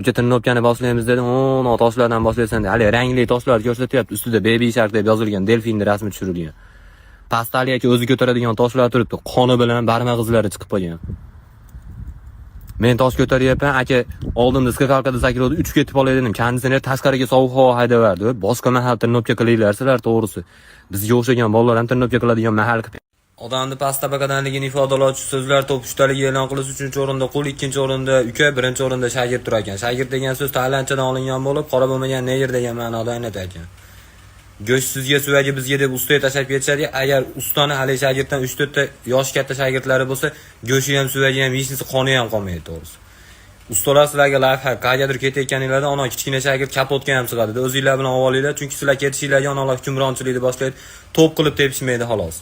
Uka tirnobkani boshlaymiz dedi. O, toshlardan boshlaysan dedi. Hali rangli toshlar ko'rsatyapti. Ustida Baby Shark deb yozilgan, delfinni rasmi tushirilgan. Pastali aka o'zi ko'taradigan toshlar turibdi, qoni bilan barmoq izlari chiqib qolgan. Men tosh ko'taryapman, aka oldimda скакалка da sakradi, uchib ketib qolay dedim. Konditsioner tashqariga sovuq havo haydaverdi. Boshqa mahal тренировка qilinglar sizlar, to'g'risi. Bizga o'xshagan bolalar ham тренировка qiladigan mahal qilib. Odamni past tabaqadanligini ifodalovchi so'zlar top uchtaligi e'lon qilish: uchinchi o'rinda qul, ikkinchi o'rinda uka, birinchi o'rinda shagird turar ekan. Shagird degan so'z tailandchadan olingan bo'lib, qora bo'lmagan negr degan ma'noda anglatar ekan. Go'sht sizga, suvagi bizga deb ustaga tashlab ketishadi. Agar ustani haligi shagirddan 3-4 ta yoshi katta shagirdlari bo'lsa, go'shti ham, suvagi ham, hech narsa, qoni ham qolmaydi, to'g'risi. Ustalar, sizlarga лайфхак: qayergadir ketayotganinglarda ana kichkina shagird kapotga ham sig'adi. O'zinglar bilan olinglar, chunki sizlar ketishinglarga analar hukmronchilikni boshlaydi. To'p qilib tepishmaydi, xolos.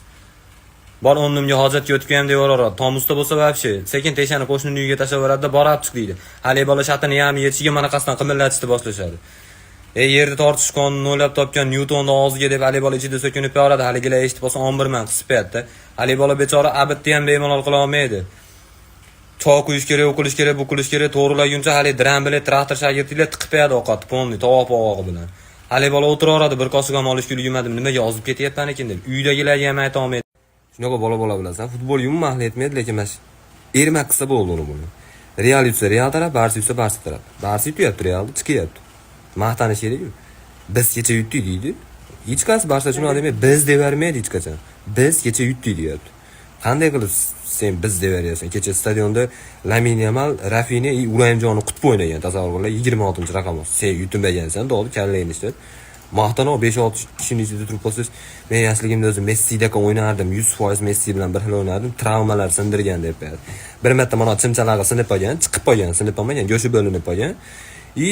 Bor, o'rnimga hojatga o'tib ham deyaveradi. Tom usta bo'lsa вообще sekin teshani qo'shnining uyiga tashlab yuboradi, borib chiq deydi. Haligi bola shatini ham yetishiga manaqasidan qimillatishni boshlashadi. Ey, yerda tortish qonunini o'ylab topgan Nyutonni og'ziga deb haligi bola ichida so'kinib yuboradi. Haligilar eshitib qolsa, 11 man qisib qo'yadi. Haligi bola bechora обед ni ham bemalol qila olmaydi. Choy quyish kerak, u qilish kerak, bu qilish kerak, to'g'rilaguncha haligi dram bilan traktor shagirdlar tiqib qo'yadi ovqatni, полный tovoq pog'og'i bilan. Haligi bola o'tiraveradi, bir qoshiq ham olishga ulgurmadim, nimaga ozib ketyapman ekan deb. Uydagilarga ham ayta olmaydi. Shunaqa bola bilasan, futbol umuman ahli etmaydi, lekin mana shu ermak qilsa bo'ldi uni buni. Real yutsa Real taraf, Barsa yutsa Barsa taraf. Barsa yutyapti, Realni chiqyapti. Maqtanish kerak-ku. Biz kecha yutdik deydi. Hech qaysi Barsa shunaqa demaydi, biz devermaydi hech qachon. Biz kecha yutdik deyapti. Qanday qilib sen biz deveryapsan? Kecha stadionda Lamin Yamal, Rafinya и Urayimjonni qutib o'ynagan, tasavvur qilinglar, 26-raqam. Sen yutinmagansan, dodi kallangni ishlat. Maqtanib 5-6 kishining ichida turib qolsangiz, men yoshligimda o'zi Messidaqa o'ynardim, 100% Messi bilan bir xil o'ynardim, travmalar sindirgan deb qo'yadi. Bir marta mana chimchalag'i sinib qolgan, chiqib qolgan, sinib qolmagan, go'shti bo'linib qolgan. И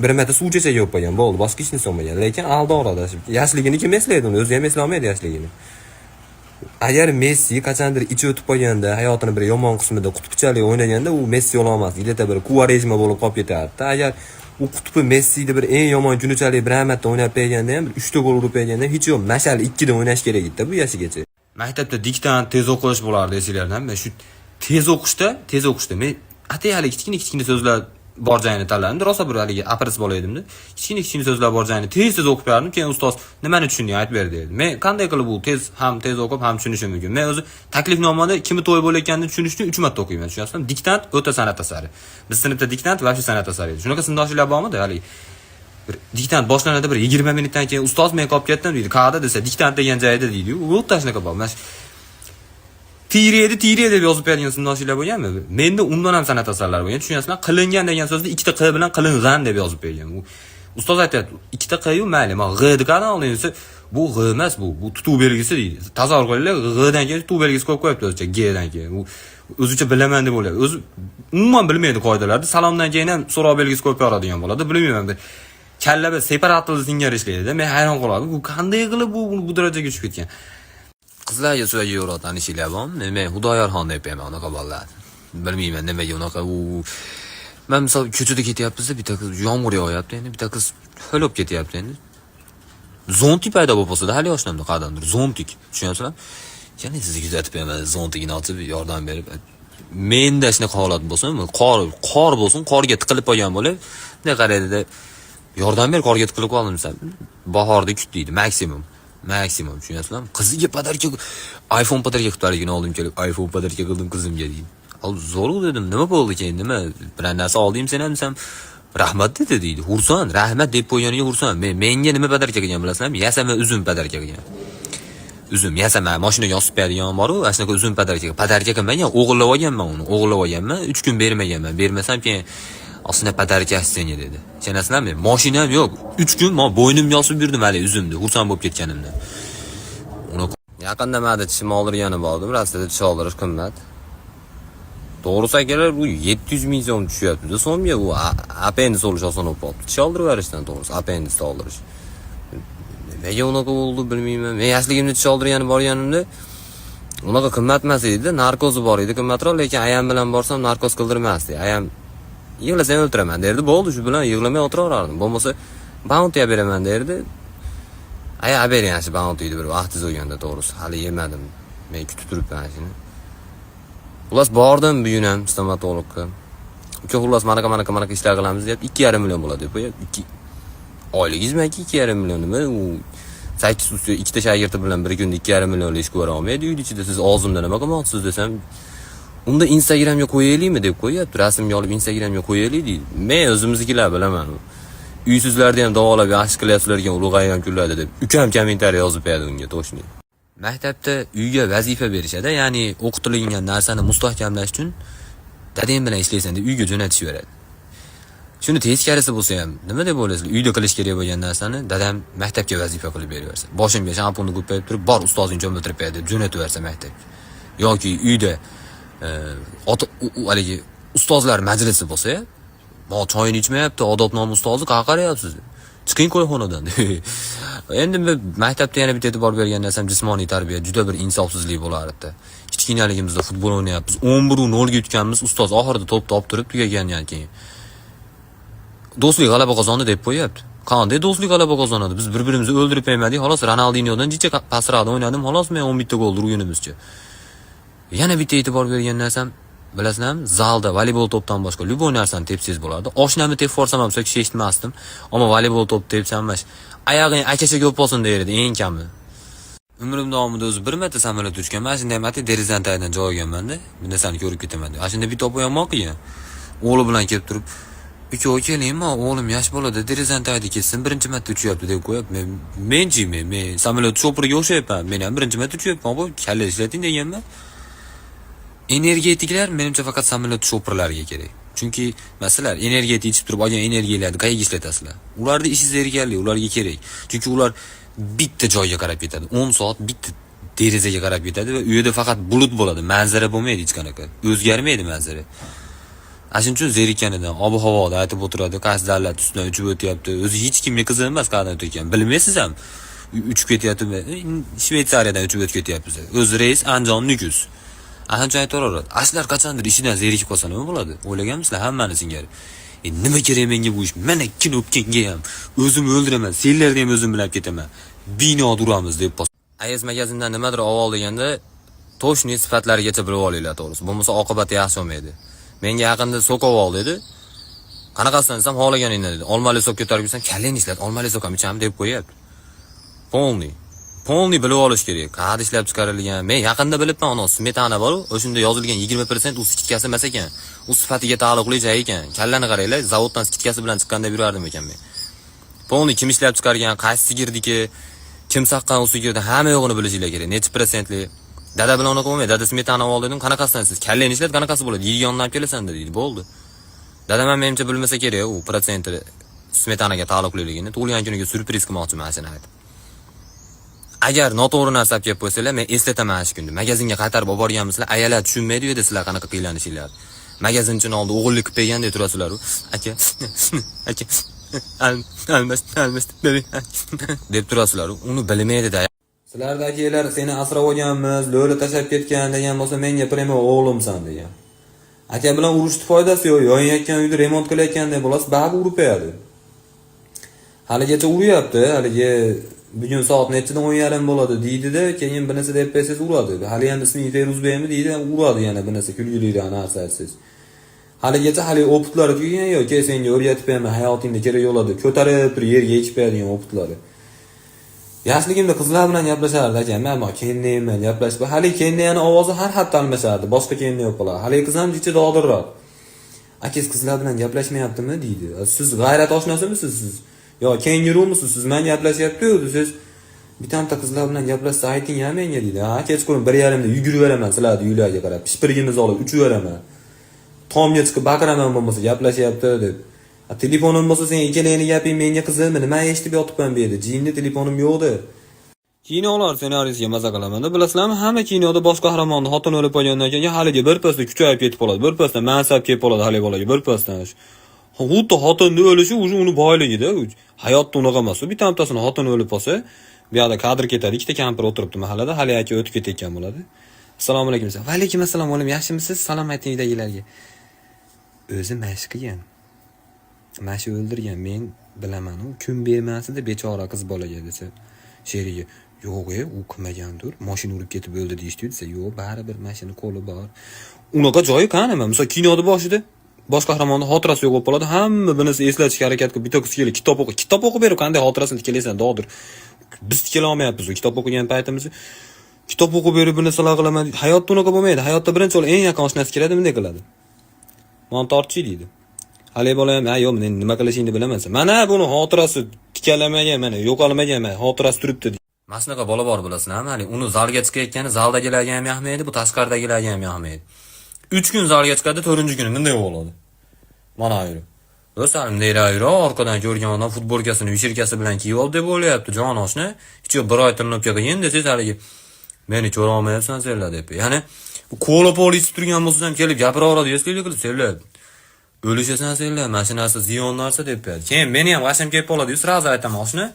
bir marta suv chechak bo'lib qolgan, bo'ldi, boshqa hech narsa bo'lmagan. Lekin aldaveradi. Yoshligini kim eslaydi uni? O'zi ham eslolmaydi yoshligini. Agar Messi qachondir ichi o'tib qolganda, hayotini bir yomon qismida qutbchalik o'ynaganda, u Messi bo'la olmasdi. Где-то bir Kuvarejma bo'lib qolib ketardi. Agar u qutbi Messini bir eng yomon kunichalik bir marta o'ynab berganda ham, bir 3 ta gol urib berganda ham, hech yo'q, mashal 2 da o'ynash kerak edi bu yoshigacha. Maktabda diktant, tez o'qish bo'lardi, esinglardan. Men shu tez o'qishda men atay hali kichkina kichkina so'zlar bor joyini tanladim. Rosa bir haligi apris bola edimda. Kichkina kichkina so'zlar bor joyini tez tez o'qib berdim. Keyin ustoz nimani tushunding, aytib ber dedi. Men qanday qilib u tez ham tez o'qib ham tushunishim mumkin? Men o'zi taklifnomada kimi to'y bo'layotganini tushunish uchun 3 marta o'qiyman, tushunyapsizmi? Diktant o'ta san'at asari. Biz sinfda diktant вообще san'at asari edi. Shunaqa sinfdoshlar bormidi haligi? Bir diktant boshlanadi, bir 20 minutdan keyin ustoz, men qolib ketdim deydi. Qayerda desa, diktant degan joyda deydi. U o'ta shunaqa bor. Mana shu tiyredi, tiyre deb yozib beradigan sinfdoshlar bo'lganmi? Menda undan ham san'at asarlari bo'lgan. Tushunyapsizlar? Qilingan degan so'zni ikkita q bilan qilingan deb yozib bergan. U ustoz aytyapti, ikkita q yu mayli, man g'ni qayerdan olding desa, bu g'e emas bu, bu tutuv belgisi deydi. Tasavvur qilinglar, g'dan keyin tutuv belgisi qo'yib qo'yibdi o'zicha, gdan keyin. U o'zicha bilaman deb o'ylaydi. O'zi umuman bilmaydi qoidalarni. Salomdan keyin ham so'roq belgisi qo'yib beradigan bo'ladi. Bilmayman, bir kallada separator singari ishlaydi. Men hayron qoladim. Bu qanday qilib bu darajaga tushib ketgan? Qizlarga suvga yo'q tanishinglar bormi? Men Xudoyorxon deb qo'yaman unaqa bolalarni. Bilmayman nimaga unaqa u. Man misol ko'chada ketyapmiz, bitta qiz, yomg'ir yog'yapti endi, bitta qiz ho'l bo'lib ketyapti endi. Зонтик paydo bo'lib qolsa hali oshnamda qayerdandir зонтик, tushunyapsizlar? Ya'ni sizni kuzatib qo'yaman, зонтик ini ochib yordam berib. Menda shunaqa holat bo'lsin, qor bo'lsin, qorga tiqilib qolgan bo'lib, bunday qaraydida, yordam ber, qorga tiqilib qoldim desam, bahorda kut deydi, maksimum. Maksimum, tushunyapsizlarmi? Qiziga подарка, iPhone подарка qilib oldim kelib, iPhone подарка qildim qizimga deydi. Al zo'r dedim, nima bo'ldi keyin, nima biror narsa olding sen ham desam, rahmat dedi deydi. Xursand, rahmat deb qo'yganiga xursand. Men menga nima подарка qilgan bilasizlarmi? Yasama uzum подарка qilgan. Uzum, yasama, mashinaga osib qo'yadigan bor-u, ana shunaqa uzum подарка. Подарка qilmagan, o'g'irlab olganman uni, o'g'irlab olganman. 3 kun bermaganman. Bermasam keyin "Osina подарка senga" dedi. Ishonasizlarmi? Mashinam yo'q. 3 kun men bo'ynimga osib yurdim hali uzumni, xursand bo'lib ketganimdan. Uni yaqinda mada tishimni oldirgani bordim. Rossiyada tish oldirish qimmat. To'g'risi akalar, bu 700 ming so'm tushyapti so'mga. Bu appendis olish oson bo'lib qolibdi. Tish oldirib yuborishdan to'g'risi, appendis oldirish. Nimaga unaqa bo'ldi bilmayman. Men yoshligimda tish oldirgani borganimda unaqa qimmat emas edi. Narkozi bor edi qimmatroq, lekin ayam bilan borsam narkoz qildirmasdi. Ayam yig'lasang o'ltiraman derdi. Bo'ldi, shu bilan yig'lamay o'tiraverardim. Bo'lmasa Bounty beraman derdi. Aya, bering shu Bountyni bir vaqtingiz bo'lganda to'g'risi. Hali yemadim. Men kutib turibman shuni. Xullas bordim bugun ham stomatologga. Uka, xullas manaqa manaqa manaqa ishlar qilamiz deyapti. 2,5 million bo'ladi deb qo'yapti. 2 oyligingizmi aka, 2,5 million nima u? Sakkiz usta, ikkita shogirdi bilan bir kunda 2,5 millionlik ish ko'ra olmaydi uyni ichida. Siz og'zimda nima qilmoqchisiz desam, unda Instagramga qo'yaylikmi deb qo'yyapti. Rasmga olib Instagramga qo'yaylik deydi. Men o'zimiznikilar bilaman. Uysizlarni ham davolab yaxshi qilyapsizlar ekan, ulg'aygan kunlarda deb. Ukam kommentariy yozib berdi unga точно. Maktabda uyga vazifa berishadi, ya'ni o'qitilgan narsani mustahkamlash uchun dadang bilan ishlaysan deb uyga jo'natishib beradi. Shuni teskarisi bo'lsa ham, nima deb o'ylaysizlar? Uyda qilish kerak bo'lgan narsani dadam maktabga vazifa qilib beraversa. Boshimga shampunni ko'payib turib, bor ustozing cho'miltirib berdi deb jo'natib yuborsa maktabga. Yoki uyda ota haligi ustozlar majlisi bo'lsa, "Mo choyini ichmayapti, odobnoma ustozi, qayerga qarayapsiz? Chiqing qo'yxonadan." Endi men maktabda yana bitta e'tibor bergan narsam jismoniy tarbiya juda bir insofsizlik bo'lardi. Kichkinaligimizda futbol o'ynayapmiz, 11 0 ga yutganmiz, ustoz oxirida to'pni olib turib tugagandan keyin do'stlik g'alaba qozondi deb qo'yyapti. Qanday do'stlik g'alaba qozonadi? Biz bir-birimizni o'ldirib qo'ymadik, xolos. Ronaldinyodan jicha pastroqda o'ynadim, xolos men 11 ta gol urganimizcha. Yana bitta e'tibor bergan narsam, bilasizlarmi? Zalda voleybol to'pdan boshqa любой narsani tepsangiz bo'ladi. Oshnamni tepib yuborsam ham so'kish eshitmasdim. Ammo voleybol to'p tepsam mana oyog'ing akasha ko'p bo'lsin der edi eng kami. Umrim davomida o'zi bir marta samolyot uchgan. Mana shunday marta derazani tagidan joy olganman-da. Bir narsani ko'rib ketaman deb. Ana shunda bitta opa yomon qilgan. O'g'li bilan kelib turib, "Uka, kelingmi, o'g'lim yosh bolada derazani tagida ketsin, birinchi marta uchyapti" deb qo'yapti. Men menchi men samolyot shopiriga o'xshayapman. Men ham birinchi marta uchyapman. Opa, kalla ishlating deganman. Energetiklar menimcha faqat samolyot shopirlariga kerak. Chunki masalan, energetik ichib turib olgan energiyalarni qayerga ishlatasizlar? Ularni ishi zerikarli, ularga kerak. Chunki ular bitta joyga qarab ketadi. 10 soat bitta derazaga qarab ketadi va u yerda faqat bulut bo'ladi, manzara bo'lmaydi hech qanaqa. O'zgarmaydi manzara. Ana shuning uchun zerikkanidan ob havoda aytib o'tiradi, qaysi davlat ustidan uchib o'tyapti. O'zi hech kimga qiziq emas qayerdan o'tayotgan. Bilmaysiz ham. Uchib ketyapti. Shvetsariyadan uchib o'tib ketyapmiz. O'zi reys Andijon Nukus. Ana shuncha aytaveradi. Ashlar qachondir ishidan zerikib qolsa nima bo'ladi? O'ylaganmisizlar hammani singari? Nima kerak menga bu ish? Mana knopkangga ham o'zim o'ldiraman, senlarni ham o'zim bilan ketaman. Bino uramiz deb qolsa. AS magazindan nimadir olib deganda точный sifatlarigacha bilib olinglar to'g'risi. Bo'lmasa oqibati yaxshi bo'lmaydi. Menga yaqinda сок ol dedi. Qanaqasidan desam, xohlaganingdan dedi. Olmali сок ko'tarib yursam, kallangni ishlat, olmali сок ham ichaman deb qo'yapti. Полный. Полный bilib olish kerak. Qayerda ishlab chiqarilgan. Men yaqinda bilibman, ana smetana bor, o'shunda yozilgan 20% u скидка si emas ekan. U sifatiga taalluqli joy ekan. Kallani qaranglar, zavoddan скидка si bilan chiqqan deb yurardim ekan men. Полный kim ishlab chiqargan, qaysi sigirdiki, kim saqqan u sigirni hamma yo'g'ini bilishinglar kerak. Necha protsentli. Dada bilan unaqa bo'lmaydi. Dada smetana ol dedim, qanaqasidan siz? Kallangni ishlat, qanaqasi bo'ladi? Yegandan olib kelasan deydi. Bo'ldi. Dadam ham menimcha bilmasa kerak u protsenti smetanaga taalluqliligini. Tug'ilgan kuniga syurpriz qilmoqchiman shuni aytib. Agar noto'g'ri narsa olib kelib qo'ysanglar, men eslataman shu kunni. Magazinga qaytarib olib borganmisizlar, ayollar tushunmaydi u yerda sizlar qanaqa qiylanishinglarni. Magazinchini oldi o'g'illik qilib bergandek turasizlar u. Aka, aka, almas, almas, deb turasizlar. Uni bilmaydi-da. Sizlardagilar seni asrab olganmiz, lo'li tashlab ketgan degan bo'lsa, menga prямо o'g'limsan degan. Aka bilan urushni foydasi yo'q, yonayotgan uyni remont qilayotgandek bo'lasiz, baribir urib qo'yadi. Haligacha uryapti, haligi bugun soat nechida 10:30 bo'ladi deydi-da, keyin bir narsa deb qo'ysangiz uradi. Hali ham isming Feruzbekmi deydi, uradi yana bir narsa kulgiliroq narsa aytsangiz. Haligacha hali опыт lari tugagan yo'q, kel senga o'rgatib beraman, hayotingda kerak bo'ladi. Ko'tarib turib yerga ekib qo'yadigan опыт lari. Yoshligimda qizlar bilan gaplashardi aka, men kelin gaplashib, hali kelinni ovozi har hafta almashardi, boshqa kelin yo'q bo'lardi. Hali qiz ham jicha dog'dirroq. Akangiz qizlar bilan gaplashmayaptimi deydi. Siz g'ayrat oshnasimisiz siz? Yo kengurumisiz siz? Men gaplashyapti-yu desangiz, bitta qizlar bilan gaplashsa ayting ya menga deydi. Ha, kechqurun 1:30da yugurib beraman sizlarni uylarga qarab, pishpirgimizni olib uchib beraman. Tomga chiqib baqiraman bo'lmasa gaplashyapti deb. A, telefonim bo'lsa sen ikkalangni gaping menga qizimmi? Nima eshitib yotibman bu yerda? Jinni telefonim yo'qdi. Kinolar ssenariysiga maza qilaman-da. Bilasizlarmi, hamma kinoda bosh qahramonni xotin o'lib qolgandan keyin haligi birpasda kuchayib ketib qoladi, birpasda mansab kelib qoladi haligi bolaga birpasdan. Xuddi xotinni o'lishi уже uni boyligida. Hayotda unaqa emas. Bitta bittasini xotin o'lib qolsa, bu yoqda kadr ketadi, ikkita kampir o'tiribdi mahallada, hali aka o'tib ketayotgan bo'ladi. Assalomu alaykum. Va alaykum assalom, o'g'lim, yaxshimisiz? Salom ayting uydagilarga. O'zi mashq qilgan. Mana shu o'ldirgan, men bilaman, u kun bermasdi bechora qiz bolaga desa, sherigi, yo'q e, u qilmagandir, mashina urib ketib o'ldi deyishdi desa, yo'q, baribir mashina qo'li bor. Unaqa joyi qani? Misol kinoda boshida bosh qahramonni xotirasi yo'q bo'lib qoladi, hamma bir narsa eslatishga harakat qilib, bitta qiz kelib kitob o'qi, kitob o'qib berib qanday xotirasini tiklaysan, dog'dir. Biz tikila olmayapmiz u kitob o'qigan paytimiz. Kitob o'qib berib bir narsalar qilaman. Hayotda unaqa bo'lmaydi. Hayotda birinchi o'rin eng yaqin oshnasi keladi, bunday qiladi. "Mon tortchi", deydi. Haligi bola ham, "Ha, yo'q, men nima qilishingni bilaman sen. Mana buni xotirasi tikalamagan, mana yo'qolmagan, mana xotirasi turibdi." Mana shunaqa bola bor, bilasizlarmi? Hali uni zalga chiqayotgani zaldagilarga ham yoqmaydi, bu tashqaridagilarga ham yoqmaydi. 3 kun zalga chiqadi, 4-kuni bunday bo'ladi. Mana yurib. O'sal bunday yurib, orqadan ko'rgan odam futbolkasini вишерка si bilan kiyib oldi deb o'ylayapti, jon oshna. Hech yo'q bir oy тренировка qilgin desangiz, haligi meni ko'ra olmayapsan senlar deb. Ya'ni bu kola pol ichib turgan bo'lsa ham kelib gapiraveradi, esliklik qilib senlar. O'lishasan senlar, mana shu narsa ziyon narsa deb qo'yadi. Keyin meni ham g'ashim kelib qoladi, сразу aytaman, oshna.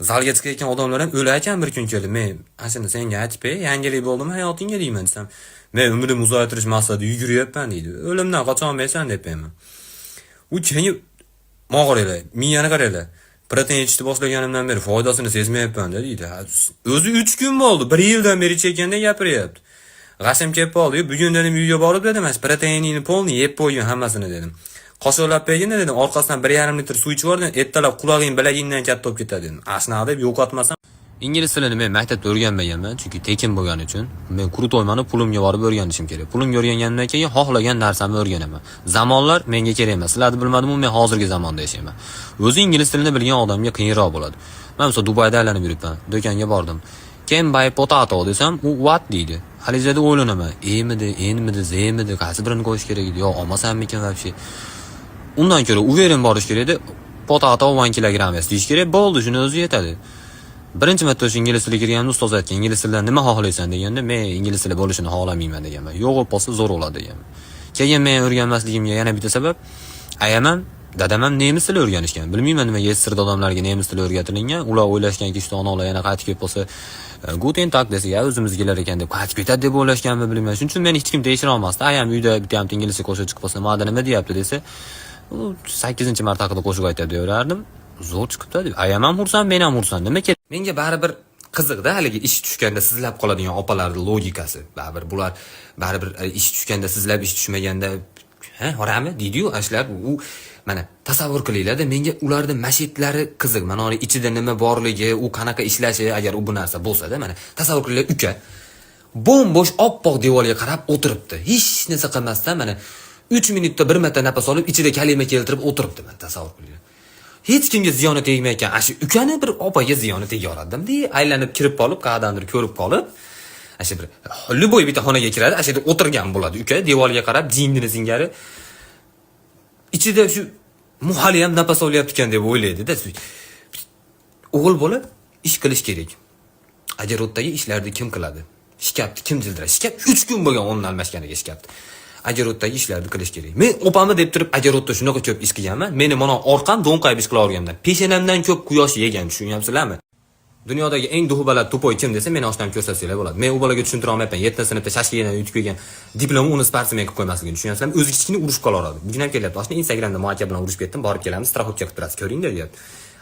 Zalga chiqayotgan odamlar ham o'lar ekan bir kun kelib. Men ana shuni senga aytib, yangilik bo'ldimi hayotingga deyman desam, men umrimni uzaytirish maqsadida yuguryapman deydi. O'limdan qocha olmaysan deb qo'yaman. U keyin mog'oranglar, miyani qaranglar. Protein ichishni boshlaganimdan beri foydasini sezmayapman deydi. O'zi 3 kun bo'ldi, 1 yildan beri ichayotganda gapiryapti. G'ashim kelib qoldi. Bugun dedim uyga borib dedim, mana proteiningni полный yeb qo'ygin hammasini dedim. Qoshiqlab bergin dedim, orqasidan 1,5 litr suv ichib yubordim, ertalab qulog'ing bilagingdan katta bo'lib ketadi dedim. Shunaqa deb yo'qotmasam. Ingliz tilini men maktabda o'rganmaganman, chunki tekin bo'lgani uchun. Men крутой mani, pulimga borib o'rganishim kerak. Pulimga o'rgangandan keyin xohlagan narsamni o'rganaman. Zamonlar menga kerak emas. Sizlarni bilmadim, men hozirgi zamonda yashayman. O'zi ingliz tilini bilgan odamga qiyinroq bo'ladi. Men misol Dubayda aylanib yuribman. Do'konga bordim. "Can buy potato" desam, u "What?" deydi. Haligi o'ylanaman. Emidi, enmidi, zemidi, qaysi birini qo'yish kerak edi? Yo, olmasammikin вообще? Undan ko'ra уверен borish kerak edi. "Potato 1 kilogramm" deyish kerak. Bo'ldi, shuni o'zi yetadi. Birinchi marta o'sha ingliz tiliga kirganimda ustoz aytgan, "Ingliz tilidan nima xohlaysan?" deganda, men ingliz tili bo'lishini xohlamayman deganman. Yo'q bo'lib qolsa zo'r bo'ladi deganman. Keyin men o'rganmasligimga yana bitta sabab, ayam ham, dadam ham nemis tili o'rganishgan. Bilmayman, nimaga SSSRda odamlarga nemis tili o'rgatilingan. Ular o'ylashganki, shu onalar yana qaytib kelib qolsa, "Guten Tag" desa, ya o'zimizgilar ekan deb qaytib ketadi deb o'ylashganmi, bilmayman. Shuning uchun meni hech kim tekshira olmasdi. Ayam uyda bitta ham inglizcha qo'shiq chiqib qolsa, "Mada nima deyapti?" desa, u 8-marta haqida qo'shiq aytadi deyaverardim. Zo'r chiqibdi. Ayam ham xursand, men ham xursand. Nima kerak? Menga baribir qiziqda haligi ish tushganda sizlab qoladigan opalarning logikasi. Baribir bular baribir ish tushganda sizlab, ish tushmaganda ha, horami deydi-yu, ashlar u mana tasavvur qilinglar-da, menga ularning mashitlari qiziq. Mana uni ichida nima borligi, u qanaqa ishlashi, agar u bu narsa bo'lsa-da, mana tasavvur qilinglar, uka bo'm-bo'sh oppoq devorga qarab o'tiribdi. Hech narsa qilmasdan mana 3 minutda bir marta nafas olib, ichida kalima keltirib o'tiribdi, mana tasavvur qilinglar. Hech kimga ziyoni tegmayotgan ana shu ukani bir opaga ziyoni tegaveradi. Aylanib kirib qolib, qayerdandir ko'rib qolib, ana shu bir любой bitta xonaga kiradi, ana shu yerda o'tirgan bo'ladi uka devorga qarab jindini singari. Ichida shu muhali ham nafas olyapti ekan deb o'ylaydi-da. O'g'il bola ish qilish kerak. Огород dagi ishlarni kim qiladi? Shkafni kim jildiradi? Shkaf 3 kun bo'lgan o'rnini almashganiga shkafni. Огород dagi ishlarni qilish kerak. Men opamni deb turib огород da shunaqa ko'p ish qilganman. Meni mana orqam do'nqayib ish qilaverganman. Peshonamdan ko'p quyosh yegan, tushunyapsizlarmi? Dunyodagi eng дух i baland тупой kim desa, meni oshnam ko'rsatsanglar bo'ladi. Men u bolaga tushuntira olmayapman. 7 sinfda shashkadan yutib kelgan diplomni uni sportsmen qilib qo'ymasligini tushunyapsizlarmi? O'zi kichkina urushib qolaveradi. Bugun ham kelyapti. Oshna Instagramda Mo aka bilan urushib ketdim, borib kelamiz, страховка qilib turasiz, ko'ring deyapti.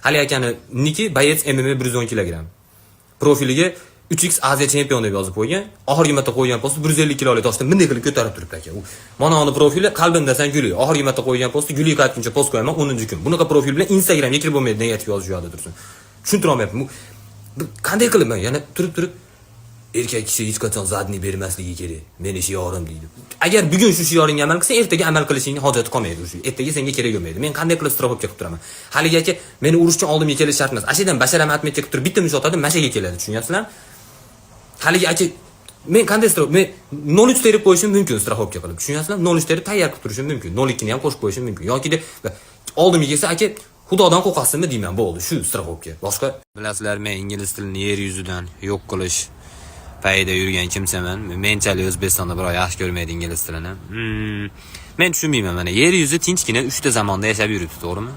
Hali akani ники боец MMA 110 kilogramm. Profiliga 3x Aziya chempion deb yozib qo'ygan. Oxirgi marta qo'ygan posti 150 kilolik toshni bunday qilib ko'tarib turibdi aka. U mana uni profili qalbimdasan guli. Oxirgi marta qo'ygan posti guli qaytguncha post qo'yaman 10-kun. Bunaqa profil bilan Instagramga kirib bo'lmaydi, negativ yozish u yoqda tursin. Tushuntira olmayapman. Bu qanday qilib men yana turib turib erkak kishi hech qachon задний bermasligi kerak. Meni shiorim deydi. Agar bugun shu shioringga amal qilsang, ertaga amal qilishingni hojati qolmaydi shu. Ertaga senga kerak bo'lmaydi. Men qanday qilib страховка qilib turaman? Haligi aka meni urushga oldimga kelish shart emas. Ashadan basharam отметка qilib turib bitta mush otadi, mashaga keladi, tushunyapsizlarmi? Haligi aka men qanday страх men 0.3 terib qo'yishim mumkin страховка qilib. Tushunyapsizlarmi? 0.3 terib tayyor qilib turishim mumkin. 0.2 ni ham qo'shib qo'yishim mumkin. Yoki oldimga kelsa aka Xudodan qo'rqasizmi deyman, bo'ldi, shu страховка. Boshqa bilasizlar, men ingliz tilini yer yuzidan yo'q qilish payida yurgan kimsaman. Menchalik O'zbekistonda birov yaxshi ko'rmaydi ingliz tilini. Men tushunmayman, mana yer yuzi tinchgina 3 ta zamonda yashab yuribdi, to'g'rimi?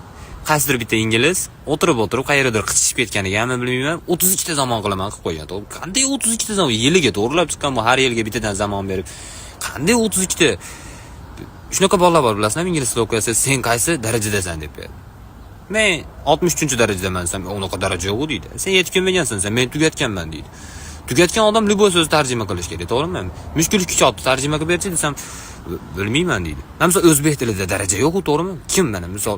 Qaysidir bitta ingliz o'tirib-o'tirib qayerdadir qichishib ketganigami bilmayman, 32 ta zamon qilaman qilib qo'ygan. To'g'ri, qanday 32 ta zamon? Yiliga to'g'rilab chiqqan bu, har yilga bittadan zamon berib. Qanday 32 ta? Shunaqa bolalar bor, bilasizlarmi, ingliz tilida o'qiyapsiz, sen qaysi darajadasan deb beradi. Men 63-darajadaman desam, unaqa daraja yo'q deydi. Sen yetib kelmagansan, sen men tugatganman deydi. Tugatgan odam любой so'zni tarjima qilish kerak, to'g'rimi? Mushkul kitobni tarjima qilib berchi desam, bilmayman deydi. Mana misol o'zbek tilida daraja yo'q, to'g'rimi? Kim mana misol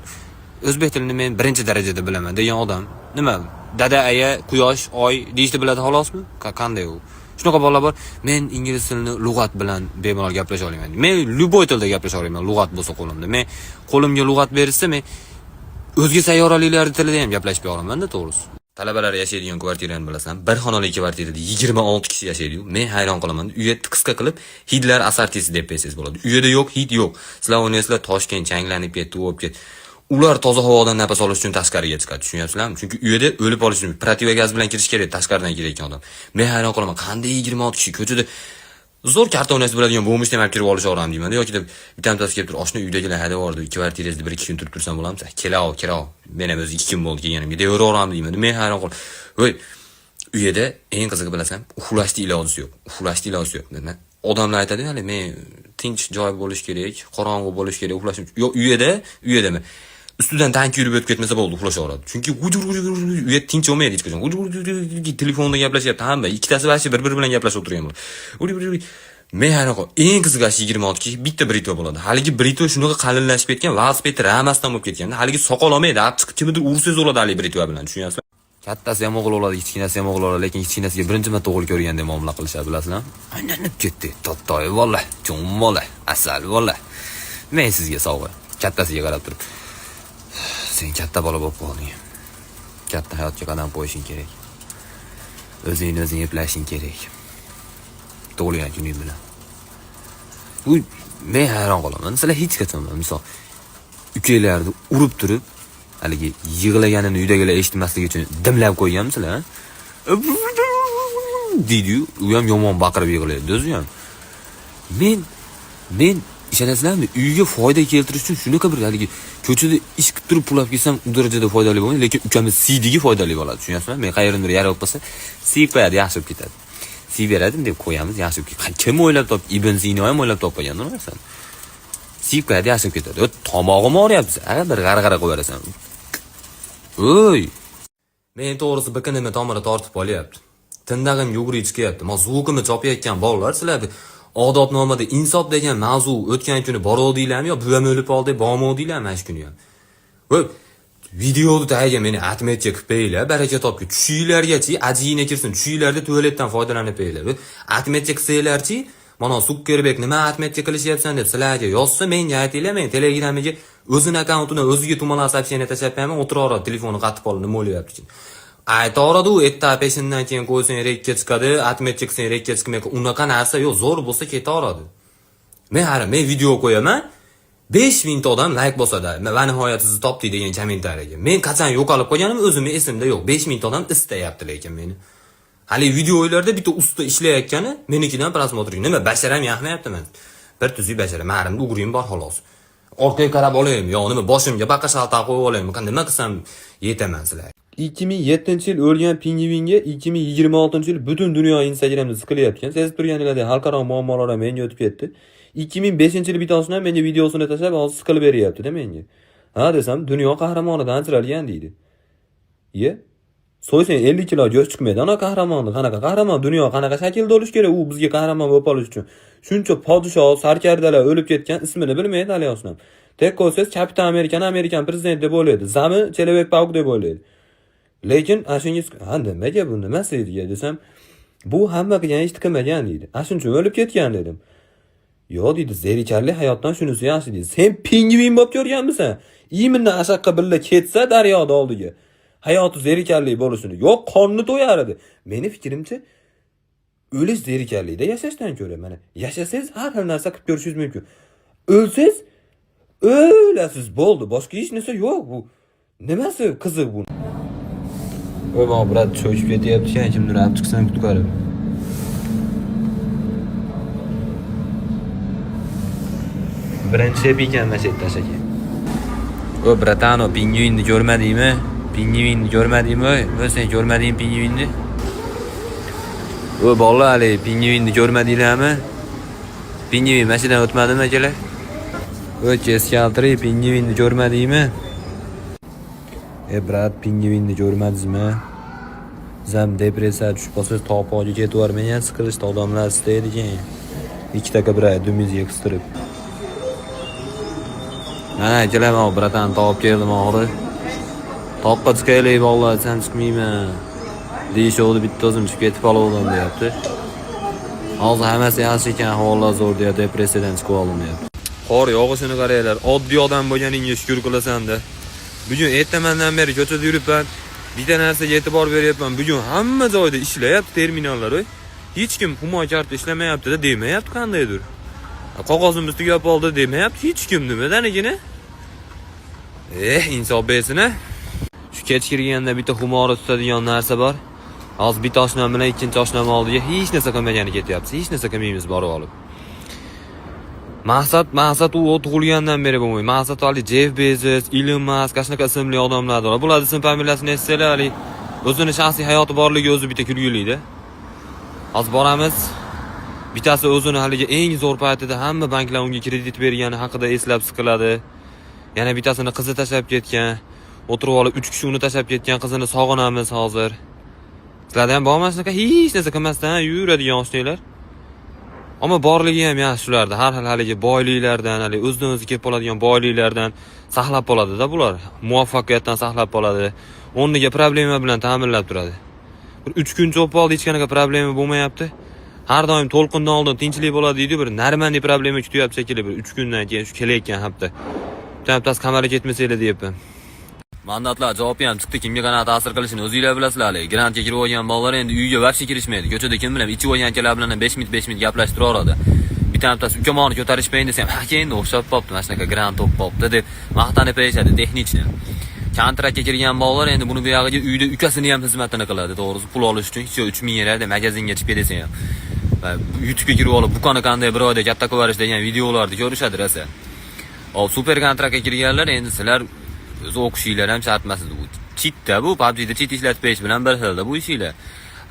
o'zbek tilini men birinchi darajada bilaman degan odam nima Dada, aya, quyosh, oy deyishni biladi xolosmi? Qanday u? Shunaqa bolalar bor. Men ingliz tilini lug'at bilan bemalol gaplasha olaman. Men любой tilda gaplasha olaman, lug'at bo'lsa qo'limda. Men qo'limga lug'at berilsa, men o'zga sayyoraliklar tilida ham gaplashib olaman-da, to'g'risi. Talabalar yashaydigan kvartirani bilasan. Bir xonali kvartirada 26 kishi yashaydi-yu. Men hayron qolaman. U yerda qisqa qilib hidlar assortisi deb qo'ysangiz bo'ladi. U yerda yo'q, hid yo'q. Sizlar o'ylaysizlar, Toshkent changlanib ketdi, u bo'lib ketdi. Ular toza havodan nafas olish uchun tashqariga chiqadi, tushunyapsizlarmi? Chunki u yerda o'lib qolish uchun противогаз bilan kirish kerak, tashqaridan kelayotgan odam. Men hayron qolaman, qanday 26 kishi ko'chada zo'r karta o'ynashni biladigan bo'lmish ham kirib olishaveram deyman. Yoki deb bittasi kelib turib, oshna uydagilar haydab yubordi, kvartirangizda 1-2 kun turib tursam bo'ladimi? Kelao, kelao. Men ham o'zi 2 kun bo'ldi kelganimga deyveraveram deyman. Men hayron qoldim. Voy, u yerda eng qizig'i bilasan, uxlashni ilojisi yo'q. Uxlashni ilojisi yo'q. Nima? Odamlar aytadi, hali men tinch joy bo'lish kerak, qorong'u bo'lish kerak, uxlashim. Yo'q, u yerda ustidan tank yurib o'tib ketmasa bo'ldi, uxlashaveradi. Chunki u yer tinch bo'lmaydi hech qachon. Telefonda gaplashyapti hamma, ikkitasi вообще bir-biri bilan gaplashib o'tirgan bo'ladi. Men hayron qoldim. Eng qizig'i shu 26 kishi bitta бритва bo'ladi. Haligi бритва shunaqa qalinlashib ketgan, velosiped ramasidan bo'lib ketgan. Haligi soqol olmaydi, olib chiqib kimnidir ursangiz bo'ladi haligi бритва bilan, tushunyapsizmi? Kattasi ham o'g'il bo'ladi, kichkinasi ham o'g'il bo'ladi, lekin kichkinasiga birinchi marta o'g'il ko'rgandek muomala qilishadi, bilasizlarmi? Aylanib ketdi. Tottoy bola, cho'ng bola, asal bola. Men sizga sovg'a. Kattasiga qarab turib. Sen katta bola bo'lib qolding. Katta hayotga qadam qo'yishing kerak. O'zingni o'zing eplashing kerak. Tug'ilgan kuning bilan. Bu men hayron qolaman. Sizlar hech qachon, misol, ukanglarni urib turib, haligi yig'laganini uydagilar eshitmasligi uchun dimlab qo'yganmisizlar? Deydi-yu, u ham yomon baqirib yig'laydi, o'zi ham. Men ishonasizlarmi, uyga foyda keltirish uchun shunaqa bir haligi ko'chada ish qilib turib pul olib kelsam, u darajada foydali bo'lmaydi, lekin ukamiz siydigi foydali bo'ladi, tushunyapsizmi? Men qayerdandir yara bo'lib qolsa, siyib qo'yadi, yaxshi bo'lib ketadi. Siyib beradi, deb qo'yamiz, yaxshi bo'lib ketadi. Kim o'ylab topdi? Ibn Sino ham o'ylab topmagan u narsani. Siyib qo'yadi, yaxshi bo'lib ketadi. Tomog'im og'riyapti, a bir g'arg'ara qilib berasan. Oy! Men to'g'risi bikinimni tomiri tortib qolyapti. Tindag'imga ugri chiqyapti. Ma звук imni chopayotgan bolalar, sizlar odobnomada insof degan mavzu o'tgan kuni borovdinglarmi yo buvam o'lib qoldi, bormovdinglarmi mana shu kuni ham? Voy, videoni tagiga meni отметка qilib qo'yinglar, baraka topki. Tushinglargachi ajina kirsin, tushinglarda tualetdan foydalanib qo'yinglar. Отметка qilsanglarchi, mana Sukkerbek nima отметка qilishyapsan deb sizlarga yozsa, menga aytinglar, men Telegramiga o'zini akkauntidan o'ziga tumalab сообщение tashlab qo'yaman, o'tiraveradi, telefoni qatib qoldi, nima bo'lyapti? Aytaveradi u erta peshindan keyin qo'ysang рек ka chiqadi, отметка qilsang рек ka chiqmay, unaqa narsa yo'q, zo'r bo'lsa ketaveradi. Men hali men video qo'yaman, 5000 ta odam layk bosadi. Va nihoyat sizni topdik degan kommentariyaga. Men qachon yo'qolib qolganim o'zimni esimda yo'q. 5000 ta odam istayapti lekin meni. Hali videolarda bitta usta ishlayotgani menikidan просмотр. Nima basharam yoqmayapti men. Bir tuzuk bashara, marimda угри m bor xolos. Orqaga qarab olaymi yo nima boshimga baqa shalta qo'yib olaymi? Nima qilsam yetaman sizlarga. 2007-yil o'lgan pingvinga 2026-yil butun dunyo Instagramda siqilyapti. Sezib turganinglardek xalqaro muammolar ham menga o'tib ketdi. 2005-yil bitosini ham menga videosini tashlab hozir siqilib beryapti-da menga. Ha desam, dunyo qahramonidan ajralgan deydi. Ye? So'ysang 50 kilo go'sht chiqmaydi ana qahramonni. Qanaqa qahramon? Dunyo qanaqa shaklda bo'lishi kerak u bizga qahramon bo'lib qolish uchun? Shuncha podshoh, sarkardalar o'lib ketgan, ismini bilmaydi hali oshnam. Tek qo'ysangiz Kapitan Amerikani Amerikan prezident deb o'ylaydi. Zami Человек Паук deb o'ylaydi. Lekin ana shunga ha nimaga bu nimasi edi desam, bu hamma qilgan ishni qilmagan deydi. Ana shuning uchun o'lib ketgan dedim. Yo'q deydi, zerikarli hayotdan shunisi yaxshi deydi. Sen pingvin bo'lib ko'rganmisan? Именно ashaqqa birga ketsa daryoda oldiga. Hayoti zerikarli bo'lishini. Yo'q, qorni to'yar edi. Meni fikrimcha o'lish zerikarlikda yashashdan ko'ra mana yashasangiz har xil narsa qilib ko'rishingiz mumkin. O'lsangiz o'lasiz bo'ldi. Boshqa hech narsa yo'q bu. Nimasi qiziq bu? Voy, брат, cho'chib ketyapti ekan, kimdir olib chiqsin qutqarib. Birinchi ekan mana shu yerda aka. O, братан, pingvinni ko'rmadingmi? Pingvinni ko'rmadingmi? Oy, sen ko'rmading pingvinni? O, bolalar, hali pingvinni ko'rmadinglarmi? Pingvin mana shu yerdan o'tmadimi akalar? O, keskaltiri, pingvinni ko'rmadingmi? E, брат, pingvinni ko'rmadingizmi? Siz ham depressiyaga tushib qolsangiz topoga ketib yubormang, siqilishda odamlar istaydi keyin. Ikkita bir dumingizga qistirib. Mana akalar, mana братан topib keldim oxiri. Toqqa chiqaylik bolalar, desam chiqmayman. Deyishovdi, bitta o'zim chiqib ketib qoluvdim deyapti. Hozir hammasi yaxshi ekan, ahvollar zo'r deyapti, depressiyadan chiqib oldim deyapti. Qor yog'ishini qaranglar. Oddiy odam bo'lganingga shukur qilasan-da. Bugun ertamandan beri ko'chada yuribman. Bitta narsaga e'tibor beryapman. Bugun hamma joyda ishlayapti terminallar, oy. Hech kim Humo karta ishlamayapti-da demayapti qandaydir. Qog'ozimiz tugab qoldi demayapti hech kim nimadanligini. Eh, insof bersin a. Shu kech kirganda bitta xumori tutadigan narsa bor. Hozir bitta oshnam bilan ikkinchi oshnam oldiga hech narsa qilmagani ketyapmiz. Hech narsa qilmaymiz borib olib. Maqsad u tug'ilgandan beri bo'lmaydi. Maqsad hali Jeff Bezos, Elon Musk, shunaqa ismli odamlar bor. Bularni ism familiyasini eshitsanglar, hali o'zini shaxsiy hayoti borligi o'zi bitta kulgilida. Hozir boramiz. Bittasi o'zini haligi eng zo'r paytida hamma banklar unga kredit bergani haqida eslab siqiladi. Yana bittasini qizi tashlab ketgan. O'tirib olib 3 kishi uni tashlab ketgan qizini sog'inamiz hozir. Sizlarda ham bormi shunaqa hech narsa qilmasdan yuradigan oshnanglar? Ammo borligi ham yaxshi shularda. Har xil haligi boyliklardan, haligi o'zidan o'zi kelib qoladigan boyliklardan saqlab qoladi-da bular. Muvaffaqiyatdan saqlab qoladi. O'rniga problema bilan ta'minlab turadi. Bir 3 kun cho'p oldi, hech qanaqa problema bo'lmayapti. Har doim to'lqindan oldin tinchlik bo'ladi deydi, bir нормальный problema kutyapti shekilli bir 3 kundan keyin shu kelayotgan hafta. Bitta haftasi qamalga ketmasanglar deyapman. Mandatlar javobi ham chiqdi, kimga qanaqa ta'sir qilishini o'zinglar bilasizlar. Hali grantga kirib olgan bolalar endi uyga вообще kirishmaydi. Ko'chada kim bilan ichib olgan akalar bilan 5 minut 5 minut gaplashib turaveradi. Bitta haftasi ukamoni ko'tarishmayin desam, aka endi o'xshab qolibdi, mana shunaqa grant topib qolibdi deb maqtanib berishadi texnichni. Kontraktga kirgan bolalar endi buni buyog'iga uyda ukasini ham xizmatini qiladi, to'g'risi pul olish uchun hech yo'q 3000 yerada magazinga chiqib desa ham. Va YouTube'ga kirib olib bukani qanday bir oyda katta qilib yuborish degan videolarni ko'rishadi rosa. Hop, super kontraktga kirganlar endi sizlar o'zi o'qishinglar ham shart emas edi. Bu cheat-da bu PUBG'da cheat ishlatib berish bilan bir xilda bu ishinglar.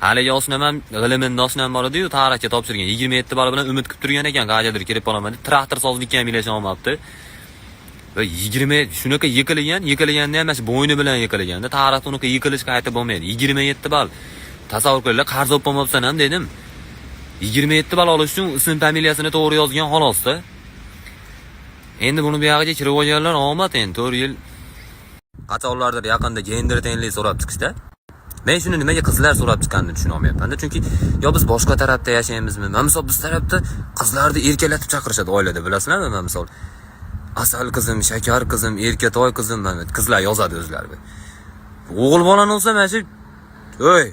Haligi oshnam ham g'ilimini oshnam bor edi-yu, tarixga topshirgan 27 ball bilan umid qilib turgan ekan, qayerdadir kirib qolaman deb traktor sozlikka ham ilasha olmabdi. Va 20 shunaqa yiqilgan, yiqilganda ham mana bo'yni bilan yiqilganda tarixda unaqa yiqilish qaytib bo'lmaydi. 27 ball. Tasavvur qilinglar, qarz olib bo'lmabsan ham dedim. 27 ball olish uchun ism familiyasini to'g'ri yozgan xolosda. Endi buni buyog'iga kirib olganlar omad endi 4 yil. Qachonlardir yaqinda gender tenglik so'rab chiqishda. Men shuni nimaga qizlar so'rab chiqqanini tushuna olmayapman-da. Chunki yo biz boshqa tarafda yashaymizmi? Mana misol biz tarafda qizlarni erkalatib chaqirishadi oilada, bilasizlarmi? Mana misol asal qizim, shakar qizim, erkatoy qizim, mana qizlar yozadi o'zlari. O'g'il bolani olsa mana shu "Ey,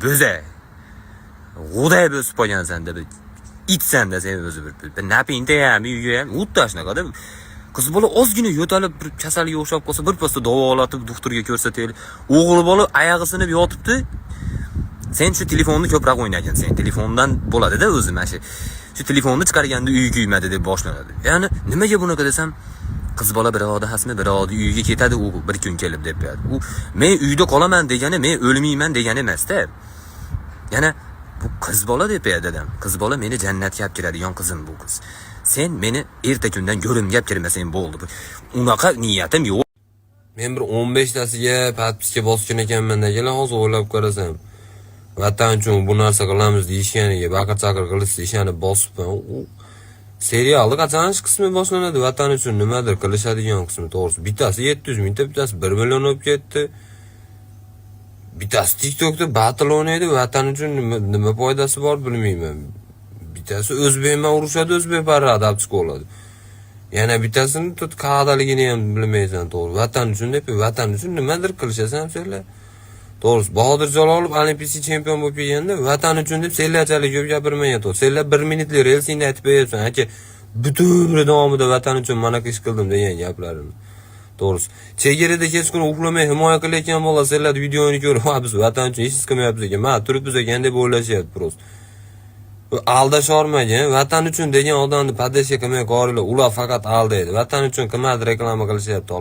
bo'za. G'uday bo'sib qolgansan" deb itsan-da sen o'zi bir napinta ham uyga ham xuddi shunaqada. Qiz bola ozgina yo'talib bir kasalga o'xshab qolsa birpasda davolatib doktorga ko'rsataylik. O'g'il bola oyog'i sinib yotibdi. Sen shu telefonni ko'proq o'ynagin sen. Telefondan bo'ladi-da o'zi mana shu. Shu telefonni chiqarganda uyi kuymadi deb boshlanadi. Ya'ni nimaga bunaqa desam, qiz bola birovni hasmi birovni uyiga ketadi u bir kun kelib deb qo'yadi. U men uyda qolaman degani men o'lmayman degani emas-da. Yana bu qiz bola deb qo'yadi dadam. Qiz bola meni jannatga olib kiradigan qizim bu qiz. Sen meni erta kundan go'rimga olib kirmasang bo'ldi. Unaqa niyatim yo'q. Men bir 15 tasiga подписка bosgan ekanman deganlar hozir o'ylab qarasam. Vatan uchun bu narsa qilamiz deyishganiga baqir chaqir qilishsa ishonib bosibman. U serialni qachon qismi boshlanadi? Vatan uchun nimadir qilishadigan qismi to'g'risi. Bittasi 700 mingta, bittasi 1 million bo'lib ketdi. Bittasi TikTokda battle o'ynaydi, vatan uchun nima foydasi bor bilmayman. Bittasi o'zbek bilan urushadi, o'zbek parrada olib chiqib oladi. Yana bittasini tut qayerdaligini ham bilmaysan to'g'ri. Vatan uchun deb, vatan uchun nimadir qilishasan senlar. To'g'risi, Bahodir Jalolov olimpiya chempion bo'lib kelganda vatan uchun deb senlarchalik ko'p gapirmagan to'g'ri. Senlar 1 minutlik relsingda aytib beryapsan, aka, butun umri davomida vatan uchun mana ish qildim degan gaplarini. To'g'risi, chegarada kechqurun uxlamay himoya qilayotgan bola senlar videoni ko'rib, "Ha, biz vatan uchun hech qilmayapmiz ekan, mana turibmiz ekan" deb o'ylashyapti просто. Aldasholmagan, vatan uchun degan odamni поддержка qilmay qo'yinglar, ular faqat aldaydi. Vatan uchun qilmadi reklama qilishyapti.